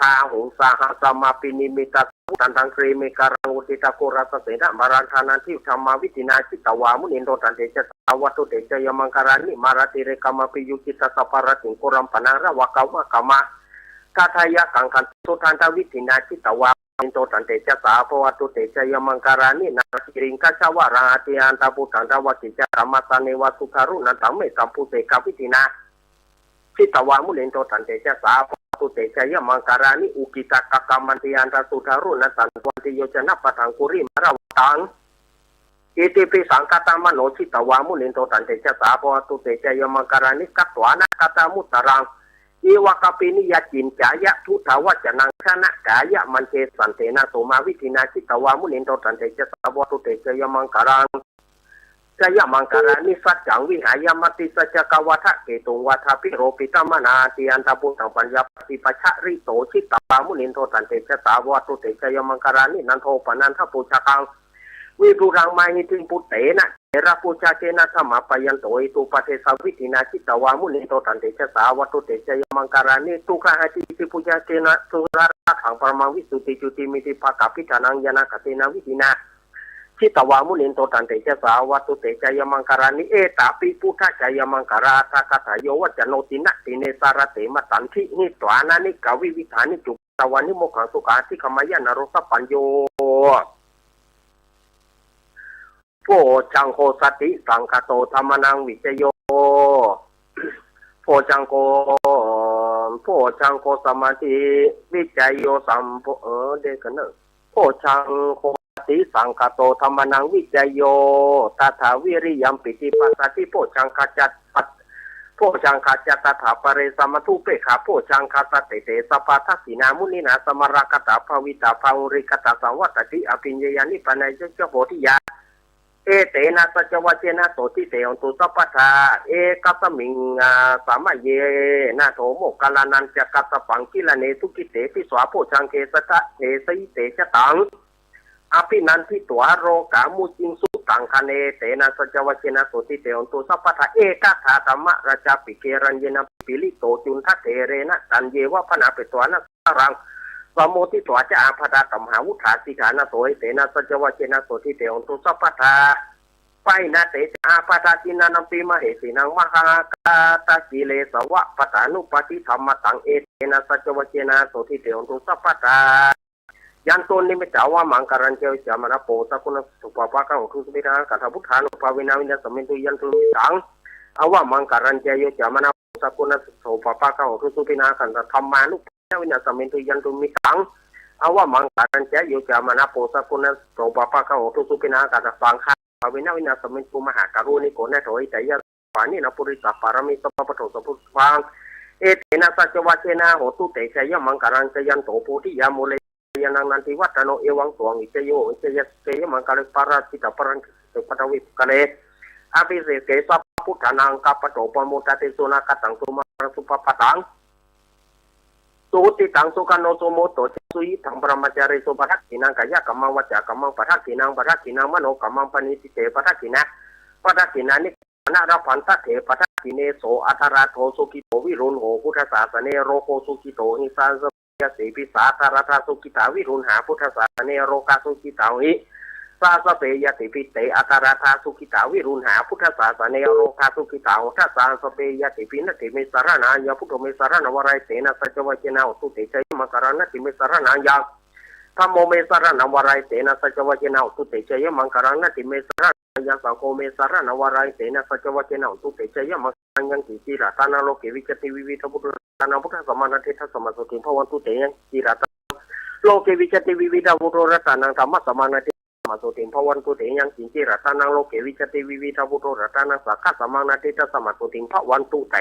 พาหุง สหัสสะมาปินิมมิตะสาวุธันตัง กรีเมฆะรัง อุทิตะโครสะเสนะ มารันทานันทิธัมมาวิธินา จิตตวามุนินโท ตันเตจะสา วัตถุเตจะยะมังคารานิ มาราติเรกะมาปิยุจิตะสัพพะรติง โครัมปะนาระวะกะวะกะมะ ทัทธะยะกังขันติ สุทันทะวิธินา จิตตวามุนินโท ตันเตจะสา ภะวัตถุเตจะยะมังคารานิ นาราคิริงคะชะวะราหะติอันตะปุตตัง ทวะกิจจะธรรมะสะเนวะ สุทารุณันตัง เมตตัมปุเสกะวิธินา จิตตวามุนินโท ตันเตจะสา ภะวัตถุเตจะยะมังคารานิ อุกิตะกะกะมันติอันตะสุทารุณันตัง ทวันติโยจะนะปะทัง กุริมาระวะตัง อิติปิสังคะตะมะโน จิตตวามุนินโท ตันเตจะสา ภะวัตถุเตจะยะมังคารานิ กัตวานะกะตะมุตตะรัง อีวะกะปินิยะจินจายะ พุทธวะจะนัง ชนะกายะมันเท สันเทนะโสมาวิธินา จิตตวามุนินโท ตันเตจะสา ภะวัตถุเตจะยะมังคารัง จะยะมังคารานิ สัจจังวิหายะ มติสัจจะกะวาทะเกตุง วาทาภิโรปิตะมะนา ติอันตะปุตตัง ปัญญาปะติปะชะริโต จิตตวามุนินโท ตันเตจะสา ภะวัตถุเตจะยะมังคารานิ นันโทปะนันทะปูชะกัง วิภูรังมะหิติง ปุตเตนะเถระปูชะเกนะ สะมาปะยันโต อิทุปะเทสะวิธินา จิตตวามุนินโท ตันเตจะสา ภะวัตถุเตจะยะมังคารานิ ทุกขะหะติติปูชะเกนะ สุระระถัง ปะระมังวิสุติจุติมิติภะกะปิฏฐานัง ญาณะกะเตนะวิธินา จิตตวามุนินโท ตันเตจะสา ภะวัตถุเตจะยะมังคารานิ เอตาปิ พุทธะจะยะมังคาราอัตถะกะถา โยวัจจโน ตินะติเน สะระเต มะตันทิ หิตวานะเนกะวิวิธานิ จุตวานิ โมกขัง สุขัง อธิกะมะยะ นะโร สัพพัญญู โพชฌังโฆ สติสังคะโต ธัมมานัง วิจโย โพชฌังโฆ โพชฌังโฆ สมาธิ วิจโย สัมโพ เออ เดี๋ยวกั๋นเนอะ โพชฌังโฆ สติสังคะโต ธัมมานัง วิจโย ตถา วิริยัม ปีติ ปัสสะธิ โพชฌังคะ จะ ปัส โพชฌังคะ จะ ตถา ปะเร สะ มัฏฐุเปกขะ โพชฌังคะ สะ เต เต สะ ปะ ทักขิณา มุนินา สะ มะระกตา ภาวิตา บาหุลีกตา สังวัตติ อภิญญา ญาณิ ปัญญายะ จะ โพธิญา เอเตนะ สัจจวะเจนะ โสตถิ เต โหนตุ สัพพะทา เอกัสมิง อา สะมะเยนะ โถ โมคคัลลานัญจะ กัสสะปัง กิลาเน สุขิเต ติสสา โพชฌังเก สะ ทะ เทสะหิ เต จะ ตัง อภินันทิตวา โรกา มุจิงสุตังคะ เนเตนะ สัจจวะเจนะ โสตถิ เต โหนตุ สัพพะทา เอกัคคา ธัมมะราชา ปิเก รัญเยนะ ปิลิโต จุณฑะเถเรนะ ตัญเยวะ พะนาเปตวา นะ สะรัง สะโมทิตวา จะ อาภาธา ตัมหาวุฑฒา สิกขานะ โส เอเตนะ สัจจวะเจนะ โสตถิ เต โหนตุ สัพพะทา ปะหินา เต จะ อาภาธา ทินนานัมปิ มะเหสีนัง มหาคาตะกิเลสวะปะทานุปัตถิ ธัมมะตัง เอเตนะ สัจจวะเจนะ โสตถิ เต โหนตุ สัพพะทา ยันตุ นิมิตตา วะมังคะลัญจะ โย จะ มะนะ โป สะกุณะ สุปะปะกะ โหตุ สุขิตัง อาคันธะ พุทธานุภาเวนะ วินาสะเมนตุ ยันตุ นิมิตตัง อวะมังคะลัญจะ โย จะ มะนะ โป สะกุณะ สุปะปะกะ โหตุ สุขิตัง อาคันธะ ธัมมานุภาเวนะ วินาสะเมนตุ ยันตุ นิมิตตัง อวะมังคะลัญจะ โย จะ มะนะ โป สะกุณะ สุปะปะกะ โหตุ สุขิตัง อาคันธะ สังฆานุภาเวนะ วินาสะเมนตุ มหาการุณิโก นะโถ หิตายะ ปานินะ ปุริสะปะระเม สัพพะโต สัพพุทธัง เอเตนะ สัจจวะเจนะ โหตุ เต จะยะมังคะลัง จะยันโต โพธิยา มูเล สะยานัง นันทิวัฏฏะโน เอวัง ตวัง วิจโย วิจยะ เจยะมังคะลัง ปะราจิตะ ปะรัง เต ปะทะวิ ปุคคะเล อภิเสเก สัพพะพุทธานัง กะปะโต ปะโมดะเต สุนะกะตัง สุมารัง สุปะปะตัง สุหุติตัง สุขะโน สุมุตโต จะ สุหิตัง บะรมะจาริสุ ปะทักขิณัง กายะกัมมัง วาจากัมมัง ปะทักขิณัง ปะทักขิณัง มโนกัมมัง ปะณิทิเต ปะทักขิณะ ปะทักขิณานิ นะ ละพันทะเถ ปะทักขิเณ โส อัทธะระโท สุขิโต วิรุณโห พุทธสาสะเน โรโค สุขิโต หิ สะ สะเป ญาติปิ สาทะระทา สุขิตา วิรุณหา พุทธสาสะเน โรคา สุขิตา หิ สะ สะเป ญาติปิ เต อัทธะระทา สุขิตา วิรุณหา พุทธสาสะเน โรคา สุขิตา โห ทะ สะ สะเป ญาติปิ นัตถิเม สะระณัง อัญญัง พุทโธ เม สะระณัง วะรัง เอเตนะ สัจจวะเจนะ โหตุ เต จะยะมังคะลัง นัตถิเม สะระณัง อัญญัง ธัมโม เม สะระณัง วะรัง เอเตนะ สัจจวะเจนะ โหตุ เต จะยะมังคะลัง นัตถิเม สะระณัง อัญญัง สังโฆ เม สะระณัง วะรัง เอเตนะ สัจจวะเจนะ โหตุ เต จะยะมังคะลัง ยังกิญจิรัตตานัง โลเก วิจจติ วิวิธัง พุทโธ รัตตานัง พุทธัสสะ สะมาณัฏฐิ ทัสสะ มะ โสตถิ ภะวันตุ เต ยังกิญจิรัตตานัง โลเก วิจจติ วิวิธัง พุทโธ รัตตานัง ธัมมัสสะ สะมาณัฏฐิ ทัสสะ มะ โสตถิ ภะวันตุ เต ยังกิญจิรัตตานัง โลเก วิจจติ วิวิธัง พุทโธ รัตตานัง สังฆัสสะ สะมาณัฏฐิ ทัสสะ มะ โสตถิ ภะวันตุ เต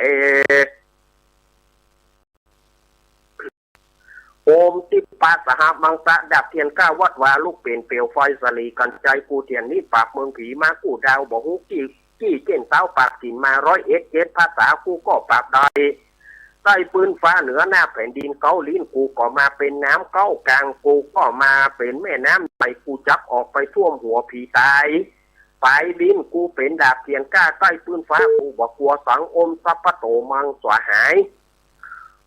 โอมทิปปะสะหะมังสะ ดาบเตียนก้าวัดวา ลุกเป๋นเปลวไฟสะหลีกั๋นจาย กู้เตียนหนีปราบเมืองผี มากู้ดาวบ่ฮู้กี่ จี้เจ๊นเต๊าปากถิ่นมา ร้อยเอ็ดเจ็ดภาษากูก็ปากได้ ใต้ปื้นฟ้าเหนือหน้าแผ่นดิน เก๊าลิ้นกูก็มาเป๋นน้ำ เก๊ากลางกูก็มาเป๋นแม่น้ำใหญ่ กูจักออกไปท่วมหัวผีต๋าย ป๋ายลิ้นกูเป๋นดาบเขียนกล้า ใต้ปื้นฟ้ากูบ่กั๋วสัง โอมสัพพะโตมังสวาหาย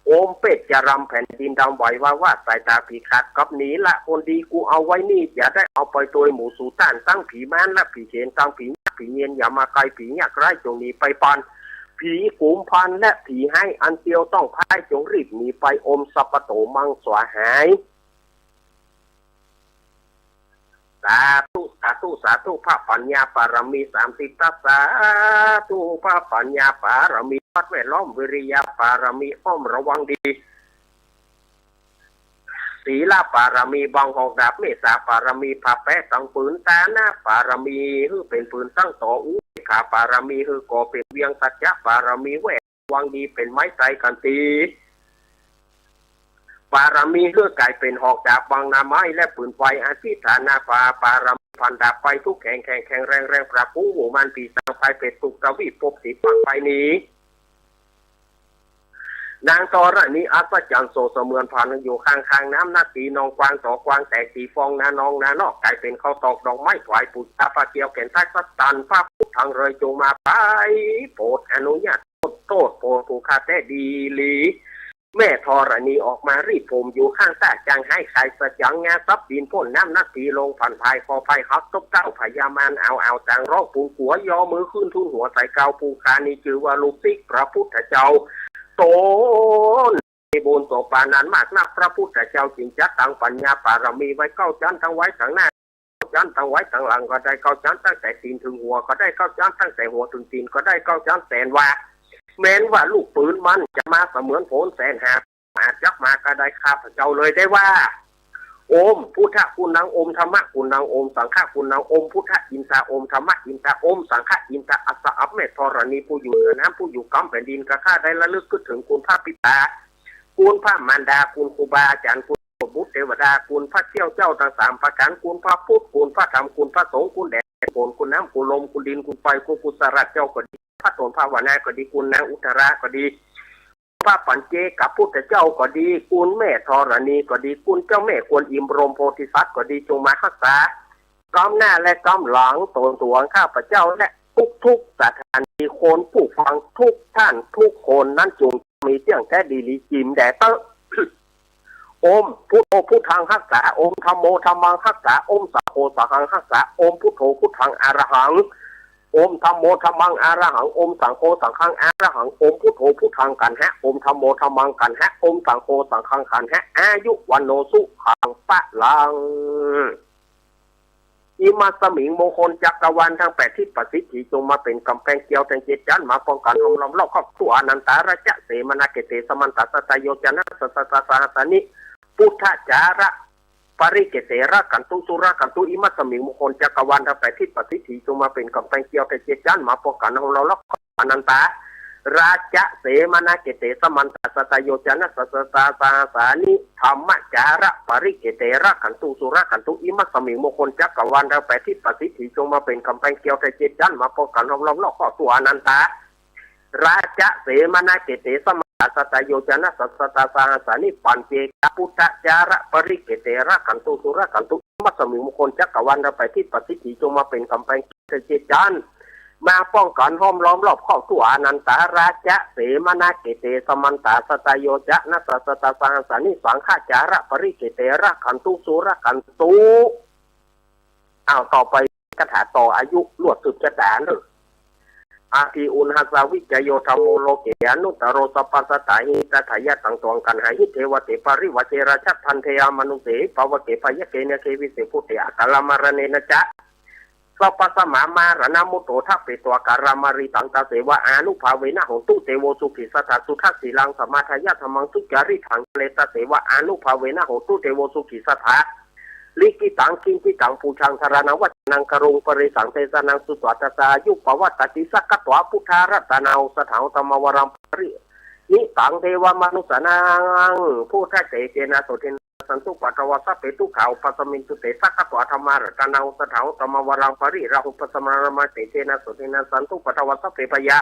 โอมเปชฌะรำแผ่นดินดำไหววาบวาบ สายต๋าผีขาดกับหนีละคนดี กูเอาไว้นี่ อย่าได้เอาไปตวยหมู่สูต้าน ตึงผีม้านและผีเขน ตึงผียักษ์ผีเยียน อย่ามาใก้ ผียักษ์ร้ายจงหนีไปปอน ผีกุมภาพันธ์และผีฮ้ายอันเตียวต้องพ่าย จงรีบหนีไป โอมสัพพะโตมังสวาหาย สาธุ สาธุ สาธุ พระปัญญาปารมีสามสิบทัศ สาธุ พระปัญญาปารมี วัดแวดล้อม วิริยะปารมี อ้อมระวังดี ศีลปารมี บังหอกดาบ เมตตาปารมี ผ้าแป๊ตึงปืน ตานะปารมี หื้อเป๋นปืนตั้งต่อ อุเบกขาปารมี หื้อก่อเป๋นเวียง สัจจะปารมี แวดระวังดี เป๋นไม้ไตรกัณฑ์ตี ปารมี หื้อก๋ายเป๋นหอกดาบ บังหน้าไม้และปืนไฟ อธิฐานะปา ปารมี ฟันดาบไฟทุกแข็ง แข็ง แข็งแรง แรงปราบฝูงหมู่มารผีสาง พายเปรตทุกทวีป ภพสีฟ้าไปหนี นางธรณีอัศจรรย์ โสดเสมือนผาหนึ่ง อยู่ข้างๆ น้ำนัก ตีนองกว้างต่อกว้าง แตกตีฟอง นานองนานอก ก๋ายเป๋นข้าวตอกดอกไม้ ถวายปู๋จา ผ้าเกลียวแขนซ้าย สัตตัน พระพุทธังเรย จงมาไปโปรดอนุญาต โต้ษ โต้ษ โผดผู้ข้าแต๊ดีหลี แม่ธรณีออกมารีดผมอยู่ข้างต้า จางฮ้ายขายสะจ๋าง งาทรัพย์สินป้น น้ำนักตีลง ผันพายคอพายหัก ตกเต้าพญามาร เอา เอา จางฮ้องปูนกั๋ว ย่อมือขึ้นทูลหัว ใส่เกล้า ผู้ข้านี้จื้อว่าลูกศิษย์พระพุทธเจ้า ตน มีบุญโสภานันมากนัก พระพุทธเจ้าจึงจักตั้งปัญญาปารมีไว้เก้าจั๊น ตึงไว้ตึงหน้า จั๊น ตึงไว้ตึงหลัง ก็ได้เก้าจั๊น ตั้งแต่ตี๋นเถิงหัว ก็ได้เก้าจั๊น ตั้งแต่หัวเถิงตี๋น ก็ได้เก้าจั๊น แสนว่า แม้นว่าลูกปืนมันจะมาเสมือนโผนแสนหาบ อาจจักมาก็ได้ ข้าพเจ้าเลยได้ว่า โอมพุทธะกุณัง โอมธัมมะกุณัง โอมสังฆะกุณัง โอมพุทธะอินทา โอมธัมมะอินทา โอมสังฆะอินทา อัสสะ อัปเมธรณี ผู้อยู่เหนือน้ำ ผู้อยู่กำแผ่นดิน กระข้าได้ระลึกกึ๊ดเถิงคุณพระปิตา คุณพระมารดา คุณครูบาอาจ๋ารย์ คุณบุตรเตวดา คุณพระเสี้ยวเจ้าตึงสามประก๋าน คุณพระพุทธ คุณพระธรรม คุณพระสงฆ์ คุณแดด คุณฝน คุณน้ำ คุณลม คุณดิน คุณไฟ คุณกุศลเจ้าก็ดี พระตนภาวนาก็ดี คุณนางอุตตราก็ดี พระปัจเจกพุทธเจ้าก็ดี คุณแม่ธรณีก็ดี คุณเจ้าแม่กวนอิม พรหมโพธิสัตว์ก็ดี จงมาฮักษา ก้ำหน้าและก้ำหลังตนตัวข้าพเจ้า และทุกๆ สถานี คนผู้ฟังทุกท่านทุกคนนั้น จงมีเตี้ยงแต๊ดีหลีจิ๋มแด่เต๊อะ โอมพุทโธพุทธังฮักษา โอมธัมโมธัมมังฮักษา โอมสังโฆสังฆังฮักษา โอมพุทโธพุทธังอะระหัง โอมธัมโมธัมมังอะระหัง โอมสังโฆสังฆังอะระหัง โอมพุทโธพุทธังกัณหะ โอมธัมโมธัมมังกัณหะ โอมสังโฆสังฆังกัณหะ อายุวัณโณสุขังพะลัง อิมัสสมิง มงคลจักรวาลตังแปดทิศประสิทธิ จงมาเป๋นก๋ำแปงเกี่ยวแตงเจ็ดจั๊น มาป้องกั๋นห้อมล้อมรอบครอบทั่ว อนันตา ราชเสมนาเขเต สมันตะ สัตตโยจนะ สะสะสะสะหัสสานิ พุทธจาระ ปริเขเต รักขันตุ สุรักขันตุ อิมัสสมิง มงคลจักรวาลตังแปดทิศประสิทธิ จงมาเป๋นก๋ำแปงเกี่ยวแตงเจ็ดจั๊น มาป้องกั๋นห้อมล้อมรอบครอบ อนันตา ราชเสมนาเขเต สมันตะ สัตตโยจนะ สะสะสะสะหัสสานิ ธัมมจาระ ปริเขเต รักขันตุ สุรักขันตุ อิมัสสมิง มงคลจักรวาลตังแปดทิศประสิทธิ จงมาเป๋นก๋ำแปงเกี่ยวแตงเจ็ดจั๊น มาป้องกั๋นห้อมล้อมรอบครอบทั่ว อนันตา ราชเสมนาเขเต สมันตะ สัตตโยจนะ สะสะสะสะหัสสานิ ปัจเจกพุทธจาระ ปริเขเต รักขันตุ สุรักขันตุ อิมัสสมิง มงคลจักรวาลตังแปดทิศประสิทธิ จงมาเป๋นก๋ำแปงเกี่ยวแตงเจ็ดจั๊น มาป้องกั๋นห้อมล้อมรอบครอบทั่ว อนันตา ราชเสมนาเขเต สมันตะ สัตตโยจนะ สะสะสะสะหัสสานิ สังฆจาระ ปริเขเต รักขันตุ สุรักขันตุ อ้าว ต่อไปคาถาต่ออายุ ลวดสืบชะต๋าเน่อ อาทิอุณหัสสาวิจโย ธัมโม โลเก อนุตตโร สัพพะสัตตา หิตถายะตัง ตวัง กัณหาหิ เทวะเต ปริวาเจ ราชะ ภันเท อมนุสเสหิ ปะวะเก ภยะเก นะเก วิเส ภูเต อะกาละมะระเณนะจะ สัพพะสะมะ มะระณะมุตโต ทะเปตวา กาละมะริตัง ตะเสวะ อานุภาเวนะ โหนตุ เตโว สุขิ สัตถะ สุทัสสีลัง สะมะทายะ ธัมมัง สุจาริตัง กะเร ตะเสวะ อานุภาเวนะ โหนตุ เตโว สุขิ สัตถะ ลิขิตัง คิณฑิตัง ปูชา ธารานัง วัจจานัง กะโร ปะเรสัง เตสะนัง สุตวา ทัสสายุ ปะวัตติ สักขะ ตวา พุทธารัตตานัง โอสะถัง ธัมมะวะรัง ปะริ ณิตัง เทวะมะนุสสานัง พุทธะ เตเจนะ โสเทนะ nassantupaddavā sabbe dukkhā vūpasamentu te. Sakkatvā dhammaratanaṃ osathaṃ uttamaṃ varaṃ pariḷāhūpasamanaṃ brahmā tejena sotthinā nassantupaddavā sabbe bhayā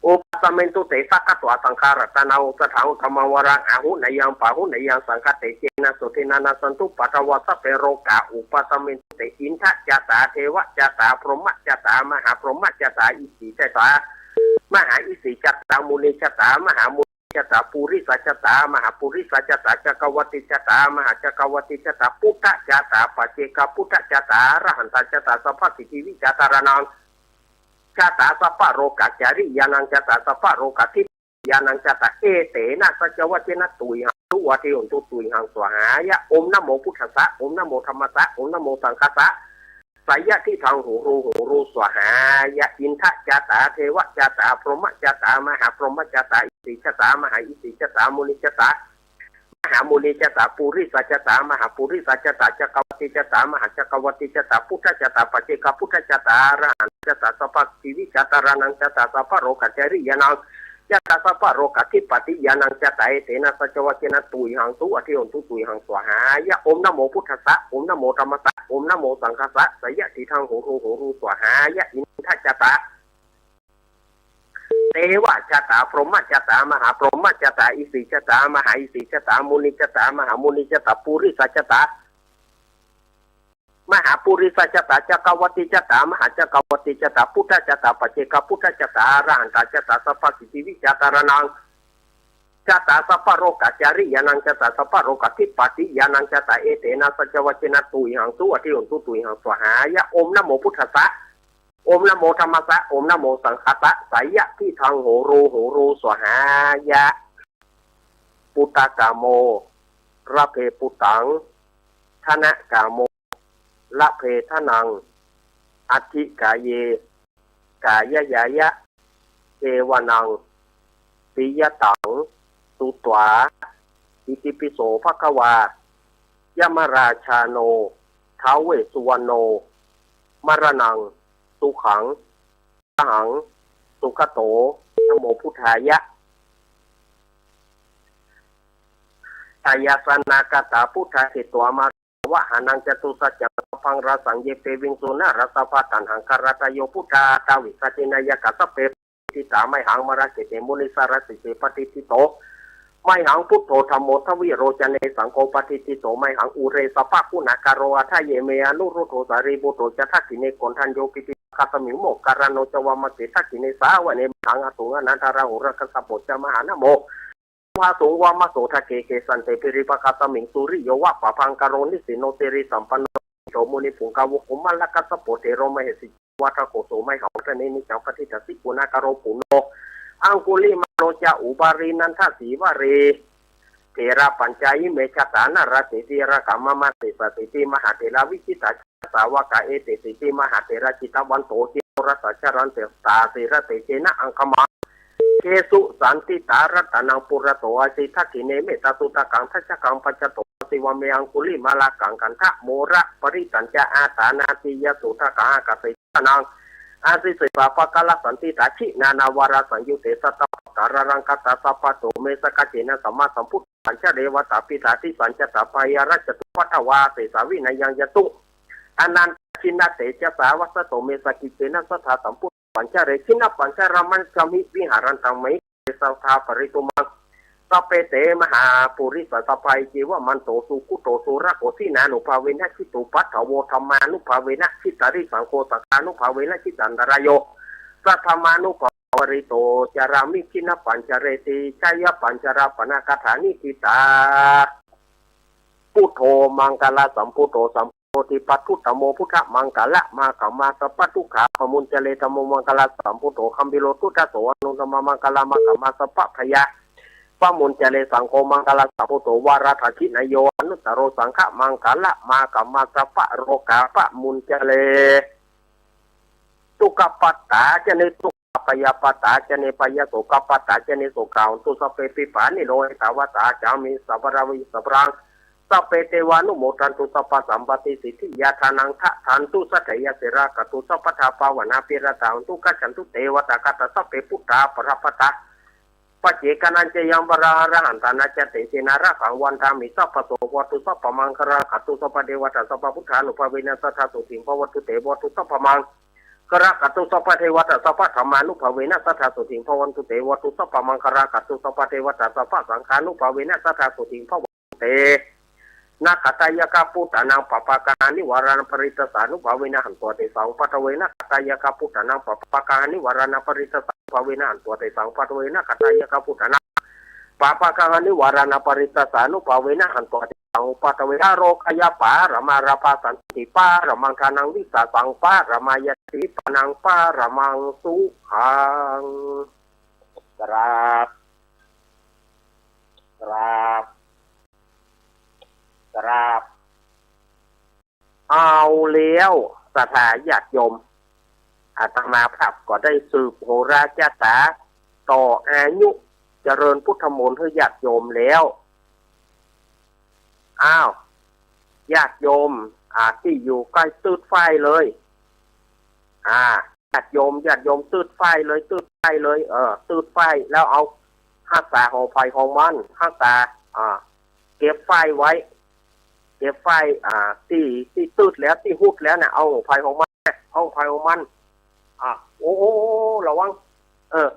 vūpasamentu te. Sakkatvā saṅgharatanaṃ osathaṃ uttamaṃ varaṃ āhuneyyaṃ pāhuneyyaṃ saṅghatejena sotthinā nassantupaddavā sabbe rogā vūpasamentu te. Indajātā devajātā brahmajātā mahābrahmajātā isijātā mahāisijātā munijātā mahāmuni jātā purisajātā mahāpurisajātā cakkavatijātā mahācakkavatijātā buddhajātā paccekabuddhajātā arahantajātā sabbasiddhivijjādharānaṃ jātā sabbarogācariyānaṃ jātā sabbarogādhipaṭiyānaṃ jātā etena saccavajjena tuyhaṃ suvatthi hotu tuyhaṃ svāhāya. Om namo buddhassa, om namo dhammassa, om namo saṅghassa. Seyyathīdaṃ huru huru svāhāya. Indajātā devajātā brahmajātā mahābrahmajātā isijātā mahāisijātā munijātā mahāmunijātā purisajātā mahāpurisajātā cakkavatijātā mahācakkavatijātā buddhajātā paccekabuddhajātā arahantajātā sabbasiddhivijjādharānaṃ jātā sabbarogācariyānaṃ jātā sabbarogādhipaṭiyānaṃ jātā etena saccavajjena tuyhaṃ suvatthi hotu tuyhaṃ svāhāya. Om namo buddhassa, om namo dhammassa, om namo saṅghassa. Seyyathīdaṃ huru huru svāhāya. Indajātā devajātā brahmajātā mahābrahmajātā isijātā mahāisijātā munijātā mahāmunijātā purisajātā mahāpurisajātā cakkavatijātā mahācakkavatijātā buddhajātā paccekabuddhajātā arahantajātā sabbasiddhivijjādharānaṃ jātā sabbarogācariyānaṃ jātā sabbarogādhipaṭiyānaṃ jātā etena saccavajjena tuyhaṃ suvatthi hotu tuyhaṃ svāhāya. Om namo buddhassa, om namo dhammassa, om namo saṅghassa. Seyyathīdaṃ huru huru svāhāya. Puttakāmo labhe puttaṃ, dhanakāmo labhe dhanaṃ, atthi kāye kāyañāya cevanaṃ piyataṃ sutvā, itipi so bhagavā yamarājāno dāvesuvaṇṇo maraṇaṃ sukhaṃ arahaṃ sugato namo buddhāya. Jayāsanāgatā buddhā jetvā māraṃ vāhanaṃ catusaccāsabhaṃ rasaṃ ye piviṃsu narāsabhā. Taṇhaṅkarādayo buddhā aṭṭhavīsati nāyakā sabbe ṭhitā mayhaṃ matthake te munissarā sīse patiṭṭhito mayhaṃ buddho dhammo dvilocane saṅgho patiṭṭhito mayhaṃ ure sabbaguṇākaro. Hadaye me anuruddho sārīputto ca dakkhiṇe koṇḍañño piṭṭhibhāgasmiṃ moggallāno ca vāmake. Dakkhiṇe savane mayhaṃ āsuṃ ānandarāhulo kassapo ca mahānāmo ubhāsuṃ vāmasotake. Kesante piṭṭhibhāgasmiṃ suriyova pabhaṅkaro nisinno sirisampanno munipuṅgavo. Kumārakassapo thero mahesī cittavādako so mayhaṃ vadane niccaṃ patiṭṭhāsi guṇākaro. Puṇṇo aṅgulimālo ca upālī nandasīvalī therā pañca ime jātā nalāṭe tilakā mama. Sesāsīti mahātherā vijitā jināsāvakā, etesīti mahātherā jitavanto jinorasā jalantā sīlatejena aṅgamaṅgesu saṇṭhitā. Ratanaṃ purato āsi dakkhiṇe mettasuttakaṃ dhajaggaṃ pacchato āsi vāme aṅgulimālakaṃ. Khandhamoraparittañca āṭānāṭiyasuttakaṃ ākāse chadanaṃ āsi sesā pākārasaṇṭhitā. Jinānāvarasaṃyutte sattappākāralaṅkatā sabbato me sakkacce nāsamā sambuddhā pañcare vātapittādisañjātā bāhirajjhattupaddavā asesā vinayaṃ yantu anantajinatejasā. Vasato me sakiccena sadā sambuddhā pañcare jinapañjaramajjhamhi viharantaṃ mahītale sadā paritthumaṃ. Sabbe te mahāpurisāsabhā iccevamanto sugutto surakkho jinānubhāvena jitupaddavo dhammānubhāvena jitārisaṅgho saṅghānubhāvena jitantarāyo saddhammānubhāvena parittaṃ carāmi. Jinapañjareti jayapañjarappannagāthā niṭṭhitā. Buddho maṅgalasambuddho sambodhipaṭṭhuttamo buddhamaṅgalamāgamā sabbadukkhā pamuñcare. Dhammo maṅgalasambuddho gambhīro duddaso anuttamo maṅgalamāgamā sabbabhayā pamuñcare. Saṅgho maṅgalasambuddho varadakkhiṇeyyo anuttaro saṅghamaṅgalamāgamā sabbarogā pamuñcare. Dukkhappattā ca niddukkhā bhayappattā ca nibbhayā sokappattā ca nissokā hontu sabbepi pāṇino. Ettāvatā ca amhehi sambhataṃ puññasampadaṃ sabbe devānumodantu sabbasampattisiddhiyā. Dānaṃ dadantu saddhāya sīlaṃ rakkhantu sabbadā bhāvanābhiratā hontu gacchantu devatāgatā. Sabbe buddhā balappattā ปัจเจกานัญจะยัง วรังอรหันตานัญจะ เตเจนะ รักขัง วันทามิ สัพพะโส โหตุ สัพพะมังคลัง ขันตุ สัพพะเทวะตา สัพพะพุทธานุภาเวนะ สัตถา โสตถิ ภะวันตุ เต โหตุ สัพพะมังคลัง ขันตุ สัพพะเทวะตา สัพพะธัมมานุภาเวนะ สัตถา โสตถิ ภะวันตุ เต โหตุ สัพพะมังคลัง ขันตุ สัพพะเทวะตา สัพพะสังฆานุภาเวนะ สัตถา โสตถิ ภะวันตุ เต นะ ขัตถายะคะ พุทธานัง ปะปะกาหานิวาราณา ปะริตตาสานุภาเวนะ หันตัง เตสัง อุปัทเวนะ ขัตถายะคะ พุทธานัง ปะปะกาหานิวาราณา ปะริตตาสานุภาเวนะ หันตัง เตสัง อุปัทเวนะ ขัตถายะคะ พุทธานัง ปะปะกาหานิวาราณา ปะริตตาสานุภาเวนะ หันตัง เตสัง อุปัทเวนะ โรคยะปะระมา ลาภาสันติปะระมัง ทานังวิสาสังปะระมา ญาติปะนังปะระมัง สุขัง กราบ กราบ กราบ เอาแล้ว ศรัทธาญาติโยม อาตมาภาพก็ได้สืบโหราชะตา ต่ออายุ เจริญพุทธมนต์หื้อญาติโยมแล้ว อ้าว ญาติโยม อ่า ตี้อยู่ใก้ ตึ๊ดไฟเลย อ่า ญาติโยม ญาติโยม ตึ๊ดไฟเลย ตึ๊ดไฟเลย เออ ตึ๊ดไฟ แล้วเอาฮักษาของใผของมัน ฮักษา อ่า เก็บไฟไว้ เก็บไฟ อ่า ตี้ ตี้ตึ๊ดแล้ว ตี้หุดแล้วน่ะ เอาของใผของมัน เอาของใผของมัน อ่า โอ้ โอ้ โอ้ ระวัง เออ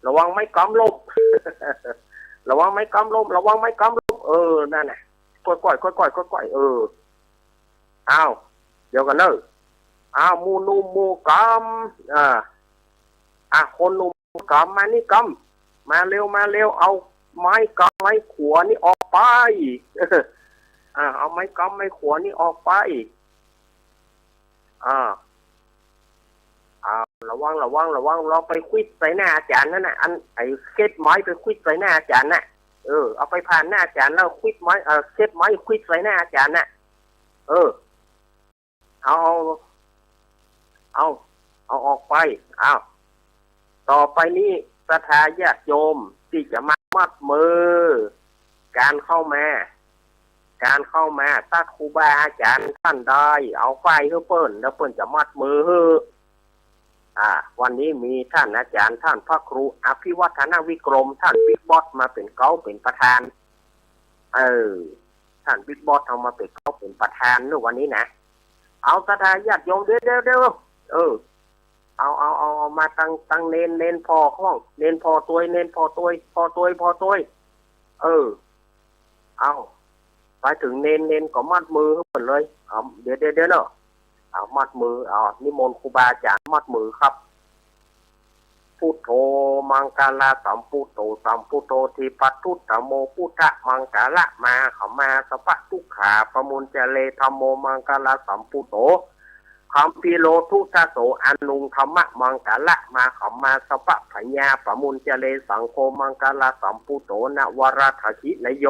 ระวังไม้กำล้ม ระวังไม้กำล้ม ระวังไม้กำล้ม เออ นั่นน่ะ ก้อยๆ ก้อยๆ ก้อยๆ เออ อ้าว เดี๋ยวก่อนเน่อ อ้าว หมู่หนุ่มหมู่กำ อ่า อ่ะ คนหนุ่มกำ มานี่กำ มาเร็ว มาเร็ว เอาไม้กำไม้ขวานี่ออกไป อ่า เอาไม้กำไม้ขวานี่ออกไป อ่า อ่า ระวัง ระวัง ระวัง ลองไปขวิดใส่หน้าอาจ๋ารย์นั่นน่ะ อัน ไอ้เข็ดไม้ไปขวิดใส่หน้าอาจ๋ารย์น่ะ เออ เอาไปผ่านหน้าอาจ๋ารย์แล้วขวิดไม้ เออ เข็ดไม้ขวิดใส่หน้าอาจ๋ารย์น่ะ เออ เอา เอา เอาออกไป อ้าว ต่อไปนี้ศรัทธาญาติโยมตี้จะมามัดมือ ก๋านเข้ามา ก๋านเข้ามา ตั๊ดครูบาอาจ๋ารย์ต้านใด เอาฝ้ายหื้อเปิ้น แล้วเปิ้นจะมัดมือหื้อ อ่า วันนี้มีต้านอาจ๋ารย์ ต้านพระครูอภิวัฒนวิกรม ต้านบิ๊กบอสมาเป๋นเก๊าเป๋นประธาน เออ ต้านบิ๊กบอสเอามาเป๋นเก๊าเป๋นประธานในวันนี้นะ เอาศรัทธาญาติโยม เดี๋ยว เดี๋ยว เดี๋ยว เออ เอา เอา เอา เอามาตัง ตังเณร เณรผ่อข้อง เณรผ่อตวย เณรผ่อตวย ผ่อตวย ผ่อตวย เออ เอา ไปเถิงเณร เณรก็มัดมือหื้อเปิ้นเลย เอา เดี๋ยว เดี๋ยว เดี๋ยวเน่อ เอา มัดมือ เอา นิมนต์ครูบาอาจ๋ารย์มัดมือครับ พุทโธ มังคละสัมพุทโธ สัมพุทโธ ทีปทุตถโม พุทธมังคละมา ขมา สัพพะทุกขา ปะมุญจะเล ธัมโม มังคละสัมพุทโธ คัมภีโร ทุตโส อนุง ธัมมะมังคละมา ขมา สัพพะพยา ปะมุญจะเล สังโฆ มังคละสัมพุทโธ นวรัตถหินโย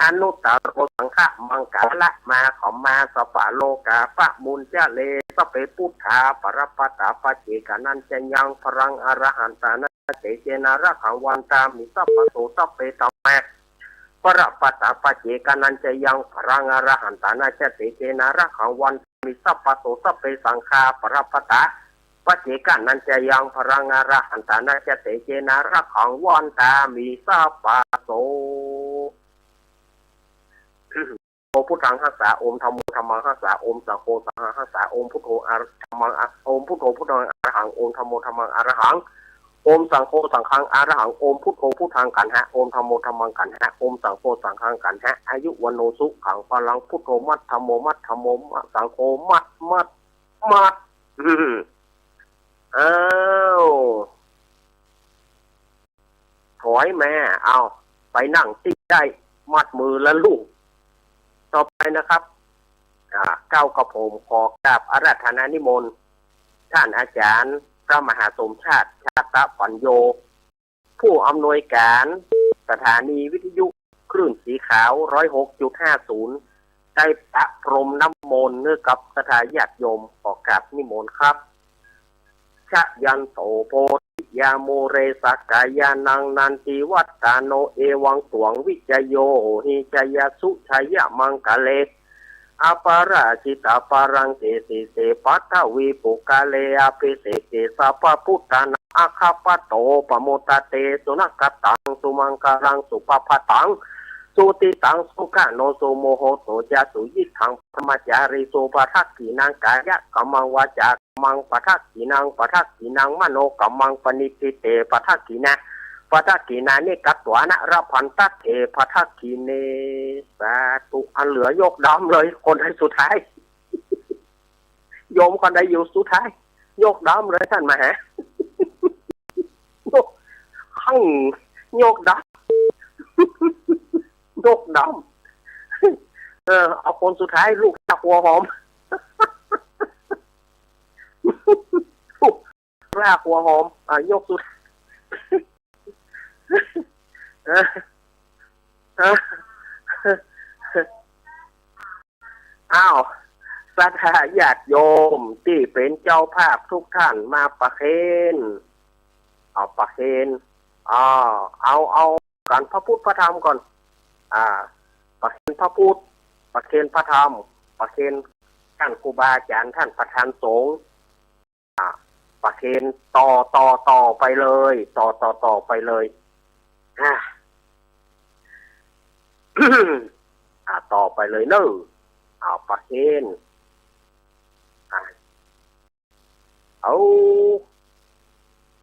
อนุตตโร สังฆมังคละมา ขมา สัพพะโลกา ปะมุญจะเล สัพเพ พุทธา ปะระปะตา ปัจเจกานัญจะยัง วรังอรหันตานัญจะ เตเจนะ รักขัง วันทามิ สัพพะโส สัพเพ ธัมมา ปะระปะตา ปัจเจกานัญจะยัง วรังอรหันตานัญจะ เตเจนะ รักขัง วันทามิ สัพพะโส สัพเพ สังฆา ปะระปะตา ปัจเจกานัญจะยัง วรังอรหันตานัญจะ เตเจนะ รักขัง วันทามิ สัพพะโส โม พุทธัง ฮัสสา โอม ธัมโม ธัมมัง ฮัสสา โอม สังโฆ สังฆัง ฮัสสา โอม พุทโธ อะระหัง โอม ธัมโม ธัมมัง อะระหัง โอม สังโฆ สังฆัง อะระหัง โอม พุทโธ พุทธัง กัณหะ โอม ธัมโม ธัมมัง กัณหะ โอม สังโฆ สังฆัง กัณหะ อายุ วัณโณ สุขัง พลัง พุทโธ มัด ธัมโม มัด ธัมโม มัด สังโฆ มัด มัด มัด อืม อ้าว ถอยมา เอา ไปนั่งตี้ได้ มัดมือแล้วลูก ต่อไปนะครับ อ่า เก๊ากระผมขอกราบอาราธนานิมนต์ ท่านอาจารย์พระมหาสมชาติ ชาตปัญโญ ผู้อำนวยการสถานีวิทยุคลื่นสีขาว ร้อยหกจุดห้าศูนย์ ได้ประพรมน้ำมนต์ให้กับศรัทธาญาติโยม ขอกราบนิมนต์ครับ ชะยันโตโพธิยามูเล สักกายานัง นันทิวัฒโน เอวังตวังวิจโย โหหิ จายสุ จายมังคะเล อปาราจิตาปารังเกสิเส ปัทวีปุคคาเรอภิเสเก สัพพะปุทธานังอะคัปปะโต ปะโมทะเต สุนักขัตตัง สุมังคลัง สุภะพะตัง สุติตัง สุขะโน สุมุโหโตจะ สุยิตถัง พะมะจารีสุ ปะทักขิณัง กายะกัมมัง วาจากัมมัง ปะทักขิณัง ปะทักขิณัง มโนกัมมัง ปะณิฏฐิเต ปะทักขิณา ปะทักขิณานิ กัตวานะ ละพันตะเต ปะทักขิเณ สาธุ อันเหลือยกดำเลย คนใดสุดท้าย โยมคนใดอยู่สุดท้าย ยกดำเลยต้านมหา ยก หั้ง ยกดำ ยกดำ เออ เอาคนสุดท้าย ลูกสาวหัวหอม ลูกสาวหัวหอม อ่ะ ยกสุด เออ เออ อ้าว ศรัทธาญาติโยมตี้เป๋นเจ้าภาพทุกท่านมาประเคน เอาประเคน อ่า เอา เอากั๋นพระพุทธพระธรรมก่อน อ่า ประเคนพระพุทธ ประเคนพระธรรม ประเคนต้านครูบาอาจ๋ารย์ ต้านประธานสงฆ์ อ่า ประเคนต่อ ต่อ ต่อไปเลย ต่อ ต่อ ต่อไปเลย อ่า อ่า ต่อไปเลยเน่อ อ่า ประเคน อ่า เอา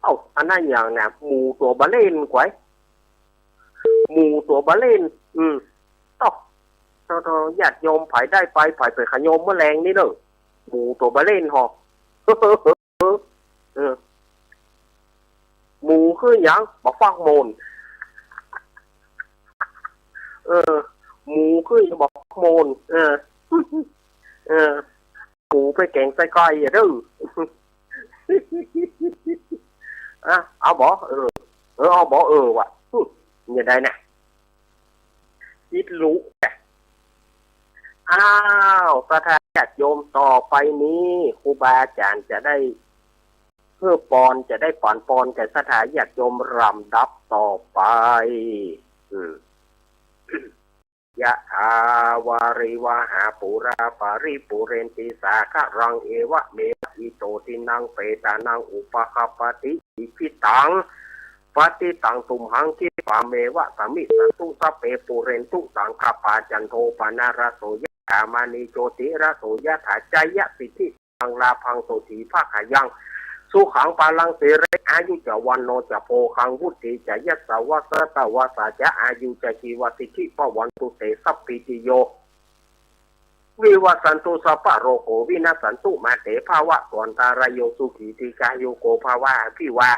เอา อันนั้นหยังนะ หมูตั๋วบาเล่นก๋วย หมูตั๋วบาเล่น อืม เต้า เต้า เต้า ญาติโยมใผได้ไป ใผไปขะโยมเมื่อแลงนี่เน่อ หมูตั๋วบาเล่นหอ เออ หมูคือหยัง บักฟักโมน เออ หมูคือหยัง บักฟักโมน เออ เออ หมูไปแก๋งใส่ก้อยอะเด้อ อ่ะ เอาบ่ เออ เออ เอาบ่ เออ ว่ะ หึ จะได้นะ คิดรู้ อ้าว ศรัทธาญาติโยม ต่อไปนี้ ครูบาอาจ๋ารย์จะได้หื้อปอน จะได้ปานปอนแก่ศรัทธาญาติโยมลำดับต่อไป อืม ยะถาวาริวะหาปูราปะริปูเรนติสาคะรัง เอวะเมวะอิโตทินังเปตานังอุปะคะปปะติ อิชิตัง ปะติตังตุมหัง คิปะเมวะสะมิชฌะตุ สัพเพปูเรนตุสังกะปา จันโทปะนะระโส ยะถา มะณีโชติระโส ยะถา จะยะสิทธิ ตัง ลาภัง โสติ ภะคะยัง สุขัง พะลัง สีริ อายุ จะ วัณโณ จะ โภคัง วุฒิ จะ ยะสสะ วะสะตะวะสะ จะ อายุ จะ จีวะสิทธิ ภะวันตุ เต สัพพีติโย วิวัสสันตุ สัพพะโรโค วินัสสันตุ มา เต ภะวัตวันตะราโย สุขี ทีฆายุโก ภะวะ อภิวา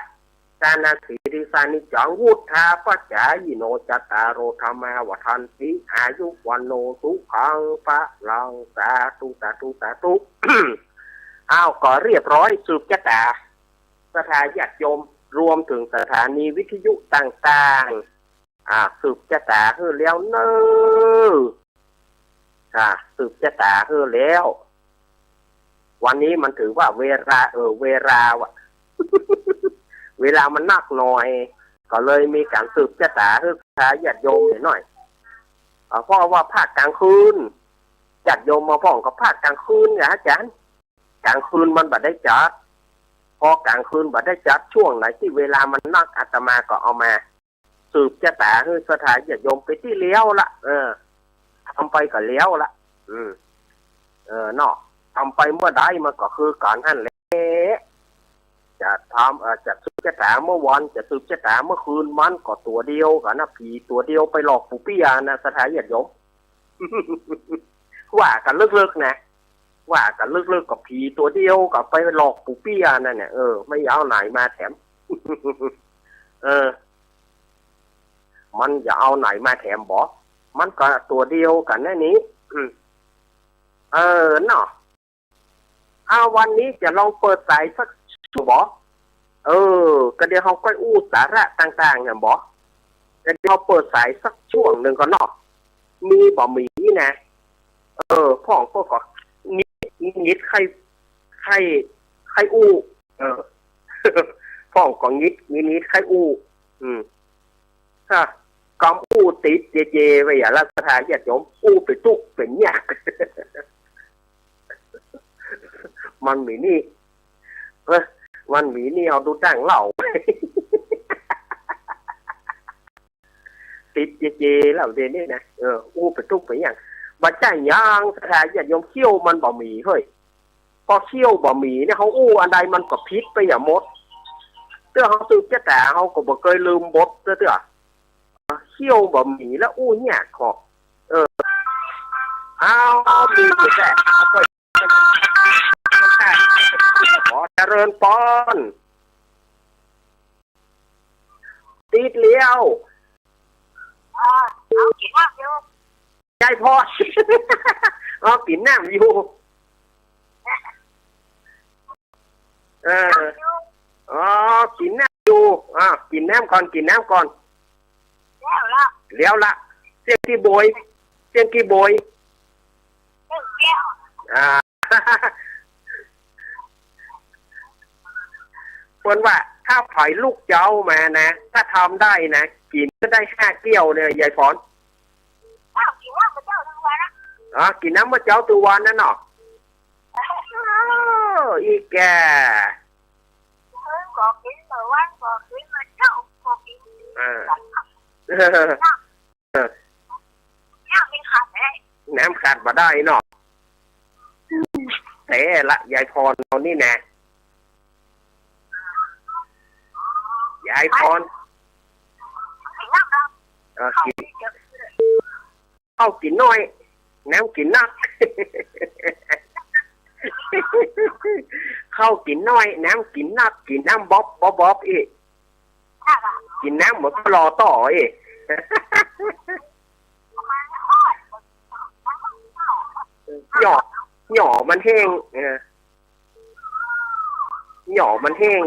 ทะนะสีลิสสะ นิจจัง วุฑฒาปะจายิโน จัตตาโร ธัมมา วัฑฒันติ อายุ วัณโณ สุขัง พะลัง สาธุ สาธุ สาธุ อ้าว ก็เรียบร้อย สืบจะต๋า ศรัทธาญาติโยม รวมเถิงสถานีวิทยุต่างๆ อ่า สืบจะต๋าหื้อแล้วเน่อ อ่า สืบจะต๋าหื้อแล้ว วันนี้มันถือว่าเวลา เออ เวลาว่ะ เวลามันนักหน่อย ก็เลยมีก๋านสืบจะต๋าหื้อศรัทธาญาติโยมหน่อย อ่า เพราะว่าภาคกลางคืน ญาติโยมมาพ่องก็ภาคกลางคืนไงอาจ๋ารย์ กลางคืนมันบ่ได้จัด พอกลางคืนบ่ได้จัด ช่วงไหนตี้เวลามันนัก อาตมาก็เอามา สืบจะต๋าหื้อศรัทธาญาติโยมไปตี้แล้วละ เออ ทำไปก็แล้วละ อืม เออ เนาะ ทำไปเมื่อใดมันก็คือก๋านหั้นแหละ จะทำ เอ่อ จะสืบจะต๋าเมื่อวัน จะสืบจะต๋าเมื่อคืน มันก็ตั๋วเดียวกั๋นนะ ผีตั๋วเดียวไปหลอกปู่เปี้ยนะ ศรัทธาญาติโยม ว่ากั๋นเลิกๆ นะ ว่ากั๋นเลิกๆ ก็ผีตั๋วเดียวก็ไปหลอกปู่เปี้ยนั่นเนี่ย เออ ไม่เอาไหนมาแถม เออ มันจะเอาไหนมาแถมบ่ มันก็ตั๋วเดียวกั๋นนั่นนี่ อืม เออ เนาะ อ้าว วันนี้จะลองเปิดสายสักช่วงบ่ เออ ก็เดี๋ยวเฮาก้อยอู้สาระต่างๆ เนี่ยบ่ ก็เดี๋ยวเฮาเปิดสายสักช่วงหนึ่งก่อนเนาะ มีบ่ มีนะ เออ พ่องก็ ก็ งิด งิด ใค่ ใค่ ใค่อู้ เออ พ่องก็งิด งิด งิด ใค่อู้ อืม ฮะ ก ต๋อมอู้ติดเจเจไปอะ ศรัทธาญาติโยม อู้เป๋นตุ๊กเป๋นยาก มันมีนี่ เออ มันมีนี่ เอาดูตั้งเล่า ติดเจเจแล้วเดี๋ยวนี้นะ เออ อู้เป๋นตุ๊กเป๋นยาก บ่ใจ้หยัง ศรัทธาญาติโยม เขี้ยวมันบ่มีเฮ้ย ปอเขี้ยวบ่มีเนี่ย เฮาอู้อันใดมันก็ผิดไปอะหมด เตื้อเฮาสืบจะแต๋ เฮาก็บ่เกยลืมบทเตื้อ เตื้อ เขี้ยวบ่มีแล้วอู้ยากขอ เออ เอา มีอยู่แต๊ ขอเจริญปอน ติดแล้ว เออ เอา กิ๋นน้ำอยู่ ยายพร อ๋อ กิ๋นน้ำอยู่ เออ อ๋อ กิ๋นน้ำอยู่ อ่ะ กิ๋นน้ำก่อน กิ๋นน้ำก่อน แล้วละ แล้วละ เสี้ยงตี้โบย เสี้ยงตี้โบย เสี้ยงแก้ว อ่า เปิ้นว่า ถ้าใผลุกเจ๊ามานะ ถ้าทำได้นะ กิ๋นก็ได้ห้าแก้วเนี่ย ยายพร อ้าว กิ๋นน้ำเมื่อเจ๊าตึงวันนะ อ๋อ กิ๋นน้ำเมื่อเจ๊าตึงวันนั่นเนาะ เออ อีแก่ เออ ก็กิ๋นเมื่อวัน ก็กิ๋นเมื่อเจ๊า ก็กิ๋น อ่า น้ำ เออ น้ำมันขาดบ่ได้ น้ำขาดบ่ได้เนาะ แต๊ละ ยายพรเฮานี่นะ ยายพร กิ๋นน้ำดำ เออ กิ๋น ข้าวกิ๋นน้อย น้ำกิ๋นนัก ข้าวกิ๋นน้อย น้ำกิ๋นนัก กิ๋นน้ำบ๊อบ บ๊อบ บ๊อบอีก กิ๋นน้ำหมดก็รอต่ออีก หย่อ หย่อมันแห้ง เออ หย่อมันแห้ง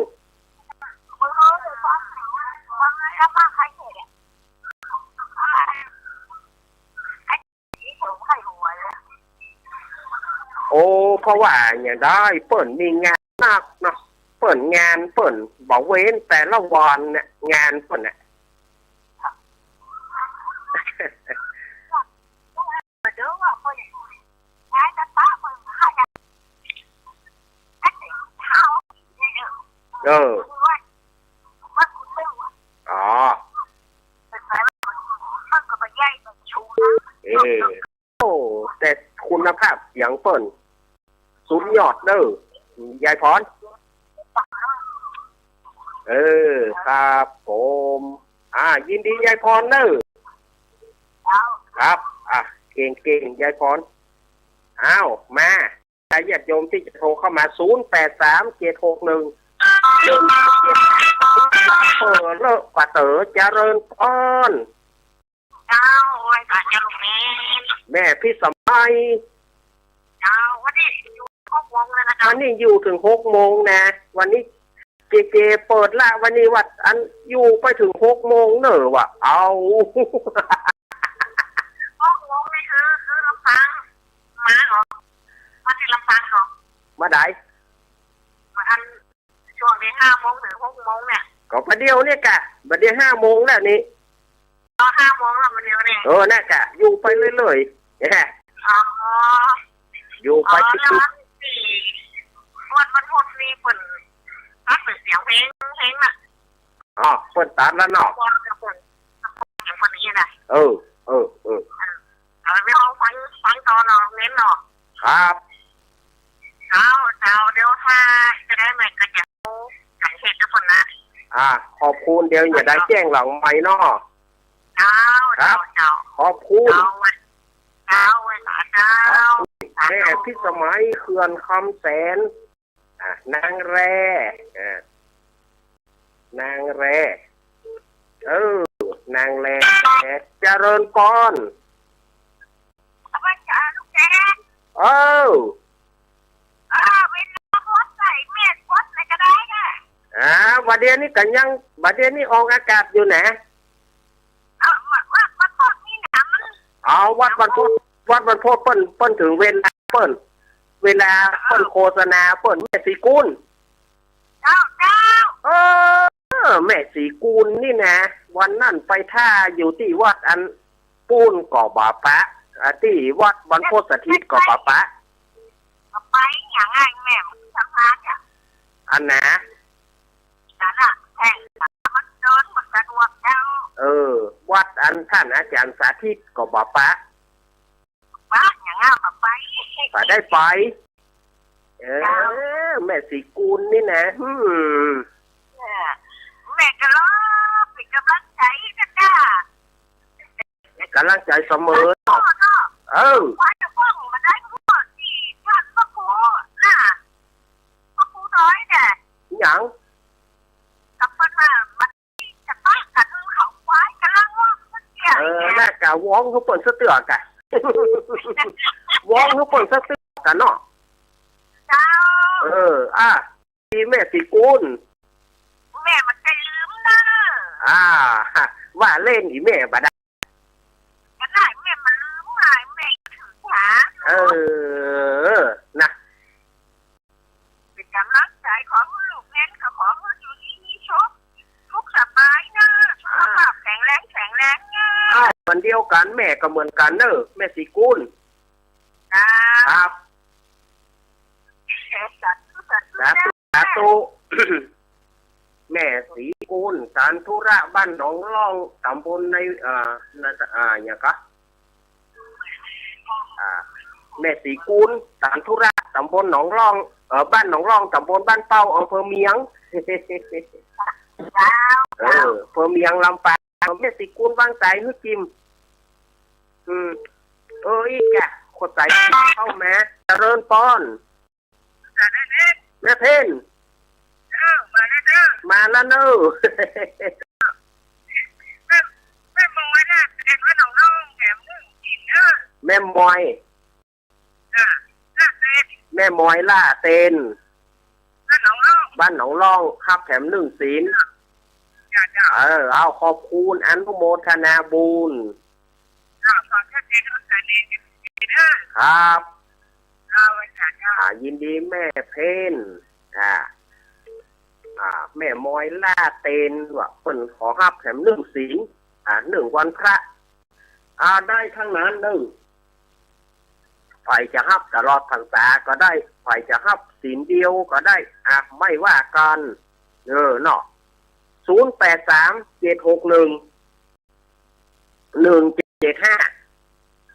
โอ้ เพราะว่าอย่างใดเปิ้นมีงานนักเนาะ เปิ้นงานเปิ้นบ่เว้นแต่ละวันเนี่ย งานเปิ้นน่ะ เออ อ๋อ เออ โอ้ แต่คุณภาพเสียงเปิ้นสุดยอดเน่อ ยายพร เออ ครับผม อ่า ยินดียายพรเน่อ ครับ อ่ะ เก่งๆ ยายพร อ้าว มา ญาติโยมตี้จะโทรเข้ามา ศูนย์แปดสาม เจ็ดหกหนึ่ง เปิดเลอะปะเต๋อ เจริญพร เจ้า ไหว้พระเจ้าลูกแม่ แม่พิสมัย เจ้า วันนี้อยู่หกโมงเลยนะเจ้า วันนี้อยู่เถิงหกโมงนะ วันนี้เจเจเปิดละ วันนี้ว่าอันอยู่ไปเถิงหกโมงเน่อวะ เอา หกโมงนี่คือ คือลำปาง มาเหรอ มาตี้ลำปางเหรอ มาใด มาอัน ช่วงนี้ห้าโมงเถิงหกโมงเนี่ย ก็บ่าเดี่ยวเนี่ยกะ บ่าเดี่ยวห้าโมงแล้วนี่ อ๋อ ห้าโมงแล้วบ่าเดี่ยวนี่ เออ นั่นกะ อยู่ไปเรื่อยๆ เนี่ย อ๋อ อยู่ไป อ๋อ ติดๆ แล้วอันตี้ วัน วันพุธนี่เปิ้นตัดเป๋นเสียงเพลง เพลงน่ะ อ๋อ เปิ้นตัดแล้วเนาะ วันพุธเปิ้น เปิ้นนี่นะ เออ เออ เออ เออ เอาไปลองฟัง ฟังต่อเนาะ เน้นเนาะ ครับ เจ้า เจ้า เดี๋ยวถ้าจะได้ใหม่ก็จะเอาสังเกตทุกคนนะ อ่า ขอบคุณ เดี๋ยวจะได้แจ้งหลังไมค์เนาะ เจ้า ครับ เจ้า เจ้า ขอบคุณ เจ้า เจ้า เจ้า แม่พิสมัย เขื่อนคำแสน อ่ะ นางแร อ่ะ นางแร เออ นางแร เจริญปอน เออ เออ เวลาโพสต์ใส่เมสโพสต์ไหนก็ได้ค่ะ อ่า บ่าเดี่ยวนี้ก็ยัง บ่าเดี่ยวนี้ออกอากาศอยู่นะ เอา วัด วัด วัดโพธิ์นี่นะ มัน เอา วัด วัดโพธิ์ วัด วัดโพธิ์เปิ้น เปิ้นเถิงเวลาเปิ้น เวลาเปิ้นโฆษณาเปิ้น แม่ศรีกุล เจ้า เจ้า เออ อ แม่ศรีกูลนี่นะ วันนั้นไปถ้าอยู่ตี้วัดอันปู๊นก็บ่ปะ อ่า ตี้วัดบรรพตสถิตก็บ่ปะ ไปอย่างไงแม่มันสัมภาษณ์อะ อันนะ นั่นน่ะ แข่งมันเดินมันสะดวกเจ้า เออ วัดอันต้านอาจ๋ารย์สาธิตก็บ่ปะ ปะอย่างเงี้ย ปะไป ปะได้ไป เออ เจ้า แม่ศรีกูลนี่นะ อืม เออ แม่ก็รอเป๋นก๋ำลังใจ๋นะจ๊ะ ก๋ำลังใจ๋เสมอ เนาะ เออ ว่าจะป้องมาได้ก็ที่ท่านพระครูน่ะ พระครูน้อยเนี่ย หยัง กับเปิ้นว่ามันจะปะกั๋นเขาควายก๋ำลังว่ามันเสีย เออ น่ะ กะวองหื้อเปิ้นสักเตื้อกะ วองหื้อเปิ้นสักเตื้อกะเนาะ เจ้า เออ อ่ะ อีแม่ศรีกูล แม่มันจะลืมเน่อ อ่า ว่าเล่น อีแม่บ่ได้ บ่ได้ แม่มันลืมหลาย แม่ถือสา เออ นะ เป๋นก๋ำลังใจ๋ ขอหื้อลูกเน่น ก็ขอหื้ออยู่ดีมีสุข สุขสบายเน่อ สุขภาพแข็งแรง แข็งแรงเน่อ อ้าว วันเดียวกั๋น แม่ก็เหมือนกั๋นเน่อ แม่ศรีกูล ครับ ครับ สาธุ สาธุ สาธุ แม่ศรีกูล สารธุระ บ้านหนองล่อง ต๋ำบลใน เอ่อ ใน อ่า หยังกะ อ่า แม่ศรีกูล สารธุระ ต๋ำบลหนองล่อง เอ่อ บ้านหนองล่อง ต๋ำบลบ้านเป้า อำเภอเมียง เจ้า เออ อำเภอเมียง ลำปาง แม่ศรีกูล วางสายหื้อจิม อืม เออ อีกอะ ขอสายเข้ามา เจริญปอน แม่เพ็ญ เออ มาแล้วเน่อ มาแล้วเน่อ แม่ แม่มอย ลาดเตน บ้านหนองล่อง แถมนึ่งศีลเน่อ แม่มอย อ่ะ ลาดเตน แม่มอย ลาดเตน บ้านหนองล่อง บ้านหนองล่อง ฮับแถมนึ่งศีล จ้ะ จ้ะ เออ เอา ขอบคุณ อนุโมทนาบุญ อ่า ขอชัดเจน เข้าใจ๋เน่อ ครับ เอาไว้ค่ะ อ่า ยินดีแม่เพ็ญ อ่า อ่า แม่มอย ลาดเตน ว่าเปิ้นขอฮับแถมนึ่งศีล อ่า นึ่งวันพระ อ่า ได้ตังนั้นเน่อ ใผจะฮับตลอดพรรษาก็ได้ ใผจะฮับศีลเดียวก็ได้ อ่ะ ไม่ว่ากั๋น เออ เนาะ ศูนย์แปดสาม เจ็ดหกหนึ่ง หนึ่งเจ็ดเจ็ดห้า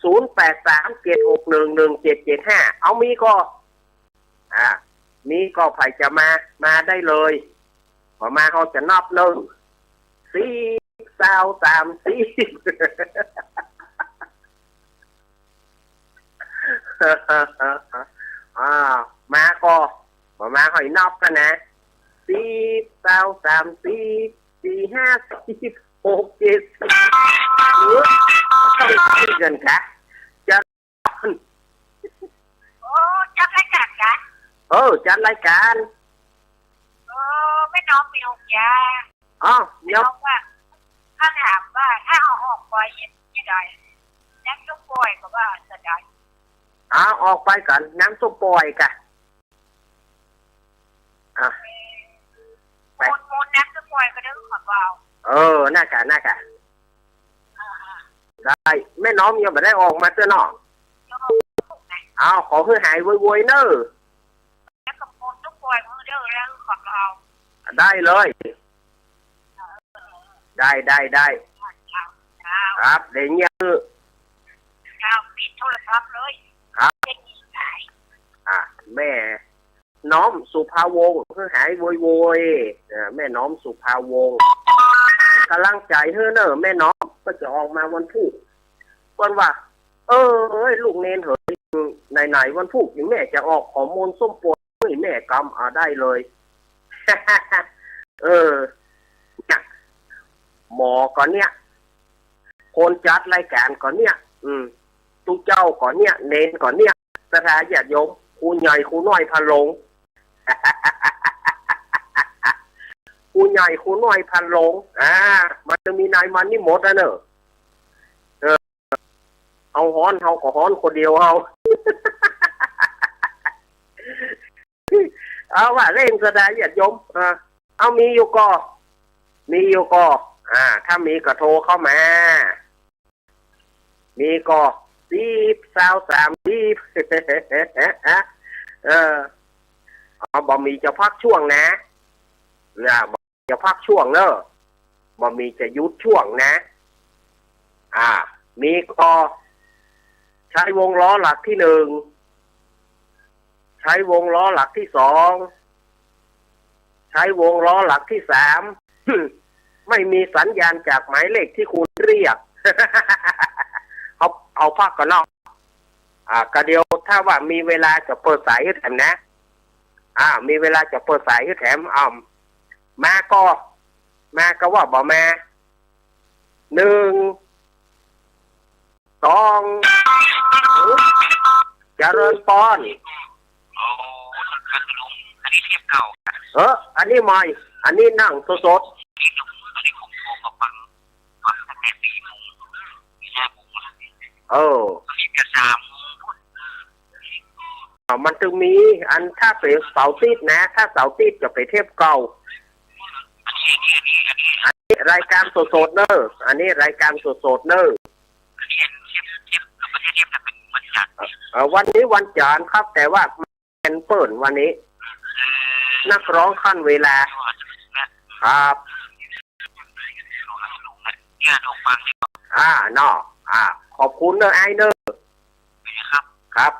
ศูนย์แปดสาม เจ็ดหกหนึ่ง หนึ่งเจ็ดเจ็ดห้า เอามีก่อ อ่า มีก่อ ใผจะมา มาได้เลย พอมาเฮาจะนับเน่อ สิบ ซาว สามสิบ อ่า มาก่อ พอมาเฮานับกั๋นนะ สิบ ซาว สามสิบ สี่ ห้าสิบ หก เจ็ดสิบ เออ ต้องคุยกั๋นกะ จะ โอ้ จัดรายก๋านกะ เออ จัดรายก๋าน เออ แม่น้อมมีองค์ยา อ้าว แม่น้อมว่า ถ้าถามว่าถ้าเอาออกไปจะได้ น้ำส้มปล่อยก็ว่าจะได้ อ้าว ออกไปกั๋น น้ำส้มปล่อยกะ อ่ะ ไป มูล มูลน้ำส้มปล่อยก็ได้ของเรา เออ น่ากะ น่ากะ ได้ แม่น้อมยังบ่ได้ออกมาเตื้อเนาะ อ้าว ขอหื้อหายไวๆเน่อ แล้วก็โพสต์ทุกวันเด้อ แล้วขอเอา ได้เลย ได้ ได้ ได้ ครับ เดี๋ยวเนี่ย ครับ ปิดโทรศัพท์เลย ครับ อ่ะ แม่น้อมสุภาวงศ์ หื้อหายไวๆ อ่า แม่น้อมสุภาวงศ์ ก๋ำลังใจ๋หื้อเน่อ แม่น้อม ก็จะออกมาวันพุธ เปิ้นว่า เออ เอ้ย ลูกเณรเหย ไหนๆ วันพุธนี่แม่จะออก ขอมนต์ส้มปล่อยแม่กำ อ่า ได้เลย เออ เนี่ย หมอก็เนี่ย คนจัดรายก๋านก็เนี่ย อืม ตุ๊เจ้าก็เนี่ย เณรก็เนี่ย ศรัทธาญาติโยม ครูใหญ่ครูน้อยพาหลง ครูใหญ่ครูน้อยพาหลง อ่า มันจะมีนายมันนี่หมดอะเน่อ เออ เอาฮ้อนเฮาก็ฮ้อนคนเดียวเฮา เอาว่าเล่นก็ได้ญาติโยม อ่า เอามีอยู่ก่อ มีอยู่ก่อ อ่า ถ้ามีก็โทรเข้ามา มีก่อ สิบ ซาว สามสิบ เออ อ๋อ บ่มีจะพักช่วงนะ นะ บ่มีจะพักช่วงเนอะ บ่มีจะหยุดช่วงนะ อ่า มีก่อ ใช้วงล้อหลักที่หนึ่ง ใช้วงล้อหลักที่สอง ใช้วงล้อหลักที่สาม ไม่มีสัญญาณจากหมายเลขที่คุณเรียก เอา เอาพักก่อนเนาะ อ่า ก็เดี๋ยวถ้าว่ามีเวลาจะเปิดสายหื้อแถมนะ อ่า มีเวลาจะเปิดสายหื้อแถม อ่า มาก่อ มาก่อว่าบ่มา หนึ่ง สอง เจริญปอน โอ้ ครับลุง อันนี้เทปเก่าครับ เออ อันนี้ใหม่ อันนี้นั่งสดๆ นี่ลุง อันนี้ผมโทรมาฟัง ฟังตั้งแต่สี่โมง ห้าโมงแล้ว เออ อันนี้ก็สามโมง อ่า มันจึงมี อันถ้าเป๋นเสาร์อาทิตย์นะ ถ้าเสาร์อาทิตย์จะเป๋นเทปเก่า อันนี้ อันนี้ อันนี้ อันนี้รายการสดๆ เนอะ อันนี้รายการสดๆ เนอะ อันนี้เทป เทป ประเทศเทปจะเป็นวันจันทร์ เอ่อ วันนี้วันจันทร์ครับ แต่ว่าแคนเซิลวันนี้ นักร้องขั้นเวลา ครับ เนี่ย ลองฟังเนี่ย อ่า เนาะ อ่า ขอบคุณเนอะ อ้ายเนอะ ครับ ครับ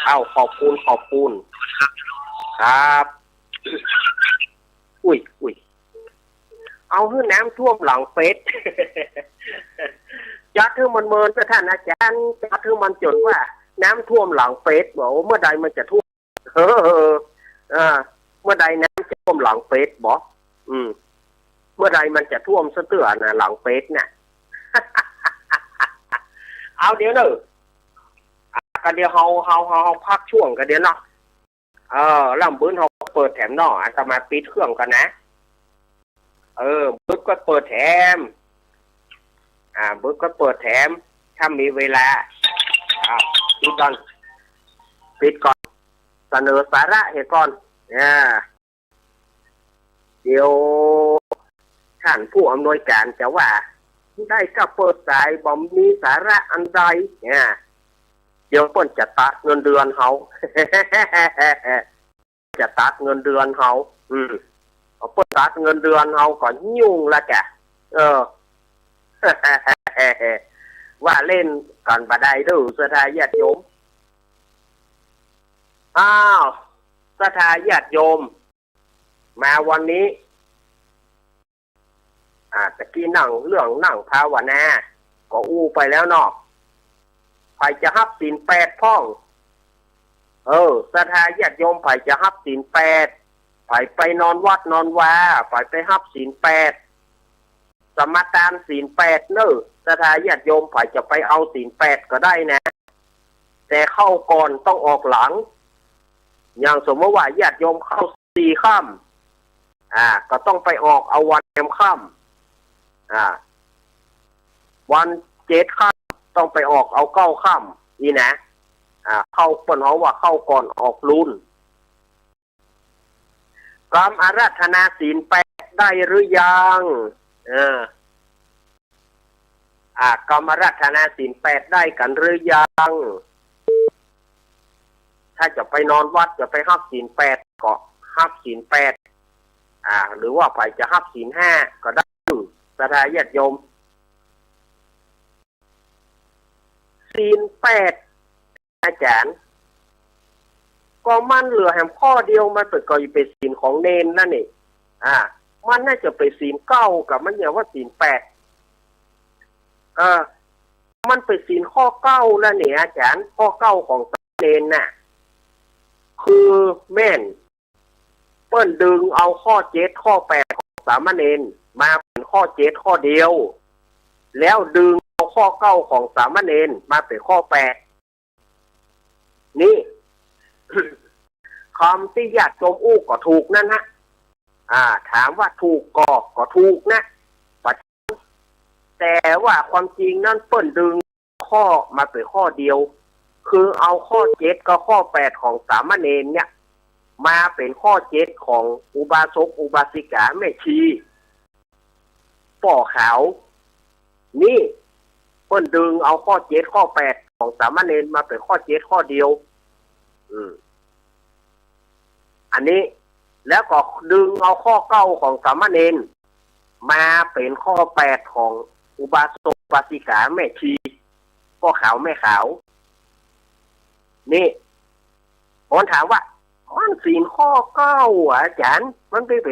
เอ้า ขอบคุณ ขอบคุณ ครับ อุ้ย อุ้ย เอาหื้อน้ำท่วมหลังเฟซ จัดหื้อมันเมินเถอะท่านอาจารย์ จัดหื้อมันจ๋นว่าน้ำท่วมหลังเฟซ บอกว่าเมื่อใดมันจะท่วม เออ เออ เออ เมื่อใดน้ำจะท่วมหลังเฟซบอก อืม เมื่อใดมันจะท่วมซะเตื้อน่ะ หลังเฟซน่ะ เอาเดี๋ยวเนอะ อ่ะ ก็เดี๋ยวเฮา เฮา เฮา เฮาพักช่วงก่อเดี๋ยวเนาะ เออ แล้วบึ้นเฮาเปิดแถมเนาะ อาตมาปิดเครื่องก่อนนะ เออ บึ้นก็เปิดแถม อ่า บึ้นก็เปิดแถม ถ้ามีเวลา อ่า ปิดก่อน ปิดก่อน เสนอสาระเหียก่อน อ่า เดี๋ยวท่านผู้อำนวยการจะว่า ได้ก็เปิดสายบ่มีสาระอันใด เนี่ย เดี๋ยวเปิ้นจะตัดเงินเดือนเฮา จะตัดเงินเดือนเฮา อืม พอเปิ้นตัดเงินเดือนเฮาก็ยุ่งละแก เออ ว่าเล่นกั๋นบ่ได้เด้อ ศรัทธาญาติโยม อ้าว ศรัทธาญาติโยม มาวันนี้ อ่า ตะกี้นั่งเรื่องนั่งภาวนา ก็อู้ไปแล้วเนาะ ใผจะฮับศีลแปดพ่อง เออ ศรัทธาญาติโยม ใผจะฮับศีลแปด ใผไปนอนวัดนอนวา ใผไปฮับศีลแปด สมาตานศีลแปดเนอะ ศรัทธาญาติโยม ใผจะไปเอาศีลแปดก็ได้นะ แต่เข้าก่อนต้องออกหลัง อย่างสมมติว่าญาติโยมเข้าสี่ค่ำ อ่า ก็ต้องไปออกเอาวันแรมค่ำ อ่า วันเจ็ดค่ำต้องไปออกเอาเก้าค่ำ อี้นะ อ่า เข้า เปิ้นฮ้องว่าเข้าก่อนออกลุน กำอาราธนาศีลแปดได้หรือยัง เออ อ่า กำอาราธนาศีลแปดได้กั๋นหรือยัง ถ้าจะไปนอนวัดจะไปฮับศีลแปดก็ฮับศีลแปด อ่า หรือว่าใผจะฮับศีลห้าก็ได้ ศรัทธาญาติโยม ศีลแปด อาจ๋ารย์ ก็มันเหลือแหมข้อเดียว มันเป๋น ก็จะเป๋นศีลของเณรนั่นนี่ อ่า มันน่าจะเป๋นศีลเก้า ก็มันเยียะว่าศีลแปด เออ มันเป๋นศีลข้อเก้าแล้วนี่ อาจ๋ารย์ ข้อเก้าของสามเณรน่ะ คือแม่น เปิ้นดึงเอาข้อเจ็ดข้อแปดของสามเณรมาเป๋นข้อเจ็ดข้อเดียว แล้วดึงเอาข้อเก้าของสามเณรมาเป๋นข้อแปด นี่ กำตี้ญาติโยมอู้ก็ถูกนั้นฮะ อ่า ถามว่าถูกก่อ ก็ถูกนะ แต่ว่าความจริงนั้นเปิ้นดึงข้อมาเป๋นข้อเดียว คือเอาข้อเจ็ดกับข้อแปดของสามเณรเนี่ย มาเป๋นข้อเจ็ดของอุบาสกอุบาสิกาแม่ชีป้อขาว นี่เปิ้นดึงเอาข้อเจ็ดข้อแปดของสามเณรมาเป๋นข้อเจ็ดข้อเดียว อืม อันนี้ แล้วก็ดึงเอาข้อเก้าของสามเณรมาเป๋นข้อแปดของอุบาสกอุบาสิกาแม่ชีป้อขาวแม่ขาว นี่ คนถามว่า มันศีลข้อเก้าอะอาจ๋ารย์ มันไป ไป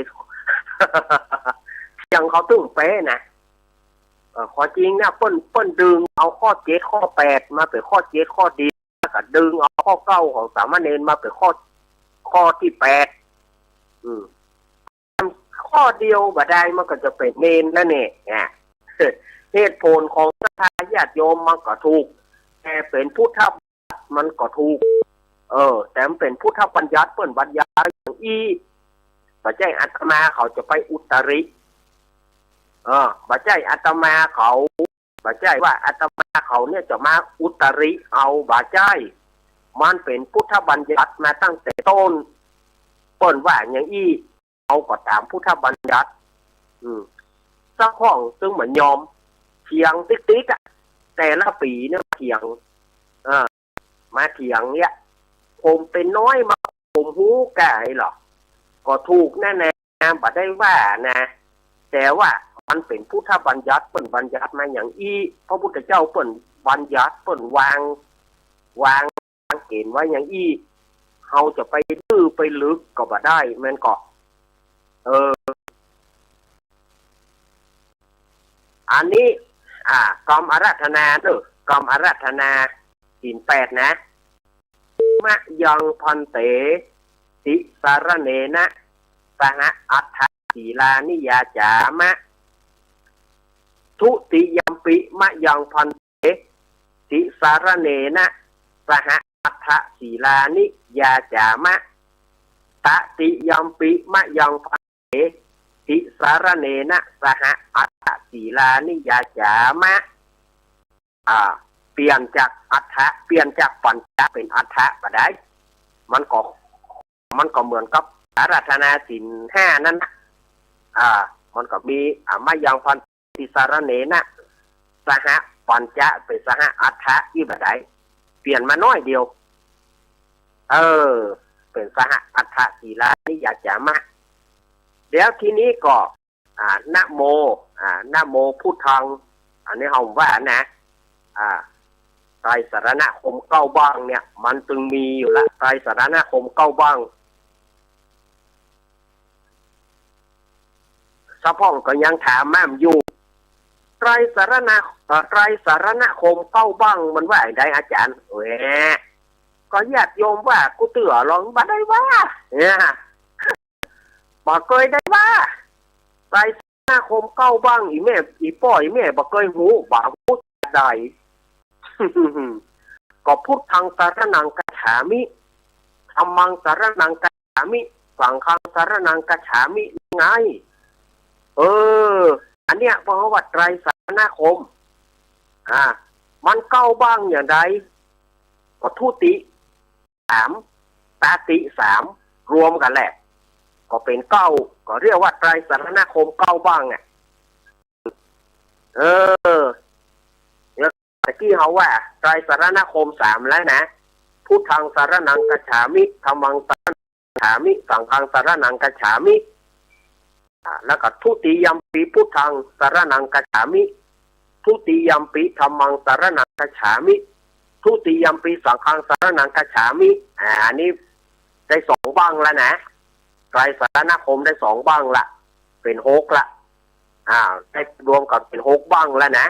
เถียงเขาตึงเป๊ะนะ เออ ข้อจริงเนี่ย เปิ้น เปิ้นดึงเอาข้อเจ็ดข้อแปดมาเป๋นข้อเจ็ดข้อเดียว แล้วก็ดึงเอาข้อเก้าของสามเณรมาเป๋นข้อ ข้อตี้แปด อืม ข้อเดียวบ่ได้ มันก็จะเป๋นเณรแล้วเนี่ย อ่ะ เหตุผลของศรัทธาญาติโยมมันก็ถูก แต่เป๋นพุทธบัญญัติมันก็ถูก เออ แต่มันเป๋นพุทธบัญญัติ เปิ้นบัญญัติอย่างอี้ บ่ใจ้อาตมาเขาจะไปอุตริ เออ บ่ใจ้อาตมาเขา บ่ใจ้ว่าอาตมาเขาเนี่ยจะมาอุตริเอา บ่ใจ้ มันเป๋นพุทธบัญญัติมาตั้งแต่ต้น เปิ้นว่าอย่างอี้ เอาก็ต๋ามพุทธบัญญัติ อืม เจ้าของซึ่งบ่ยอม เถียงติ๊กๆ อะ แต่ละปี๋เนี่ยเถียง เออ มาเถียงเนี่ย ผมเป๋นน้อยมา ผมฮู้ก่าไอ้หรอ ก็ถูกนั่นนะ บ่ได้ว่านะ แต่ว่ามันเป๋นพุทธบัญญัติ เปิ้นบัญญัติมาอย่างอี้ พระพุทธเจ้าเปิ้นบัญญัติ เปิ้นวาง วาง วางเก๋ณฑ์ไว้อย่างอี้ เฮาจะไปดื้อไปลึกก็บ่ได้ แม่นก่อ เออ อันนี้ อ่า กำอาราธนาเนาะ กำอาราธนา ศีลแปดนะ มะยังภันเต ติสะระเณนะ สหะ อัฏฐะ สีลานิ ยาจามะ ทุติยัมปิ มะยังภันเต ติสะระเณนะ สหะ อัฏฐะ สีลานิ ยาจามะ ตติยัมปิ มะยังภันเต ติสะระเณนะ สหะ อัฏฐะ สีลานิ ยาจามะ อ่า เปลี่ยนจากอัฏฐะ เปลี่ยนจากปัญจะเป๋นอัฏฐะบ่ได้ มันก็ มันก็เหมือนกับอาราธนาศีลห้านั่นนะ อ่า มันก็มี อ่า มะยังภันเต ติสะระเณนะ สหะ ปัญจะเป๋นสหะ อัฏฐะ อี้บ่ได้ เปลี่ยนมาน้อยเดียว เออ เป๋นสหะ อัฏฐะ สีลานิ ยาจามะ แล้วทีนี้ก็ อ่า นะโม อ่า นะโมพุทธัง อันนี้เฮาว่านะ อ่า ไตรสรณคมเก้าบั้งเนี่ย มันตึงมีอยู่ละ ไตรสรณคมเก้าบั้ง สะพ่องก็ยังถามมาอยู่ ไตรสรณะ เอ่อ ไตรสรณคมเก้าบั้งมันว่าอะไงอาจ๋ารย์ แหม ก็ญาติโยมว่ากู้เตื้อลอง บ่ได้ว่า เนี่ย บ่เกยได้ว่า ไตรสรณคมเก้าบั้ง อี่แม่ อี่ป้อ อี่แม่ บ่เกยฮู้ บ่ฮู้จะใด ก็พุทธังสรณังคัจฉามิ ธัมมังสรณังคัจฉามิ สังฆังสรณังคัจฉามิ ไง เออ อันเนี้ย เพราะว่าไตรสรณคม อ่า มันเก้าบั้งอย่างใด ก็ทุติ สาม ตติสาม รวมกั๋นแหละ ก็เป๋นเก้า ก็เรียกว่าไตรสรณคมเก้าบั้งอ่ะ เออ แล้วตะกี้เฮาว่าไตรสรณคมสามแล้วนะ พุทธังสรณังคัจฉามิ ธัมมังสรณังคัจฉามิ สังฆังสรณังคัจฉามิ อ่า แล้วก็ทุติยัมปิพุทธังสรณังคัจฉามิ ทุติยัมปิธัมมังสรณังคัจฉามิ ทุติยัมปิสังฆังสรณังคัจฉามิ อ่า อันนี้ได้สองบั้งแล้วนะ ไตรสรณคมได้สองบั้งละ เป๋นหกละ อ่า ได้รวมกั๋นเป๋นหกบั้งแล้วนะ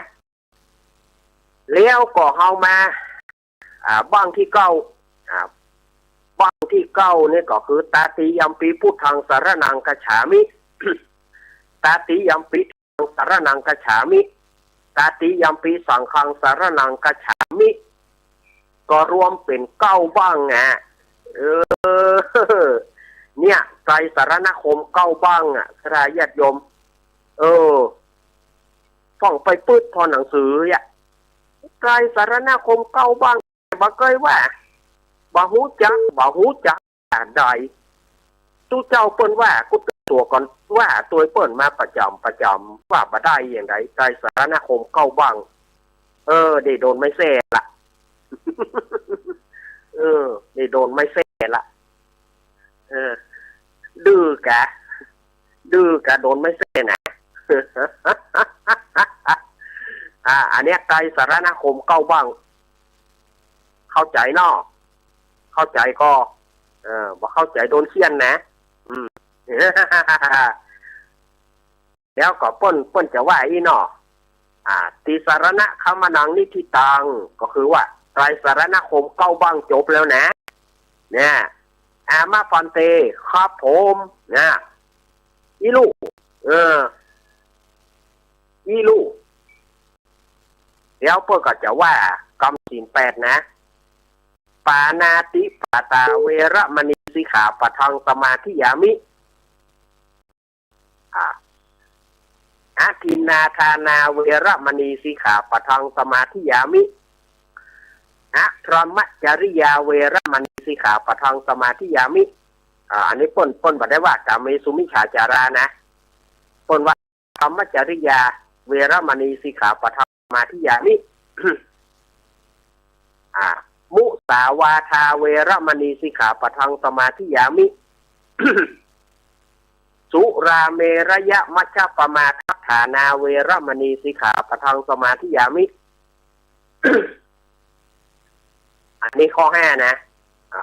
แล้วก็เฮามา อ่า บั้งตี้เก้า อ่า บั้งตี้เก้านี่ก็คือ ตติยัมปิพุทธังสรณังคัจฉามิ ตติยัมปิธัมมังสรณังคัจฉามิ ตติยัมปิสังฆังสรณังคัจฉามิ ก็รวมเป๋นเก้าบั้งอ่ะ เออ เนี่ย ไตรสรณคมเก้าบั้งอ่ะ ศรัทธาญาติโยม เออ ต้องไปปื๊ดผ่อหนังสืออ่ะ ไตรสรณคมเก้าบั้ง บ่เกยว่า บ่ฮู้จัก บ่ฮู้จักอันใด ตุ๊เจ้าเปิ้นว่า กุ๊ดตั๋วก่อนว่าตวยเปิ้นมาประจ๋ำประจ๋ำ ว่าบ่ได้อย่างใด ไตรสรณคมเก๊าบั้ง เออ ได้โดนไม้แส้ละ เออ ได้โดนไม้แส้ละ เออ ดื้อกะ ดื้อกะโดนไม้แส้นะ อ่า อันเนี้ยไตรสรณคมเก๊าบั้ง เข้าใจ๋เนาะ เข้าใจ๋ก็ เออ บ่เข้าใจ๋โดนเฆี่ยนนะ อืม แล้วก็เปิ้น เปิ้นจะว่าอี้เนาะ อ่า ติสรณะคัมมะนังนิฏฐิตัง ก็คือว่าไตรสรณคมเก๊าบั้งจบแล้วนะ เนี่ย อามะภันเต ครับผม นะ อี้ลูก เออ อี้ลูก แล้วเปิ้นก็จะว่ากำศีลแปดนะ ปาณาติปาตาเวระมณีสิกขาปะทังสมาธิยามิ อ่า อทินนาทานาเวระมณีสิกขาปะทังสมาธิยามิ อะพรหมจริยาเวระมณีสิกขาปะทังสมาธิยามิ อ่า อันนี้เปิ้น เปิ้นบ่ได้ว่ากาเมสุมิจฉาจารานะ เปิ้นว่า พรหมจริยาเวระมณีสิกขาปะทังสมาธิยามิ อ่า มุสาวาทาเวระมณีสิกขาปะทังสมาธิยามิ สุราเมรยมัชฌปมาทัฏฐานาเวระมณีสิกขาปะทังสมาธิยามิ อันนี้ข้อห้านะ อ่า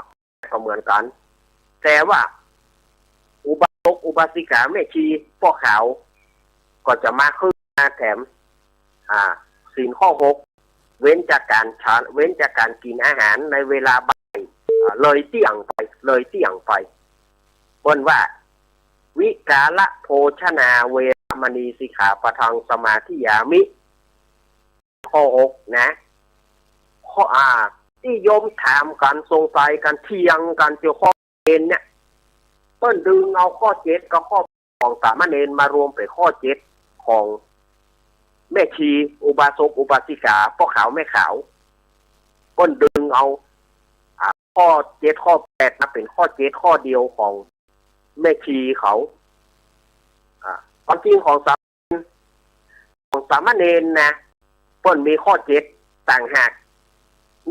ก็เหมือนกั๋น แต่ว่าอุบาสกอุบาสิกาแม่ชีป้อขาว ก็จะมาขึ้นมาแถม อ่า ศีลข้อหก เว้นจากก๋านฉัน เว้นจากก๋านกิ๋นอาหารในเวลาบ่าย อ่า เลยเตี้ยงไป เลยเตี้ยงไป เปิ้นว่า วิกาลโภชนาเวระมณีสิกขาปะทังสมาธิยามิ ข้อหกนะ ข้อ อ่า ตี้โยมถามกั๋น สงสัยกั๋น เถียงกั๋นเกี่ยวข้องเณรเนี่ย เปิ้นดึงเอาข้อเจ็ดกับข้อของสามเณรมารวมเป๋นข้อเจ็ดของแม่ชี อุบาสกอุบาสิกา ป้อขาวแม่ขาว เปิ้นดึงเอา อ่า ข้อเจ็ดข้อแปดมาเป๋นข้อเจ็ดข้อเดียวของแม่ชีเขา อ่า ความจริงของสาม ของสามเณรนะ เปิ้นมีข้อเจ็ดต่างหาก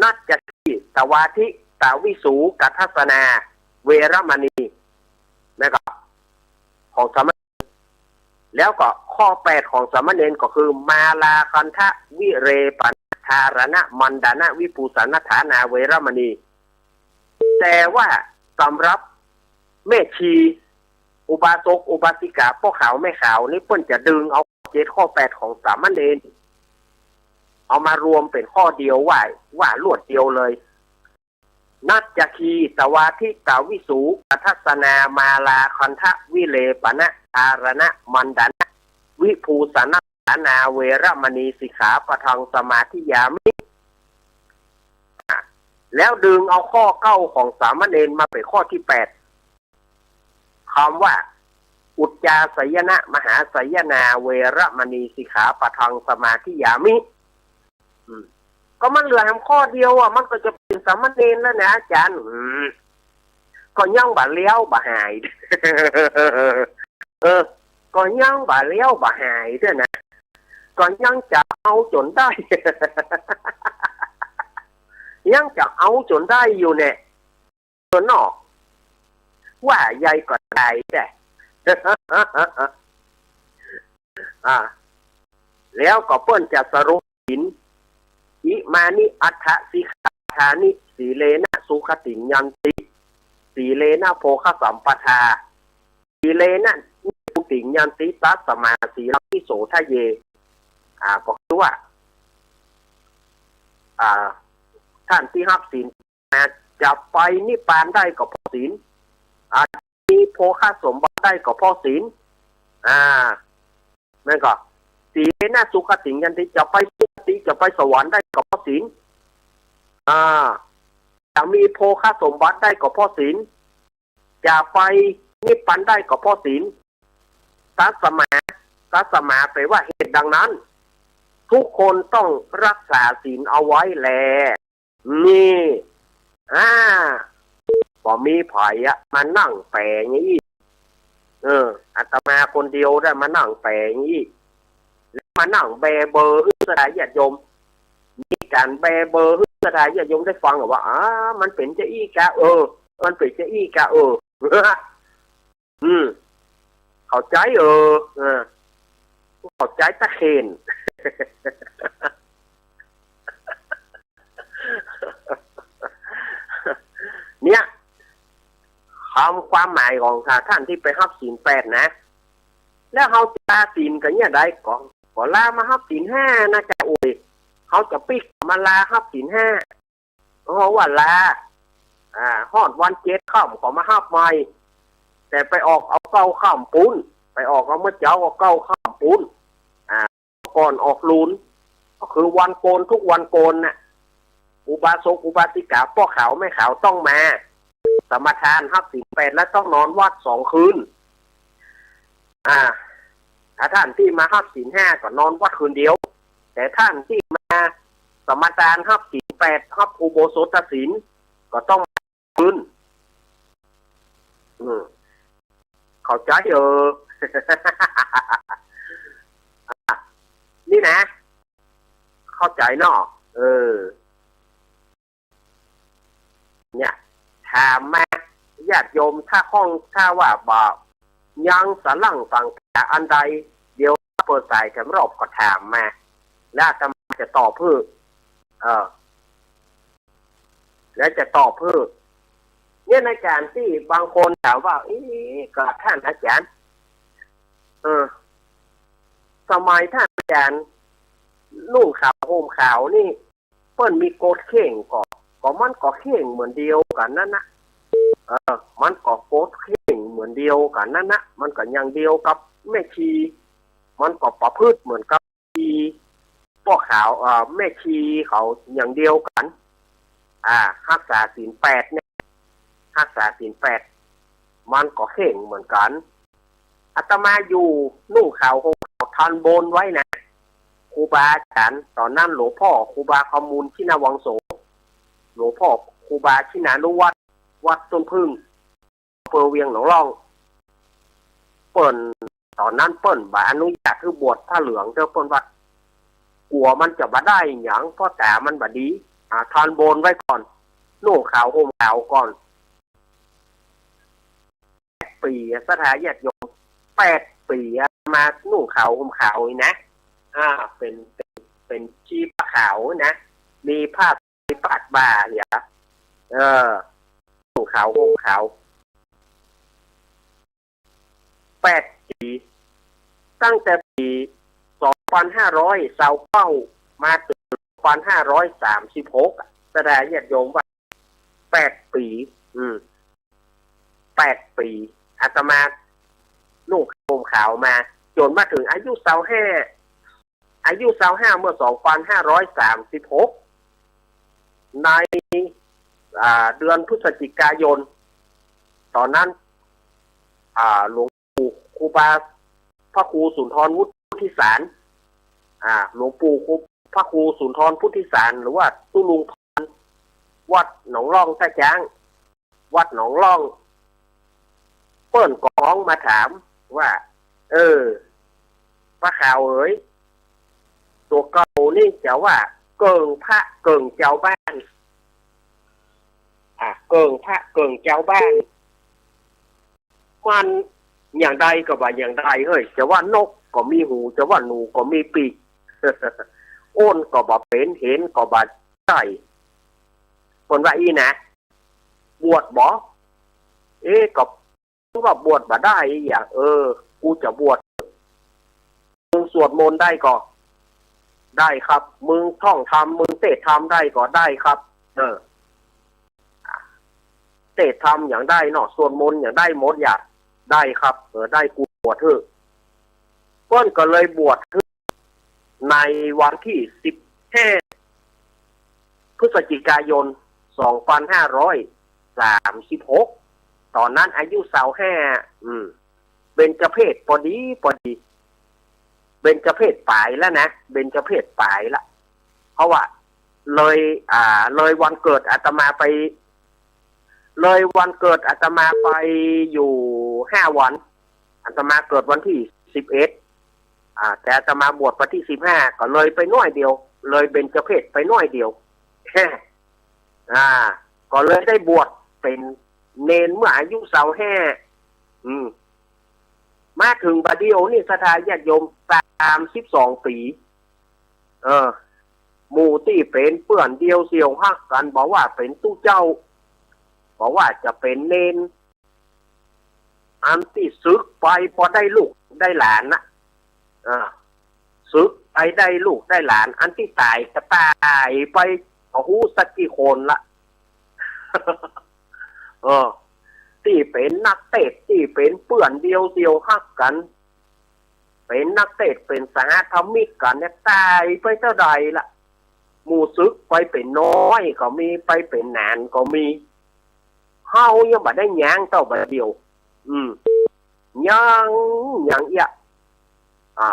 นัจจคีตวาทิตาวิสูกทัสสนาเวระมณี นะครับ ของสามเณร แล้วก็ข้อแปดของสามเณรก็คือ มาลาคันทวิเลปนะธารณะมันดานะวิภูสนัฏฐานาเวระมณี แต่ว่าสำหรับแม่ชี อุบาสกอุบาสิกา ป้อขาวแม่ขาวนี่ เปิ้นจะดึงเอาข้อเจ็ดข้อแปดของสามเณร เอามารวมเป๋นข้อเดียวว่า ว่ารวดเดียวเลย นัจจคีตวาทิตาวิสูกทัสสนามาลาคันทวิเลปนะธารณะมันดานะวิภูสนัฏฐานาเวระมณีสิกขาปะทังสมาธิยามิ อ่ะ แล้วดึงเอาข้อเก้าของสามเณรมาเป๋นข้อตี้แปด กำว่า อุจจาสยนะมหาสยนาเวระมณีสิกขาปะทังสมาธิยามิ อืม ก็มันเหลือแหมข้อเดียวอ่ะ มันก็จะเป๋นสามเณรแล้วนะอาจ๋ารย์ อืม ก็ยังบ่เลี้ยวบ่หาย เออ ก็ยังบ่เลี้ยวบ่หายเตื้อนะ ก็ยังจะเอาจ๋นได้ ยังจะเอาจ๋นได้อยู่แน่ ตัวนอก ว่าใยก็ได้แต๊ อ่า แล้วก็เปิ้นจะสรุปศีล อิมานิอัฏฐสิกขาปะทานิ สีเลนะสุขติงยันติ สีเลนะโภคสัมปทา สีเลนะนิพพุติงยันติ ตัสมาสีลังวิโสทะเย อ่า ก็คือว่า อ่า ต้านตี้ฮับศีล อ่า จะไปนิพพานได้ก็เพราะศีล อ่า มีโภคสมบัติได้ก็เพราะศีล อ่า นั่นก็ สีเลนะสุขติงยันติ จะไปสุคติ จะไปสวรรค์ได้ก็เพราะศีล อ่า จะมีโภคสมบัติได้ก็เพราะศีล จะไปนิพพานได้ก็เพราะศีล ตัสมา ตัสมาแปลว่าเหตุดังนั้น ทุกคนต้องรักษาศีลเอาไว้แล นี่ อ่า บ่มีใผอะ มานั่งแป๋อย่างอี้ คนเดียวได้มานั่งแป๋อย่างอี้ แล้วมานั่งแบเบอหื้อศรัทธาญาติโยม มีก๋านแบเบอหื้อศรัทธาญาติโยมได้ฟังว่า อ๋อ มันเป๋นจะอี้กา เออ มันเป๋นจะอี้กา เออ อืม เข้าใจ๋ เออ เออ เข้าใจ๋ตะเข่น เนี่ย ความ ความหมายของ ถ้าต้านตี้ไปฮับศีลแปดนะ แล้วเฮาจะลาศีลกั๋นเยียะใด ก็ ก็ลามาฮับศีลห้านะเจ้า โอ้ย เฮาจะปิ๊กมาลาฮับศีลห้า เพราะว่าลา อ่า ฮอดวันเจ็ดค่ำก็มาฮับใหม่ แต่ไปออกเอาเก้าค่ำปู๊น ไปออกเอาเมื่อเจ๊าก็เก้าค่ำปู๊น อ่า ก่อนออกหลุน ก็คือวันโกน ทุกวันโกนน่ะ อุบาสกอุบาสิกา ป้อขาวแม่ขาวต้องมา สมาทานฮับศีลแปด แล้วต้องนอนวัดสองคืน อ่า ถ้าต้านตี้มาฮับศีลห้าก็นอนวัดคืนเดียว แต่ต้านตี้มาสมาทานฮับศีลแปด ฮับอุโบสถศีล ก็ต้องคืน อืม เข้าใจ๋ เออ นี่นะ เข้าใจ๋เนาะ เออ เนี่ย ถามมา ญาติโยม ถ้าข้อง ถ้าว่าบ่ ยังสะหลั้งสังขารอันใด เดี๋ยวเปิดสายแถมรอบก็ถามมา แล้วอาตมาจะตอบหื้อ เออ แล้วจะตอบหื้อ เนี่ย ในก๋านตี้บางคนถามว่า เอ๊ะ ก็ต้านอาจ๋ารย์ เออ สมัยต้านอาจ๋ารย์ นุ่งขาวห่มขาวนี่ เปิ้นมีกฎเข่งก่อ ก็มันก็เข่งเหมือนเดียวกั๋นนั้นนะ เออ มันก็กฎเข่งเหมือนเดียวกั๋นนั้นนะ มันก็อย่างเดียวกับแม่ชี มันก็ประพฤติเหมือนกับที่ป้อขาว เอ่อ แม่ชีเขาอย่างเดียวกั๋น อ่า ฮักษาศีลแปดเนี่ย ฮักษาศีลแปด มันก็เข่งเหมือนกั๋น อาตมาอยู่นุ่งขาวห่มขาว ต้านบนไว้นะ ครูบาอาจ๋ารย์ ต๋อนนั้นหลวงป้อครูบาคำมูล ชินวังโส หลวงป้อครูบาชินานุวัฒน์ วัดต้นผึ้ง อำเภอเวียงหนองล่อง เปิ้น ต๋อนนั้นเปิ้นบ่อนุญาตหื้อบวชผ้าเหลืองเต๊อะ เปิ้นว่า กั๋วมันจะบ่ได้หยัง เพราะต๋ามันบ่ดี อ่า ต้านบนไว้ก่อน นุ่งขาวห่มขาวก่อน แปดปี๋อะ ศรัทธาญาติโยม แปดปี๋อะ มานุ่งขาวห่มขาวนี่นะ อ่า เป๋น เป๋น เป๋นชีผ้าขาวนะ มีผ้าไตรปาดบ่าเนี่ย เออ นุ่งขาวห่มขาว แปดปี๋ ตั้งแต่ปี๋สองปันห้าร้อยซาวเก้า มาเถิงสองปันห้าร้อยสามสิบหก อะ ศรัทธาญาติโยมว่า แปดปี๋ อืม แปดปี๋ อาตมานุ่งห่มขาวมา จ๋นมาเถิงอายุซาวห้า อายุซาวห้า เมื่อสองปันห้าร้อยสามสิบหก ใน อ่า เดือนพฤศจิกายน ต๋อนนั้น อ่า หลวงปู่ครูบาพระครูสุนทรวุฒิสาร อ่า หลวงปู่ครู พระครูสุนทรพุทธิสาร หรือว่าตุ๊ลุงพร วัดหนองล่องต้าจ๊าง วัดหนองล่อง เปิ้นก็ฮ้องมาถามว่า เออ ป้าขาวเอ๋ย ตั๋วเก่านี่จะว่าเกิ่งพระเกิ่งจาวบ้าน อ่ะ เกิ่งพระเกิ่งจาวบ้าน มันอย่างใดก็บ่าอย่างใดเฮ้ย จะว่านกก็มีหู จะว่าหนูก็มีปีก โอนก็บ่เป๋น เห็นก็บ่ได้ เปิ้นว่าอี้นะ บวชบ่ เอ๊ะ ก็ว่าบวชบ่ได้อี้หยัง เออ กูจะบวช มึงสวดมนต์ได้ก่อ ได้ครับ มึงท่องธรรม มึงเตศน์ธรรมได้ก่อ ได้ครับ เออ เตศน์ธรรมหยังได้เนาะ สวดมนต์หยังได้หมดหยา ได้ครับ เออ ได้ กูบวชเถอะ เปิ้นก็เลยบวชเถอะ ในวันตี้สิบห้า พฤศจิกายน สองปันห้าร้อยสามสิบหก ต๋อนนั้นอายุซาวห้า อืม เบญจเพสปอดีปอดี เบญจเพสป๋ายแล้วนะ เบญจเพสป๋ายละ เพราะว่าเลย อ่า เลยวันเกิดอาตมาไป เลยวันเกิดอาตมาไปอยู่ห้าวัน อาตมาเกิดวันตี้สิบเอ็ด อ่า แต่อาตมาบวชวันตี้สิบห้า ก็เลยไปน้อยเดียว เลยเบญจเพสไปน้อยเดียว อ่า ก็เลยได้บวชเป๋นเณรเมื่ออายุซาวห้า อืม มาเถิงบ่าเดี่ยวนี่ศรัทธาญาติโยม สามสิบสองปี๋ เออ หมู่ตี้เป๋นเปื้อนเดียวเสี่ยวฮักกั๋น บ่ว่าเป๋นตุ๊เจ้า บ่ว่าจะเป๋นเณร อันตี้สึกไปปอได้ลูกได้หลานนะ เออ สึกไปได้ลูกได้หลาน อันตี้ต๋ายก็ต๋ายไป บ่ฮู้สักกี่คนละ เออ ตี้เป๋นนักเตสน์ ตี้เป๋นเปื้อนเดียวเสี่ยวฮักกั๋น เป๋นนักเตสน์ เป๋นสหธรรมิกกั๋นเนี่ย ต๋ายไปเต้าใดละ หมู่สึกไปเป๋นน้อยก็มี ไปเป๋นหนานก็มี เฮายังบ่ได้หยังเต้าบ่าเดี่ยว อืม ยัง ยังเอี้ย อ่า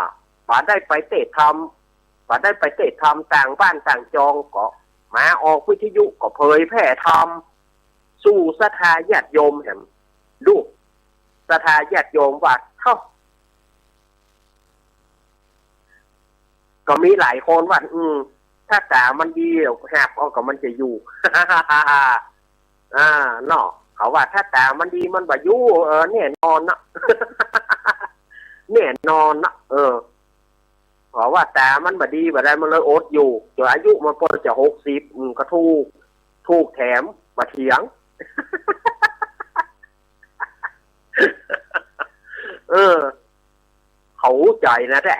บ่ได้ไปเตสน์ธรรม บ่ได้ไปเตสน์ธรรมต่างบ้านต่างจอง ก็มาออกวิทยุก็เผยแผ่ธรรม สู่ศรัทธาญาติโยมแหม ดู ศรัทธาญาติโยมว่า เฮ้า ก็มีหลายคนว่า อืม ถ้าต๋ามันดี หับเอาก็มันจะอยู่ อ่า เนาะ เขาว่าถ้าต๋ามันดีมันบ่อยู่ เออ แน่นอนนะ แน่นอนนะ เออ เพราะว่าต๋ามันบ่ดีบ่ได้ มันเลยอดอยู่ จ๋นอายุมันปอจะหกสิบ อืม ก็ถูก ถูกแถม บ่เถียง เออ เขาฮู้ใจ๋นะแต๊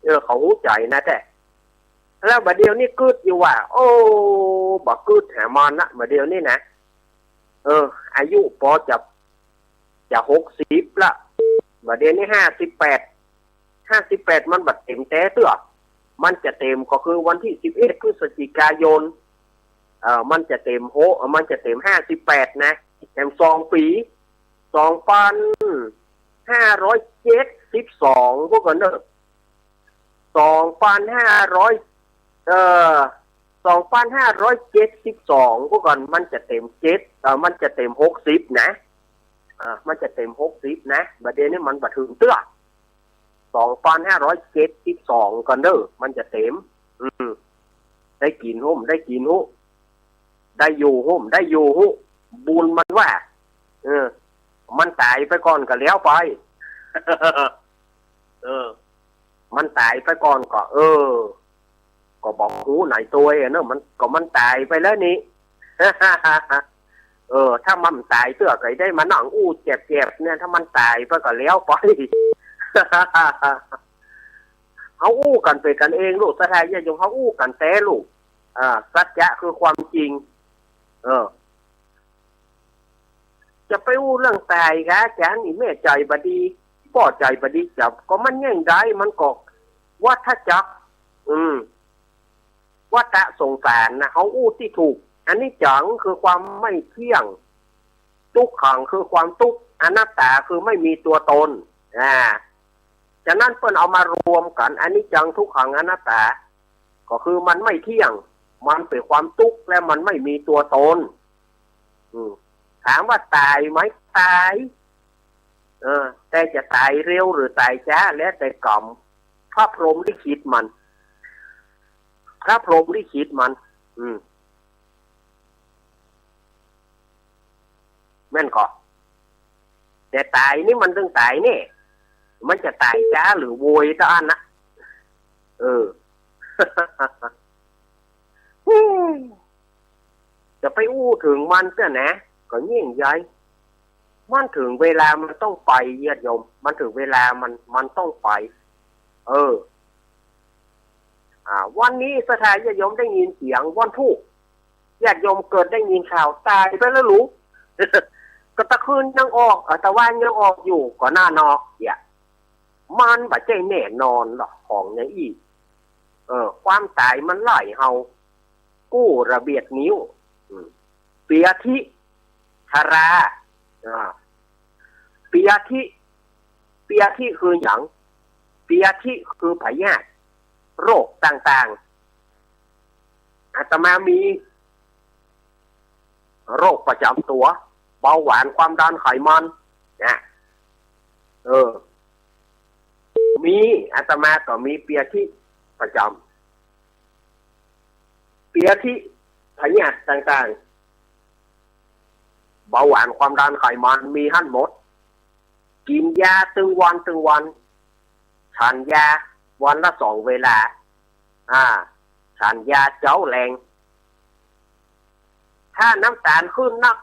เออ เขาฮู้ใจ๋นะแต๊ แล้วบ่าเดี่ยวนี้กึ๊ดอยู่ว่า โอ้ บ่กึ๊ดหามันนะ บ่าเดี่ยวนี้นะ เออ อายุปอจะ จะหกสิบละ บ่าเดี่ยวนี้ห้าสิบแปด ห้าสิบแปด มันบ่เต๋มแต๊เตื้อ มันจะเต๋มก็คือวันตี้สิบเอ็ด พฤศจิกายน เอ่อ มันจะเต๋มโฮ เอ่อ มันจะเต๋มห้าสิบแปดนะ แถมสองปี๋ สองปันห้าร้อยเจ็ดสิบสอง พวกกันเนอะ สองปันห้าร้อย เอ่อ สองปันห้าร้อยเจ็ดสิบสอง พวกกัน มันจะเต๋มเจ็ด เอ่อ มันจะเต๋มหกสิบนะ อ่า มันจะเต๋มหกสิบนะ บ่าเดี่ยวนี้มันบ่เถิงเตื้อ สองปันห้าร้อยเจ็ดสิบสอง ก่อนเด้อ มันจะเต๋ม อืม ได้กิ๋นฮู้ ได้กิ๋นฮู้ ได้อยู่ฮู้ ได้อยู่ฮู้ บุญมันว่า เออ มันต๋ายไปก่อนก็แล้วไป เออ มันต๋ายไปก่อนก็ เออ ก็บ่ฮู้ไหนตัวเนาะ มัน ก็มันต๋ายไปแล้วนี่ เออ ถ้ามันต๋ายเตื้อก็ได้มานั่งอู้แจบๆ เนี่ย ถ้ามันต๋ายไปก็แล้วไป เฮาอู้กั๋นเป๋นกั๋นเองลูก ศรัทธาญาติโยม เฮาอู้กั๋นแต๊ลูก อ่า สัจจะคือความจริง เออ จะไปอู้เรื่องต๋ายกา อาจ๋ารย์ อี่แม่ใจ๋บ่ดี ป้อใจ๋บ่ดี จะ ก็มันแหงใด มันก็วัฏจักร อืม วัฏสงสารนะ เฮาอู้ตี้ถูก อนิจจังคือความไม่เที่ยง ทุกขังคือความทุกข์ อนัตตาคือไม่มีตัวตน อ่า ฉะนั้นเปิ้นเอามารวมกั๋น อนิจจัง ทุกขัง อนัตตา ก็คือมันไม่เที่ยง มันเป๋นความทุกข์ และมันไม่มีตัวตน อืม ถามว่าต๋ายไหม ต๋าย เออ แต่จะต๋ายเร็วหรือต๋ายจ๊า แล้วแต่กรรม พระพรหมลิขิตมัน พระพรหมลิขิตมัน อืม แม่นก่อ แต่ต๋ายนี่มันตึงต๋ายแน่ มันจะต๋ายจ๊าหรือโวยเต้าอั้นนะ เออ จะไปอู้เถิงมันเตื้อนะ ก็ยิ่งใหญ่ มันเถิงเวลามันต้องไป ญาติโยม มันเถิงเวลามัน มันต้องไป เออ อ่า วันนี้ศรัทธาญาติโยมได้ยินเสียง วันพูก ญาติโยมเกิดได้ยินข่าวต๋ายไปแล้วหรือ ก็ตะคืนยังออก เอ่อ ตะวันยังออกอยู่ ก็น่าเนาะ เนี่ย มันบ่ใจ้แน่นอนหรอก ของอย่างอี้ เออ ความต๋ายมันไล่เฮา กู้ระเบียดนิ้ว อืม เปียธิ ชรา อ่า เปียธิ เปียธิคือหยัง เปียธิคือพยาธิ โรคต่างๆ อาตมามี โรคประจ๋ำตั๋ว เบาหวาน ความดัน ไขมัน นะ เออ มี อาตมาก็มีเปียทิประจ๋ำ เปียทิ พยาธิต่างๆ เบาหวาน ความดัน ไขมัน มีหั้นหมด กิ๋นยาตึงวันตึงวัน ฉันยาวันละสองเวลา อ่า ฉันยาเจ๊าแลง ถ้าน้ำต๋าลขึ้นนัก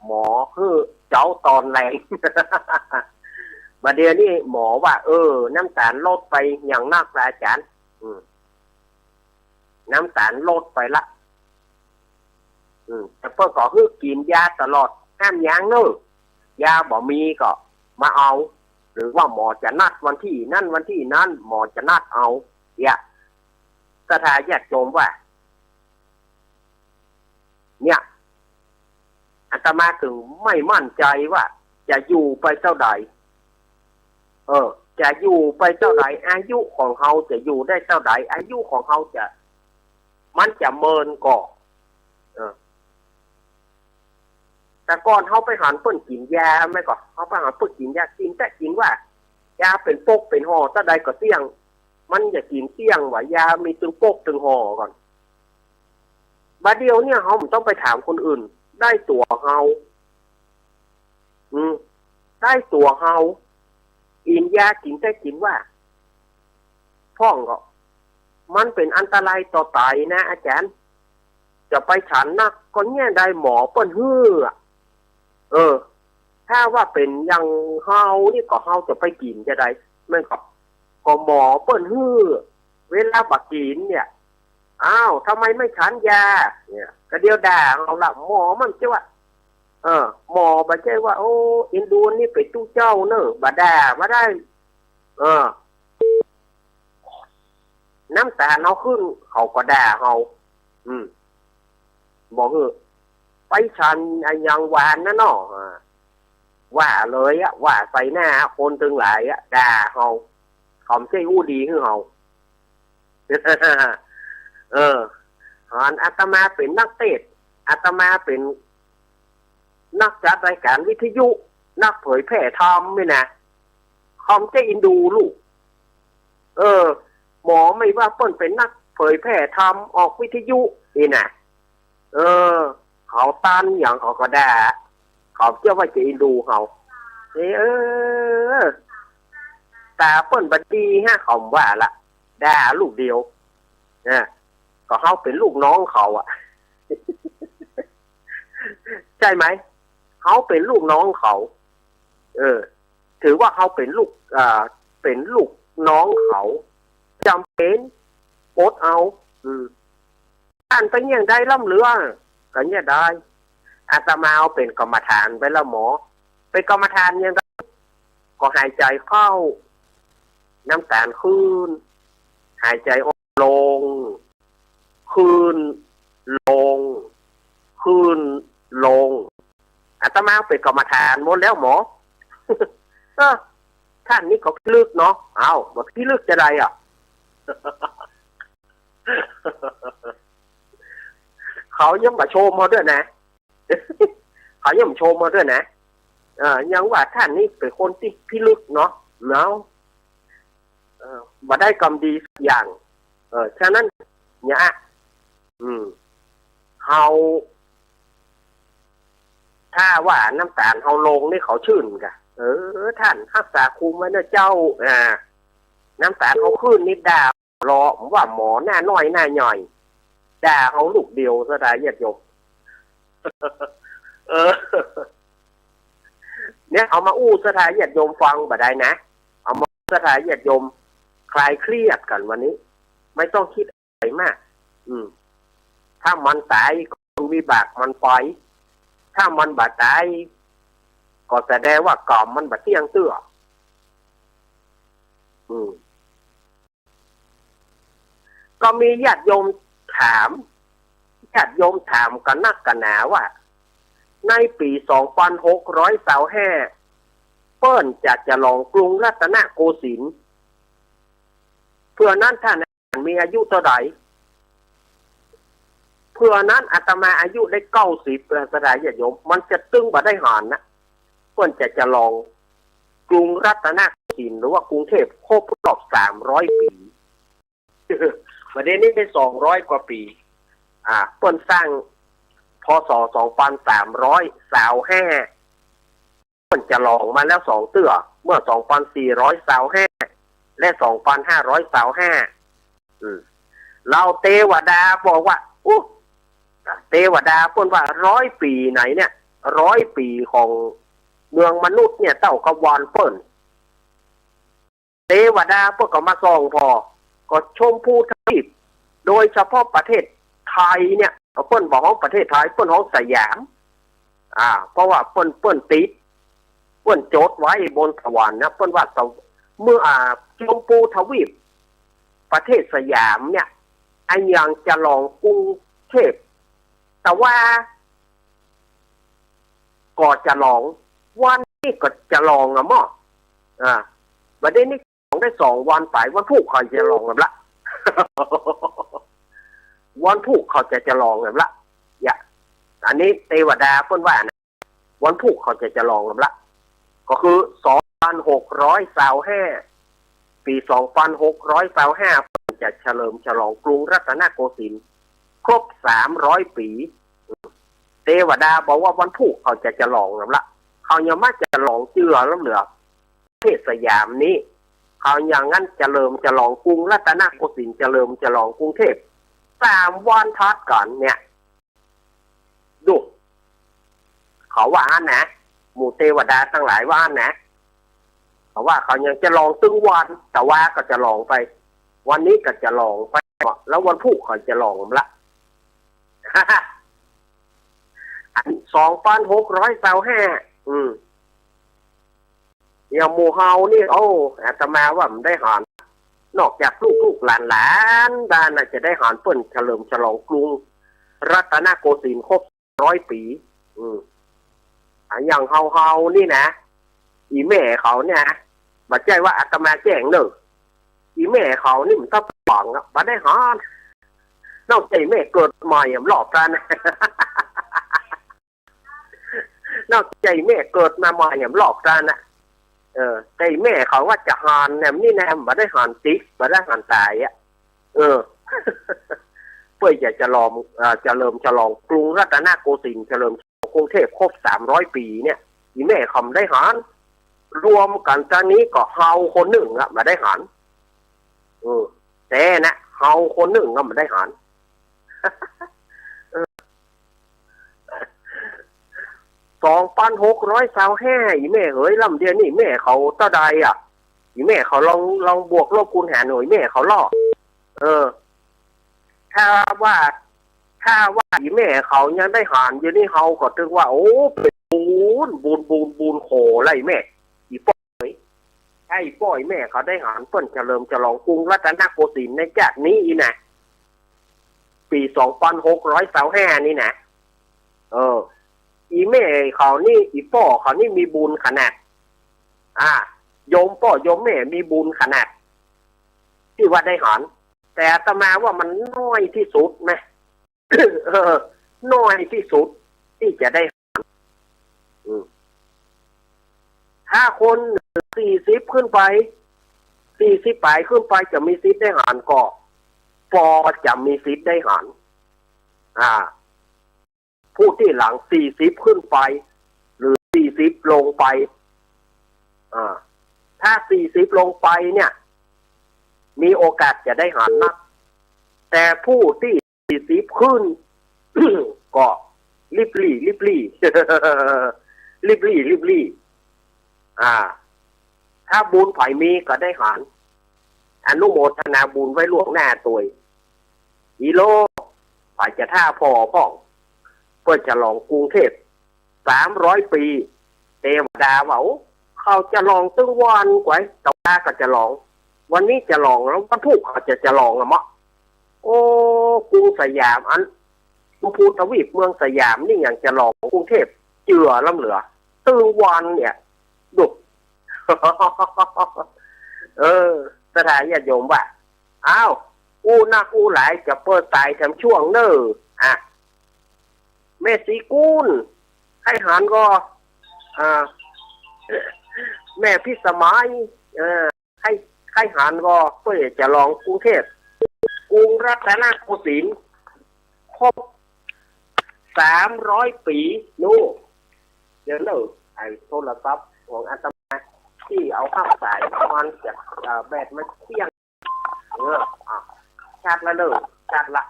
หมอหื้อเจ๊าตอนแลง บ่าเดี่ยวนี้หมอว่า เออ น้ำต๋าลลดไปอย่างนักละอาจ๋ารย์ อืม น้ำต๋าลลดไปละ อืม แต่เปิ้นก็หื้อกิ๋นยาตลอด ห้ามยั้งเน่อ ยาบ่มีก็มาเอา หรือว่าหมอจะนัดวันตี้นั้นวันตี้นั้น หมอจะนัดเอา เนี่ย ศรัทธาญาติโยมว่า เนี่ย อาตมาจึงไม่มั่นใจ๋ว่าจะอยู่ไปเต้าใด เออ จะอยู่ไปเต้าใด อายุของเฮาจะอยู่ได้เต้าใด อายุของเฮาจะ มันจะเมินก่อ เออ แต่ก่อนเฮาไปหันเปิ้นกิ๋นยา แม่นก่อ เฮาไปหันเปิ้นกิ๋นยา กิ๋นแต๊กิ๋นว่า ยาเป๋นปกเป๋นห่อ เต้าใดก็เสี้ยง มันจะกิ๋นเสี้ยงว่า ยามีตึงปกตึงห่อก่อน บ่าเดี่ยวเนี่ยเฮาบ่ต้องไปถามคนอื่น ได้ตั๋วเฮา อืม ได้ตั๋วเฮา กิ๋นยากิ๋นแต๊กิ๋นว่า พ่องก็ มันเป๋นอันตรายต่อไตนะอาจ๋ารย์ จะไปฉันนักก็เยียะได้ หมอเปิ้นหื้ออะ เออ ถ้าว่าเป๋นอย่างเฮานี่ก็เฮาจะไปกิ๋นจะใด แม่นก็ ก็หมอเปิ้นหื้อ เวลาบ่ากิ๋นเนี่ย อ้าว ทำไมไม่ฉันยา เนี่ย ก็เดี๋ยวด่าเอาละ หมอมันจะว่า เออ หมอบ่ใจ้ว่า โอ้ เอ็นดูนี่เป๋นตุ๊เจ้าเน่อ บ่ด่าบ่ได้ เออ น้ำต๋าลเฮาขึ้น เขาก็ด่าเฮา อืม บ่หื้อ ไปฉันอะหยังหวานนะเนาะ อ่า ว่าเลยอะ ว่าใส่หน้าคนตึงหลายอะ ด่าเฮา เขาบ่ใจ้อู้ดีหื้อเฮา เออ อันอาตมาเป๋นนักเตสน์ อาตมาเป๋นนักจัดรายก๋านวิทยุ นักเผยแผ่ธรรมนี่นะ เขาบ่ใจ้เอ็นดูลูก เออ หมอไม่ว่าเปิ้นเป๋นนักเผยแผ่ธรรม ออกวิทยุนี่นะ เออ เขาต้านหยังเขาก็ด่า เขาเยียะว่าจะเอ็นดูเฮา เออ ต๋าเปิ้นบ่ดีฮะ เขาบ่ว่าละ ด่าลูกเดียว นะ ก็เฮาเป๋นลูกน้องเขาอะ ใจ้ไหม เฮาเป๋นลูกน้องเขา เออ ถือว่าเฮาเป๋นลูก อ่า เป๋นลูกน้องเขา จ๋ำเป๋น อดเอา อืม ต้านไปเยียะได้ล้ำเหลือ ก็เยียะได้ อาตมาเอาเป๋นกรรมฐานไปแล้วหมอ เป๋นกรรมฐานอย่างใด ก็หายใจ๋เข้า น้ำต๋าลขึ้น หายใจ๋ออก ลง ขึ้น ลง ขึ้น ลง อาตมาเป๋นกรรมฐานหมดแล้วหมอ เออ ต้านนี้ก็พิลึกเนาะ เอ้า บ่พิลึกจะใดอะ เขายังบ่ชมเฮาด้วยนะ เขายังบ่ชมเฮาด้วยนะ เออ ยังว่าต้านนี้เป๋นคนตี้พิลึกเนาะ เนาะ เออ บ่ได้กำดีสักอย่าง เออ ฉะนั้น เนี่ย อืม เฮา ถ้าว่าน้ำต๋าลเฮาลงนี่เขาชื่นก่ะ เออ ต้านฮักษาคุมไว้เน่อเจ้า อ่า น้ำต๋าลเฮาขึ้นนี่ด่า เลาะว่าหมอหน้าน้อยหน้าใหญ่ ด่าเฮาลูกเดียว ศรัทธาญาติโยม เออ เนี่ย เอามาอู้ศรัทธาญาติโยมฟังบ่ได้นะ เอามาศรัทธาญาติโยมคลายเครียดกั๋นวันนี้ ไม่ต้องคิดอะไรมาก อืม ถ้ามันต๋ายก็วิบากมันไป ถ้ามันบ่ต๋าย ก็แสดงว่ากรรมมันบ่เตี้ยงเตื้อ อืม ก็มีญาติโยมถาม ญาติโยมถามกั๋นนักกั๋นหนาว่า ในปี๋สองปันหกร้อยซาวห้า เปิ้นจะฉลองกรุงรัตนโกสินทร์ เผื่อนั้นต้านมีอายุเต้าใด เผื่อนั้นอาตมาอายุได้เก้าสิบ ศรัทธาญาติโยม มันจะตึงบ่ได้หันนะ เปิ้นจะฉลองกรุงรัตนโก สินทร์ หรือว่ากรุงเทพครบรอบสามร้อยปี๋ ประเทศนี้ได้สองร้อยกว่าปี๋ อ่า เปิ้นสร้าง พ.ศ. สองปันสามร้อยซาวห้า เปิ้นจะลองมาแล้วสองเตื้อ เมื่อสองปันสี่ร้อยซาวห้า และสองปันห้าร้อยซาวห้า อืม แล้วเตวดาบอกว่า อุ๊ย เตวดาเปิ้นว่าร้อยปี๋ไหนเนี่ย ร้อยปี๋ของเมืองมนุษย์เนี่ยเต้ากับวอนเปิ้น เตวดาเปิ้นก็มาส่องผ่อ ก็ชมพูทวีป โดยเฉพาะประเทศไทยเนี่ย เปิ้นบ่ฮ้องประเทศไทย เปิ้นฮ้องสยาม อ่า เพราะว่าเปิ้น เปิ้นติด เปิ้นจดไว้บนสวรรค์นะ เปิ้นว่าสว- เมือง อ่า ชมพูทวีป ประเทศสยามเนี่ย อะหยังจะลองกรุงเทพ แต่ว่า ก็จะลอง วันนี้ก็จะลองอะหม้อ อ่า วันนี้นี่ลองได้สองวันไป วันพูกเขาจะลองกันละ วันพูกเขาจะจะลองกันละ เนี่ย อันนี้เตวดาเปิ้นว่านะ วันพูกเขาจะจะลองกันละ ก็คือสองปันหกร้อยซาวห้า ปี๋สองปันหกร้อยซาวห้า เปิ้นจะเฉลิมฉลองกรุงรัตนโกสินทร์ครบสามร้อยปี๋ เตวดาบอกว่าวันพูกเขาจะจะลองกันละ เขายังมาจะลองเจื้อล้ำเหลือ ประเทศสยามนี้ เขายังอั้นเฉลิมฉลองกรุงรัตนโกสินทร์ เฉลิมฉลองกรุงเทพ สามวันทัดกั๋นเนี่ย ดู เขาว่าอั้นนะ หมู่เตวดาตังหลายว่าอั้นนะ เขาว่าเขายังจะลองตึงวัน แต่ว่าก็จะลองไป วันนี้ก็จะลองไป แล้ววันพูกเขาจะลองละ อันสองปันหกร้อยซาวห้า อืม อย่างหมู่เฮานี่ โอ้ อาตมาว่ามันได้หัน นอกจากลูกๆหลานๆ ด้านน่ะจะได้หันเปิ้นเฉลิมฉลองกรุงรัตนโกสินทร์ครบร้อยปี๋ อืม อะ อย่างเฮาๆ นี่นะ อี่แม่เขาเนี่ย บ่ใจ้ว่าอาตมาแจ้งเน่อ อี่แม่เขานี่มันต้องหวังอะ บ่ได้หัน นอกจากแม่เกิดใหม่อะ รอบด้านนะ นอกจากแม่เกิดมาใหม่อะ รอบด้านนะ เออ แต่แม่เขาว่าจะหันเนี่ย นี่นะ บ่ได้หันติด บ่ได้หันต๋ายอะ เออ เปิ้นจะเฉลิม เอ่อ เฉลิมฉลองกรุงรัตนโกสินทร์ เฉลิมฉลองกรุงเทพครบสามร้อยปี๋เนี่ย อี่แม่เขาบ่ได้หัน รวมกั๋นตางนี้ก็เฮาคนนึ่งอะ บ่ได้หัน เออ แต่นะ เฮาคนนึ่งอะ บ่ได้หัน เออ สองปันหกร้อยซาวห้า อี่แม่เหย ลำเดียวนี่แม่เขาเต้าใดอะ อี่แม่เขาลอง ลองบวกลบคูณหารหน่อย แม่เขาลอ เออ ถ้าว่า ถ้าว่าอี่แม่เขายังได้หันอยู่นี่ เฮาก็ถือว่า โอ้ เป๋นบุญ บุญ บุญ บุญโขละอี่แม่ อี่ป้อ ถ้าอี่ป้ออี่แม่เขาได้หันเปิ้นเฉลิมฉลองกรุงรัตนโกสินทร์ในจาตินี้อีกนะ ปี๋สองปันหกร้อยซาวห้านี่นะ เออ อี่แม่เขานี่ อี่ป้อเขานี่มีบุญขนาด อ่า โยมป้อโยมแม่มีบุญขนาด ตี้ว่าได้หัน แต่อาตมาว่ามันน้อยตี้สุดนะ เออ น้อยตี้สุดตี้จะได้ อืม ถ้าคนสี่สิบขึ้นไป สี่สิบป๋ายขึ้นไปจะมีสิทธิ์ได้หันก็ ปอจะมีสิทธิ์ได้หัน อ่า ผู้ตี้หลังสี่สิบขึ้นไป หรือสี่สิบลงไป อ่า ถ้าสี่สิบลงไปเนี่ย มีโอกาสจะได้หันนัก แต่ผู้ตี้ สี่สิบขึ้น ก็ลิบหลี่ ลิบหลี่ ลิบหลี่ ลิบหลี่ อ่า ถ้าบุญใผมีก็ได้หัน อนุโมทนาบุญไว้ล่วงหน้าตวย อีโล ใผจะถ้าผ่อพ่อง เปิ้นฉลองกรุงเทพ สามร้อยปี๋ เตวดาว่า โอ้ เขาจะลองตึงวันก๋วย ตะวาก็จะลอง วันนี้จะลอง แล้ววันพูกเขาจะจะลองอะเมาะ โอ้ กรุงสยามอัน ชมพูทวีปเมืองสยามนี่ยังจะลองกรุงเทพเจื้อล้ำเหลือ ตึงวันเนี่ย ดู เออ ศรัทธาญาติโยมว่า อ้าว อู้นักอู้หลายจะเปิดสายแถมช่วงเน่อ อ่ะ แม่ศรีกุล ใค่หันก่อ อ่า แม่พิสมัย เออ ใค่ ใค่หันก่อ เปื้อจะฉลองกรุงเทพฯ กรุงรัตนโกสินทร์ ครบสามร้อยปี๋ นู่น เดี๋ยวเน่อ ไอ้โทรศัพท์ของอาตมาตี้เอาฮับสายมันจะ เอ่อ แบตมันเสี้ยง เออ อ่ะ ชัดละเน่อ ชัดละ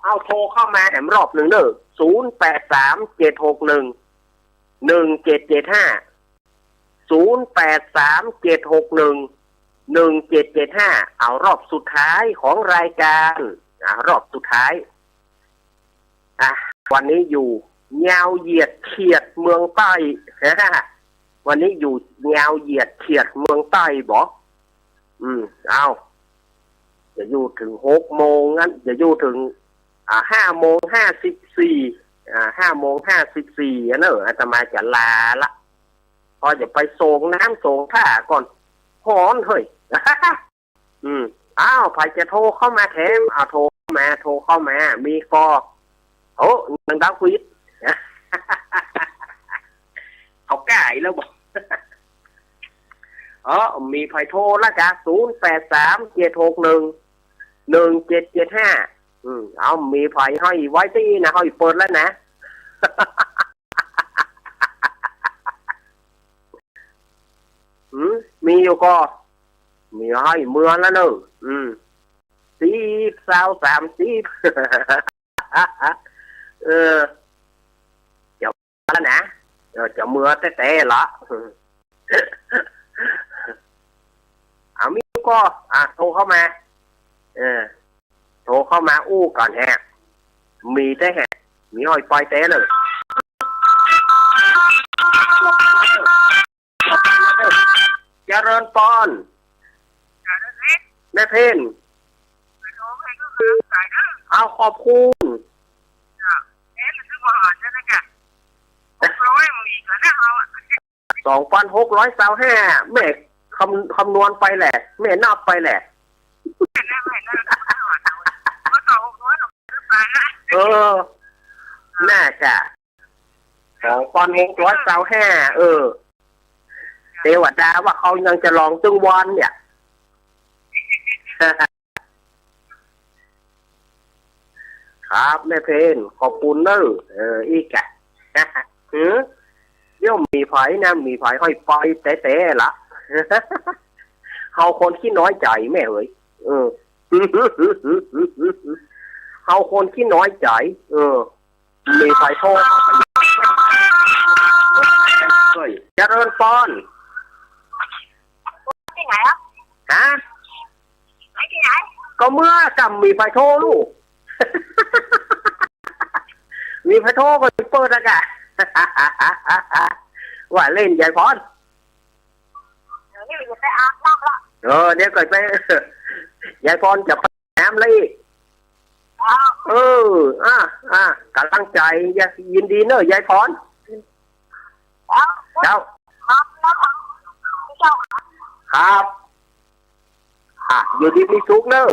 เอาโทรเข้ามาแหมรอบนึ่งเน่อ ศูนย์แปดสาม เจ็ดหกหนึ่ง หนึ่งเจ็ดเจ็ดห้า ศูนย์แปดสาม เจ็ดหกหนึ่ง หนึ่งเจ็ดเจ็ดห้า เอารอบสุดท้ายของรายการ อ่ะ รอบสุดท้าย อ่ะ วันนี้อยู่ยาวเหยียดเขียดเมืองใต้ วันนี้อยู่ยาวเหยียดเขียดเมืองใต้บ่ อืม เอา จะอยู่เถิงหกโมง อั้น จะอยู่เถิง อ่า ห้าโมงห้าสิบสี่ อ่า ห้าโมงห้าสิบสี่ อันเน่อ อาตมาจะลาละ เพราะจะไปส่งน้ำส่งท่าก่อน ฮ้อนเฮ้ย อืม อ้าว ใผจะโทรเข้ามาแถม อ้าว โทรเข้ามา โทรเข้ามา มีก่อ โอ้ ยังดาวคุย เขาก้าอีกแล้วบ่ เออ มีใผโทรละกะ ศูนย์แปดสาม เจ็ดหกหนึ่ง หนึ่งเจ็ดเจ็ดห้า อืม เอา มีใผห้อยไว้ตี้นะ ห้อยเปิดแล้วนะ อืม มีอยู่ก่อ มีห้อยเมือแล้วเน่อ อืม สิบ ซาว สามสิบ เออ จะแล้วนะ เออ จะเมือแต๊ๆ ละ เอา มีก่อ อ่ะ โทรเข้ามา เออ โทรเข้ามาอู้ก่อนแฮะ มีแต๊แฮะ มีห้อยปอยแต๊เน่อ เจริญปอน แม่เพ็ญ เอา ขอบคุณ สองปันหกร้อยซาวห้า แม่คำ คำนวณไปแหละ แม่นับไปแหละ เออ น่าจะ สองปันหกร้อยซาวห้า เออ เต๋วดาว่าเขายังจะลองตึงวันเนี่ย ครับ แม่เพ็ญ ขอบคุณเน่อ เออ อีกอะ หือ เดี๋ยวมีใผนะ มีใผห้อยปอยแต๊ๆ ละ เฮาคนขี้น้อยใจ๋แม่เหย เออ เฮาคนขี้น้อยใจ๋ เออ มีใผโทร เฮ้ย เจริญปอน ตี้ไหนอะ ฮะ ไปตี้ไหน ก็เมือก่ำมีใผโทรลูก มีใผโทรก็เปิดละกะ ว่าเล่น ยายปอน เดี๋ยวนี้จะไปอาบน้ำละ เออ เดี๋ยวก่อนไป ยายปอนจะไป น้ำละอี้ อ้าว เออ อ่ะ อ่ะ ก๋ำลังใจ๋ ยินดีเน่อ ยายปอน อ้าว เจ้า ครับ ครับ เจ้า ครับ อ่ะ อยู่ดีมีสุขเน่อ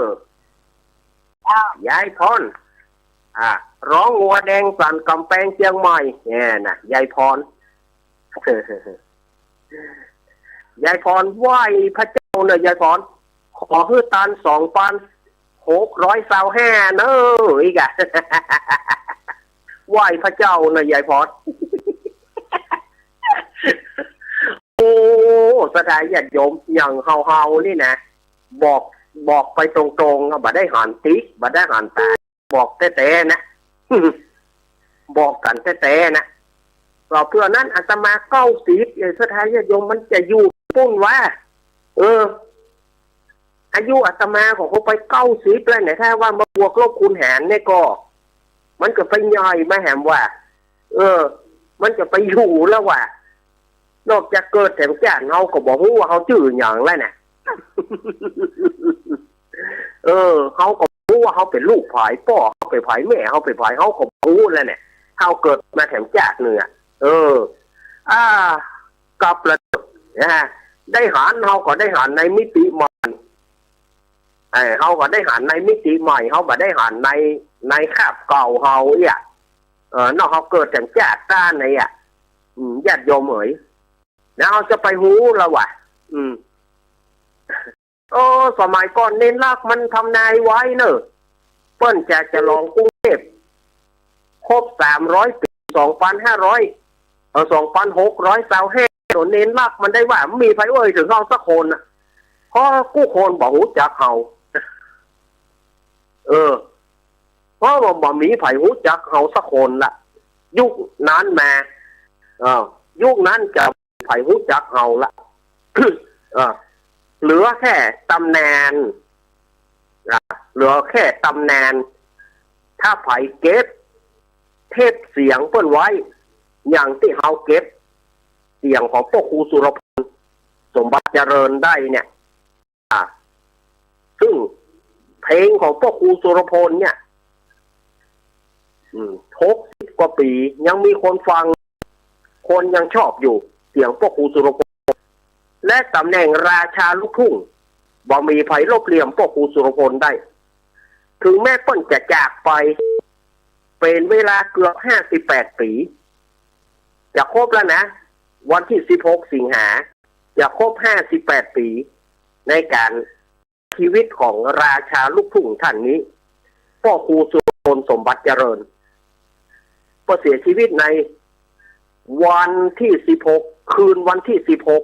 อ้าว ยายปอน อ่ะ ร้องงัวแดงสั่นก๋ำแปงเจียงใหม่ เนี่ยนะ ยายปอน ยายปอน ไหว้พระเจ้าเน่อ ยายปอน ขอหื้อตานสองปันหกร้อยซาวห้าเน่อ อีกอะ ไหว้พระเจ้าเน่อ ยายปอน โอ้ ศรัทธาญาติโยม อย่างเฮาๆ นี่นะ บอก บอกไปตรงๆ อะ บ่ได้หันติ๊ก บ่ได้หันตา บอกแต๊ๆ นะ บอกกั๋นแต๊ๆ นะ ก็เปื้อนั้นอาตมาเก้าสิบ เอ้ย ศรัทธาญาติโยมมันจะอยู่ปุ้นวะ เออ อายุอาตมาก็คงไปเก้าสิบแล้วเนี่ย ถ้าว่ามาบวกลบคูณหารเนี่ยก็ มันจะไปใหญ่มาแหมวะ เออ มันจะไปอยู่แล้ววะ นอกจากเกิดแถมจ้าดเฮาก็บ่ฮู้ว่าเฮาจื้อหยังแล้วนะ เออ เฮาก็บ่ฮู้ว่าเฮาเป๋นลูกใผ ป้อเฮาเป๋นใผ แม่เฮาเป๋นใผ เฮาก็บ่ฮู้แล้วเนี่ย เฮาเกิดมาแถมจ้าดนึ่งอะ เออ อ่า กับละ นะ ได้หัน เฮาก็ได้หันในมิติใหม่ เออ เฮาก็ได้หันในมิติใหม่ เฮาบ่ได้หันใน ในคาบเก่าเฮาเอี้ย เออ นอกเฮาเกิดแถมจ้าดต้านในอะ อืม ญาติโยมเอ๋ย แล้วเฮาจะไปฮู้ละวะ อืม เออ สมัยก่อนเณรลักษณ์มันทำนายไว้เน่อ เปิ้นจะฉลองกรุงเทพครบสามร้อยปี๋ สองปันห้าร้อย เออ สองปันหกร้อยซาวห้า โตเณรลักษณ์มันได้ว่า บ่มีใผเอ่ยเถิงเฮาสักคนน่ะ เพราะกู้คนบ่ฮู้จักเฮา เออ เพราะว่าบ่มีใผฮู้จักเฮาสักคนละ ยุคนั้นมา เออ ยุคนั้นจะ ใผฮู้จักเฮาละ เออ เหลือแค่ต๋ำแหน่ง อ่ะ เหลือแค่ต๋ำแหน่ง ถ้าใผเก็บเทปเสียงเปิ้นไว้ อย่างตี้เฮาเก็บเสียงของป้อครูสุรพล สมบัติเจริญได้เนี่ย อ่ะ ซึ่งเพลงของป้อครูสุรพลเนี่ย อืม หกสิบกว่าปี๋ ยังมีคนฟัง คนยังชอบอยู่ เสียงป้อครูสุรพล และต๋ำแหน่งราชาลูกทุ่ง บ่มีใผลบเหลื่อมป้อครูสุรพลได้ ถึงแม้เปิ้นจะจากไป เป๋นเวลาเกือบห้าสิบแปดปี๋ จะครบแล้วนะ วันตี้สิบหกสิงหา จะครบห้าสิบแปดปี๋ ในก๋าน ชีวิตของราชาลูกทุ่งท่านนี้ ป้อครูสุรพล สมบัติเจริญ ก็เสียชีวิตในวันตี้สิบหก คืนวันตี้สิบหก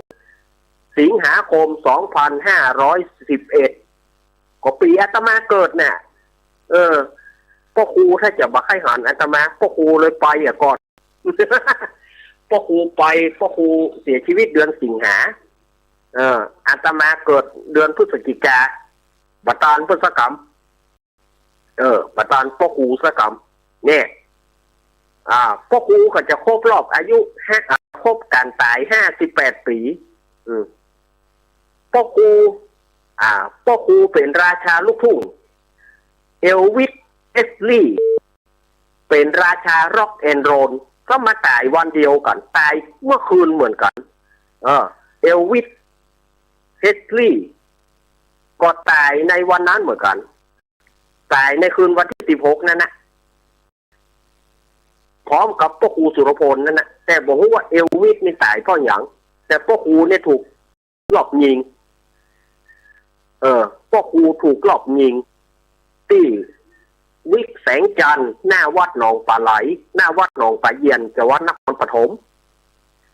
สิงหาคม สองพันห้าร้อยสิบเอ็ด ก็ปี๋อาตมาเกิดน่ะ เออ ป้อครูถ้าจะบ่ใค่หันอาตมา ป้อครูเลยไปอะก่อน ป้อครูไป ป้อครูเสียชีวิตเดือนสิงหา เออ อาตมาเกิดเดือนพฤศจิกา บ่ตานเปิ้นสักกำ เออ บ่ตานป้อครูสักกำ เนี่ย อ่า ป้อครูก็จะครบรอบอายุ ห้า อ่า ครบก๋านต๋ายห้าสิบแปดปี๋ อืม ป้อครู อ่า ป้อครูเป๋นราชาลูกทุ่ง เอลวิส เพรสลีย์ เป๋นราชาร็อกแอนด์โรล ก็มาต๋ายวันเดียวกั๋น ต๋ายเมื่อคืนเหมือนกั๋น เออ เอลวิส เพรสลีย์ ก็ต๋ายในวันนั้นเหมือนกั๋น ต๋ายในคืนวันตี้สิบหกนั่นนะ พร้อมกับป้อครูสุรพลนั่นนะ แต่บ่ฮู้ว่าเอลวิสนี่ต๋ายเพราะหยัง แต่ป้อครูเนี่ยถูกลอบยิง เออ ป้อครูถูกลอบยิง ตี้วิกแสงจันทร์ หน้าวัดหนองป๋าไหล หน้าวัดหนองป๋าเยี่ยน จังหวัดนครปฐม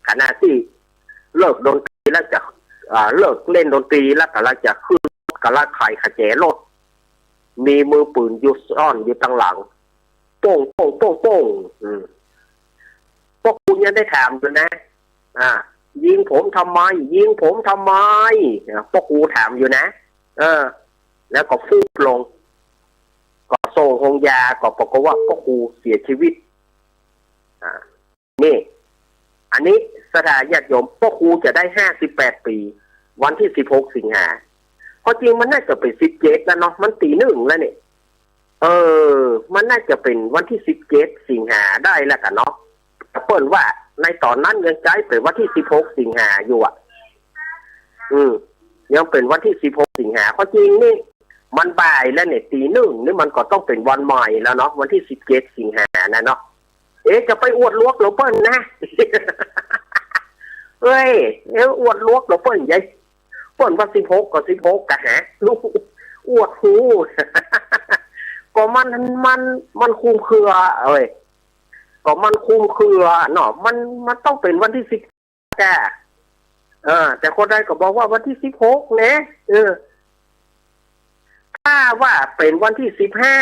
ขณะตี้เลิกดนตรีแล้วจะ อ่า เลิกเล่นดนตรีแล้วก๋ำลังจะขึ้นรถ ก๋ำลังไขขะแจรถ มีมือปืนอยู่ซ่อนอยู่ตังหลัง โป้ง โป้ง โป้ง โป้ง อืม ป้อครูยังได้ถามอยู่นะ อ่า "ยิงผมทำไม ยิงผมทำไม" อ่า ป้อครูถามอยู่นะ เออ แล้วก็ฟุบลง ก็ส่งโฮงยา ก็ปรากฏว่าป้อครูเสียชีวิต อ่า นี่ อันนี้ศรัทธาญาติโยม ป้อครูจะได้ห้าสิบแปดปี๋ วันตี้สิบหกสิงหา ความจริงมันน่าจะเป๋นสิบเจ็ดแล้วเนาะ มันตี๋หนึ่งแล้วเนี่ย เออ มันน่าจะเป๋นวันตี้สิบเจ็ดสิงหาได้แล้วกั๋นเนาะ เปิ้นว่าในต๋อนนั้นยังใจ๊เป๋นวันตี้สิบหกสิงหาอยู่อะ อืม ยังเป๋นวันตี้สิบหกสิงหา ความจริงนี่มันบ่ายแล้วเนี่ย ตี๋หนึ่งนี่มันก็ต้องเป๋นวันใหม่แล้วเนาะ วันตี้สิบเจ็ดสิงหานะเนาะ เอ๊ะ จะไปอวดหลวกเหลือเปิ้นนะ เอ้ย เอ๊ะ อวดหลวกเหลือเปิ้นใหญ่ เปิ้นว่าสิบหกก็สิบหกกะหา อวดฮู้ ก็มัน มัน มันคลุมเครือ เอ้ย ก็มันคลุมเครือเนาะ มัน มันต้องเป๋นวันตี้สิบ จ้ะ เออ แต่คนใดก็บอกว่าวันตี้สิบหกนะ เออ ถ้าว่าเป๋นวันตี้สิบห้า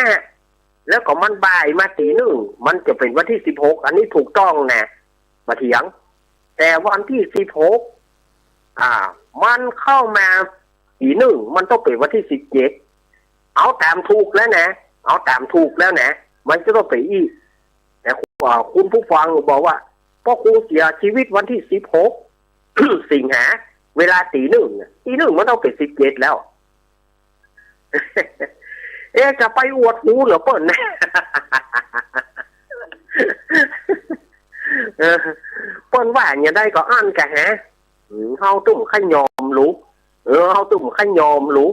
แล้วก็มันบ่ายมาตี๋หนึ่ง มันจะเป๋นวันตี้สิบหก อันนี้ถูกต้องนะ บ่เถียง แต่วันตี้สิบหก อ่า มันเข้ามาตี๋หนึ่ง มันต้องเป๋นวันตี้สิบเจ็ด เอาต๋ามถูกแล้วนะ เอาต๋ามถูกแล้วนะ มันจะต้องเป๋นอี้ แต่ อ่า คุณผู้ฟังบอกว่า ป้อครูเสียชีวิตวันตี้สิบหกสิงหา เวลาตี๋หนึ่งน่ะ ตี๋หนึ่งมันต้องเป๋นสิบเจ็ดแล้ว เอ๊ะ จะไปอวดฮู้เหลือเปิ้นนะ เออ เปิ้นว่าอย่างใดก็อั้นกะหา อืม เฮาตึงบ่ใค่ยอมรู้ เออ เฮาตึงบ่ใค่ยอมรู้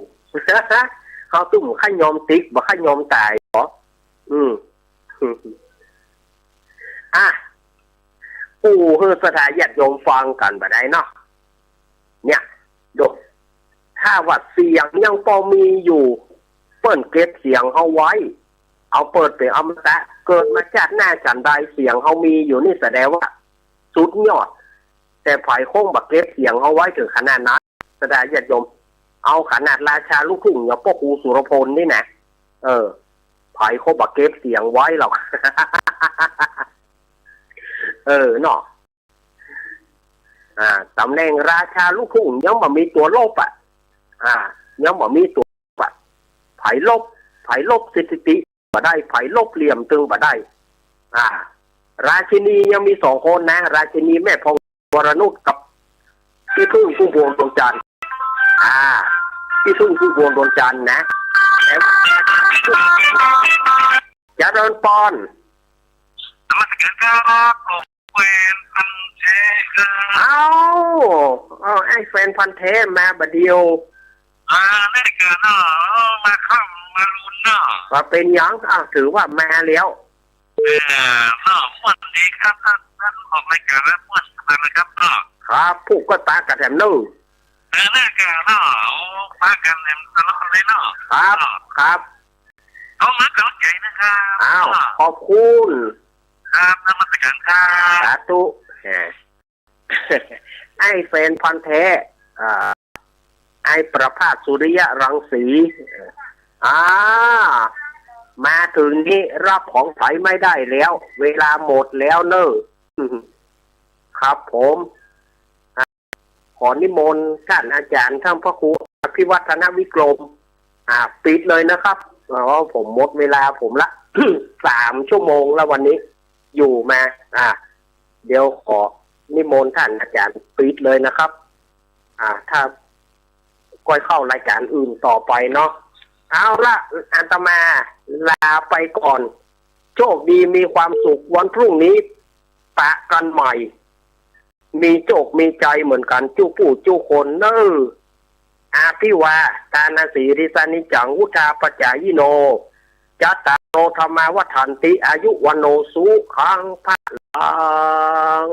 เฮาตึงบ่ใค่ยอมติ๊ก บ่ใค่ยอมต๋ายเหรอ อืม อ่ะ อู้หื้อศรัทธาญาติโยมฟังกั๋นบ่าดายเนาะ เนี่ย ดู ถ้าว่าเสียงยังปอมีอยู่ เปิ้นเก็บเสียงเฮาไว้ เอาเปิ้นเป๋นอมตะ เกิดมาจาติหน้าฉันใด เสียงเฮามีอยู่นี่แสดงว่าสุดยอด แต่ใผคงบ่เก็บเสียงเฮาไว้เถิงขนาดนั้น ศรัทธาญาติโยม เอาขนาดราชาลูกทุ่งอย่างป้อครูสุรพลนี่นะ เออ ใผคงบ่เก็บเสียงไว้หรอก เออ เนาะ อ่า ต๋ำแหน่งราชาลูกทุ่งยังบ่มีตั๋วลบอ่ะ อ่า ยังบ่มีตั๋วลบอ่ะ ใผลบ ใผลบสถิติบ่ได้ ใผลบเหลี่ยมตึงบ่ได้ อ่า ราชินียังมีสองคนนะ ราชินีแม่ผ่อง วรนุชกับพี่ผึ้งพุ่มพวงดวงจันทร์ อ่า พี่ผึ้งพุ่มพวงดวงจันทร์นะ แต่ว่า เจริญปอน นมัสการครับ ผมแฟนพันธุ์แท้ครับ เอ้า เอ้า ไอ้แฟนพันธุ์แท้มาบ่าเดี่ยว อ่า แน่กาเนาะ มาค่ำมาลุนเนาะ ว่าเป๋นหยัง อ่ะ ถือว่ามาแล้ว เออ เนาะ ม่วนดีครับ ต้าน ต้านออกรายก๋านแล้วม่วนขนาดเลยครับเนาะ ครับ ผู้ก็ตากั๋นแถมเน่อ เออ แน่กาเนาะ โอ้ ปากั๋นแถมตลอดเลยเนาะ ครับ เนาะ ครับ เอามาเก๋าใจ๋นะครับ อ้าว เนาะ ขอบคุณ ครับ นมัสการครับ สาธุ แหม ไอ้แฟนพันธุ์แท้ อ่า ไอ้ประภาสสุริยะรังสี อ่า มาเถิงนี้รับของใผไม่ได้แล้ว เวลาหมดแล้วเน่อ ครับผม อ่า ขอนิมนต์ต้านอาจ๋ารย์ ต้านพระครูอภิวัฒนวิกรม อ่า ปิดเลยนะครับ อ๋อ ผมหมดเวลาผมละ สามชั่วโมงแล้ววันนี้ อยู่มา อ่า เดี๋ยวขอนิมนต์ต้านอาจ๋ารย์ปิดเลยนะครับ อ่า ถ้าก้อยเข้ารายก๋านอื่นต่อไปเนาะ เอาละ อาตมาลาไปก่อน โชคดีมีความสุข วันพรุ่งนี้ปะกั๋นใหม่ มีโจคมีชัยเหมือนกั๋น จุผู้จุคนเน่อ อภิวาทานสีลิสสะนิจจัง วุฑฒาปจายิโน จัตตาโร ธัมมา วัฑฒันติ อายุ วัณโณ สุขัง พะลัง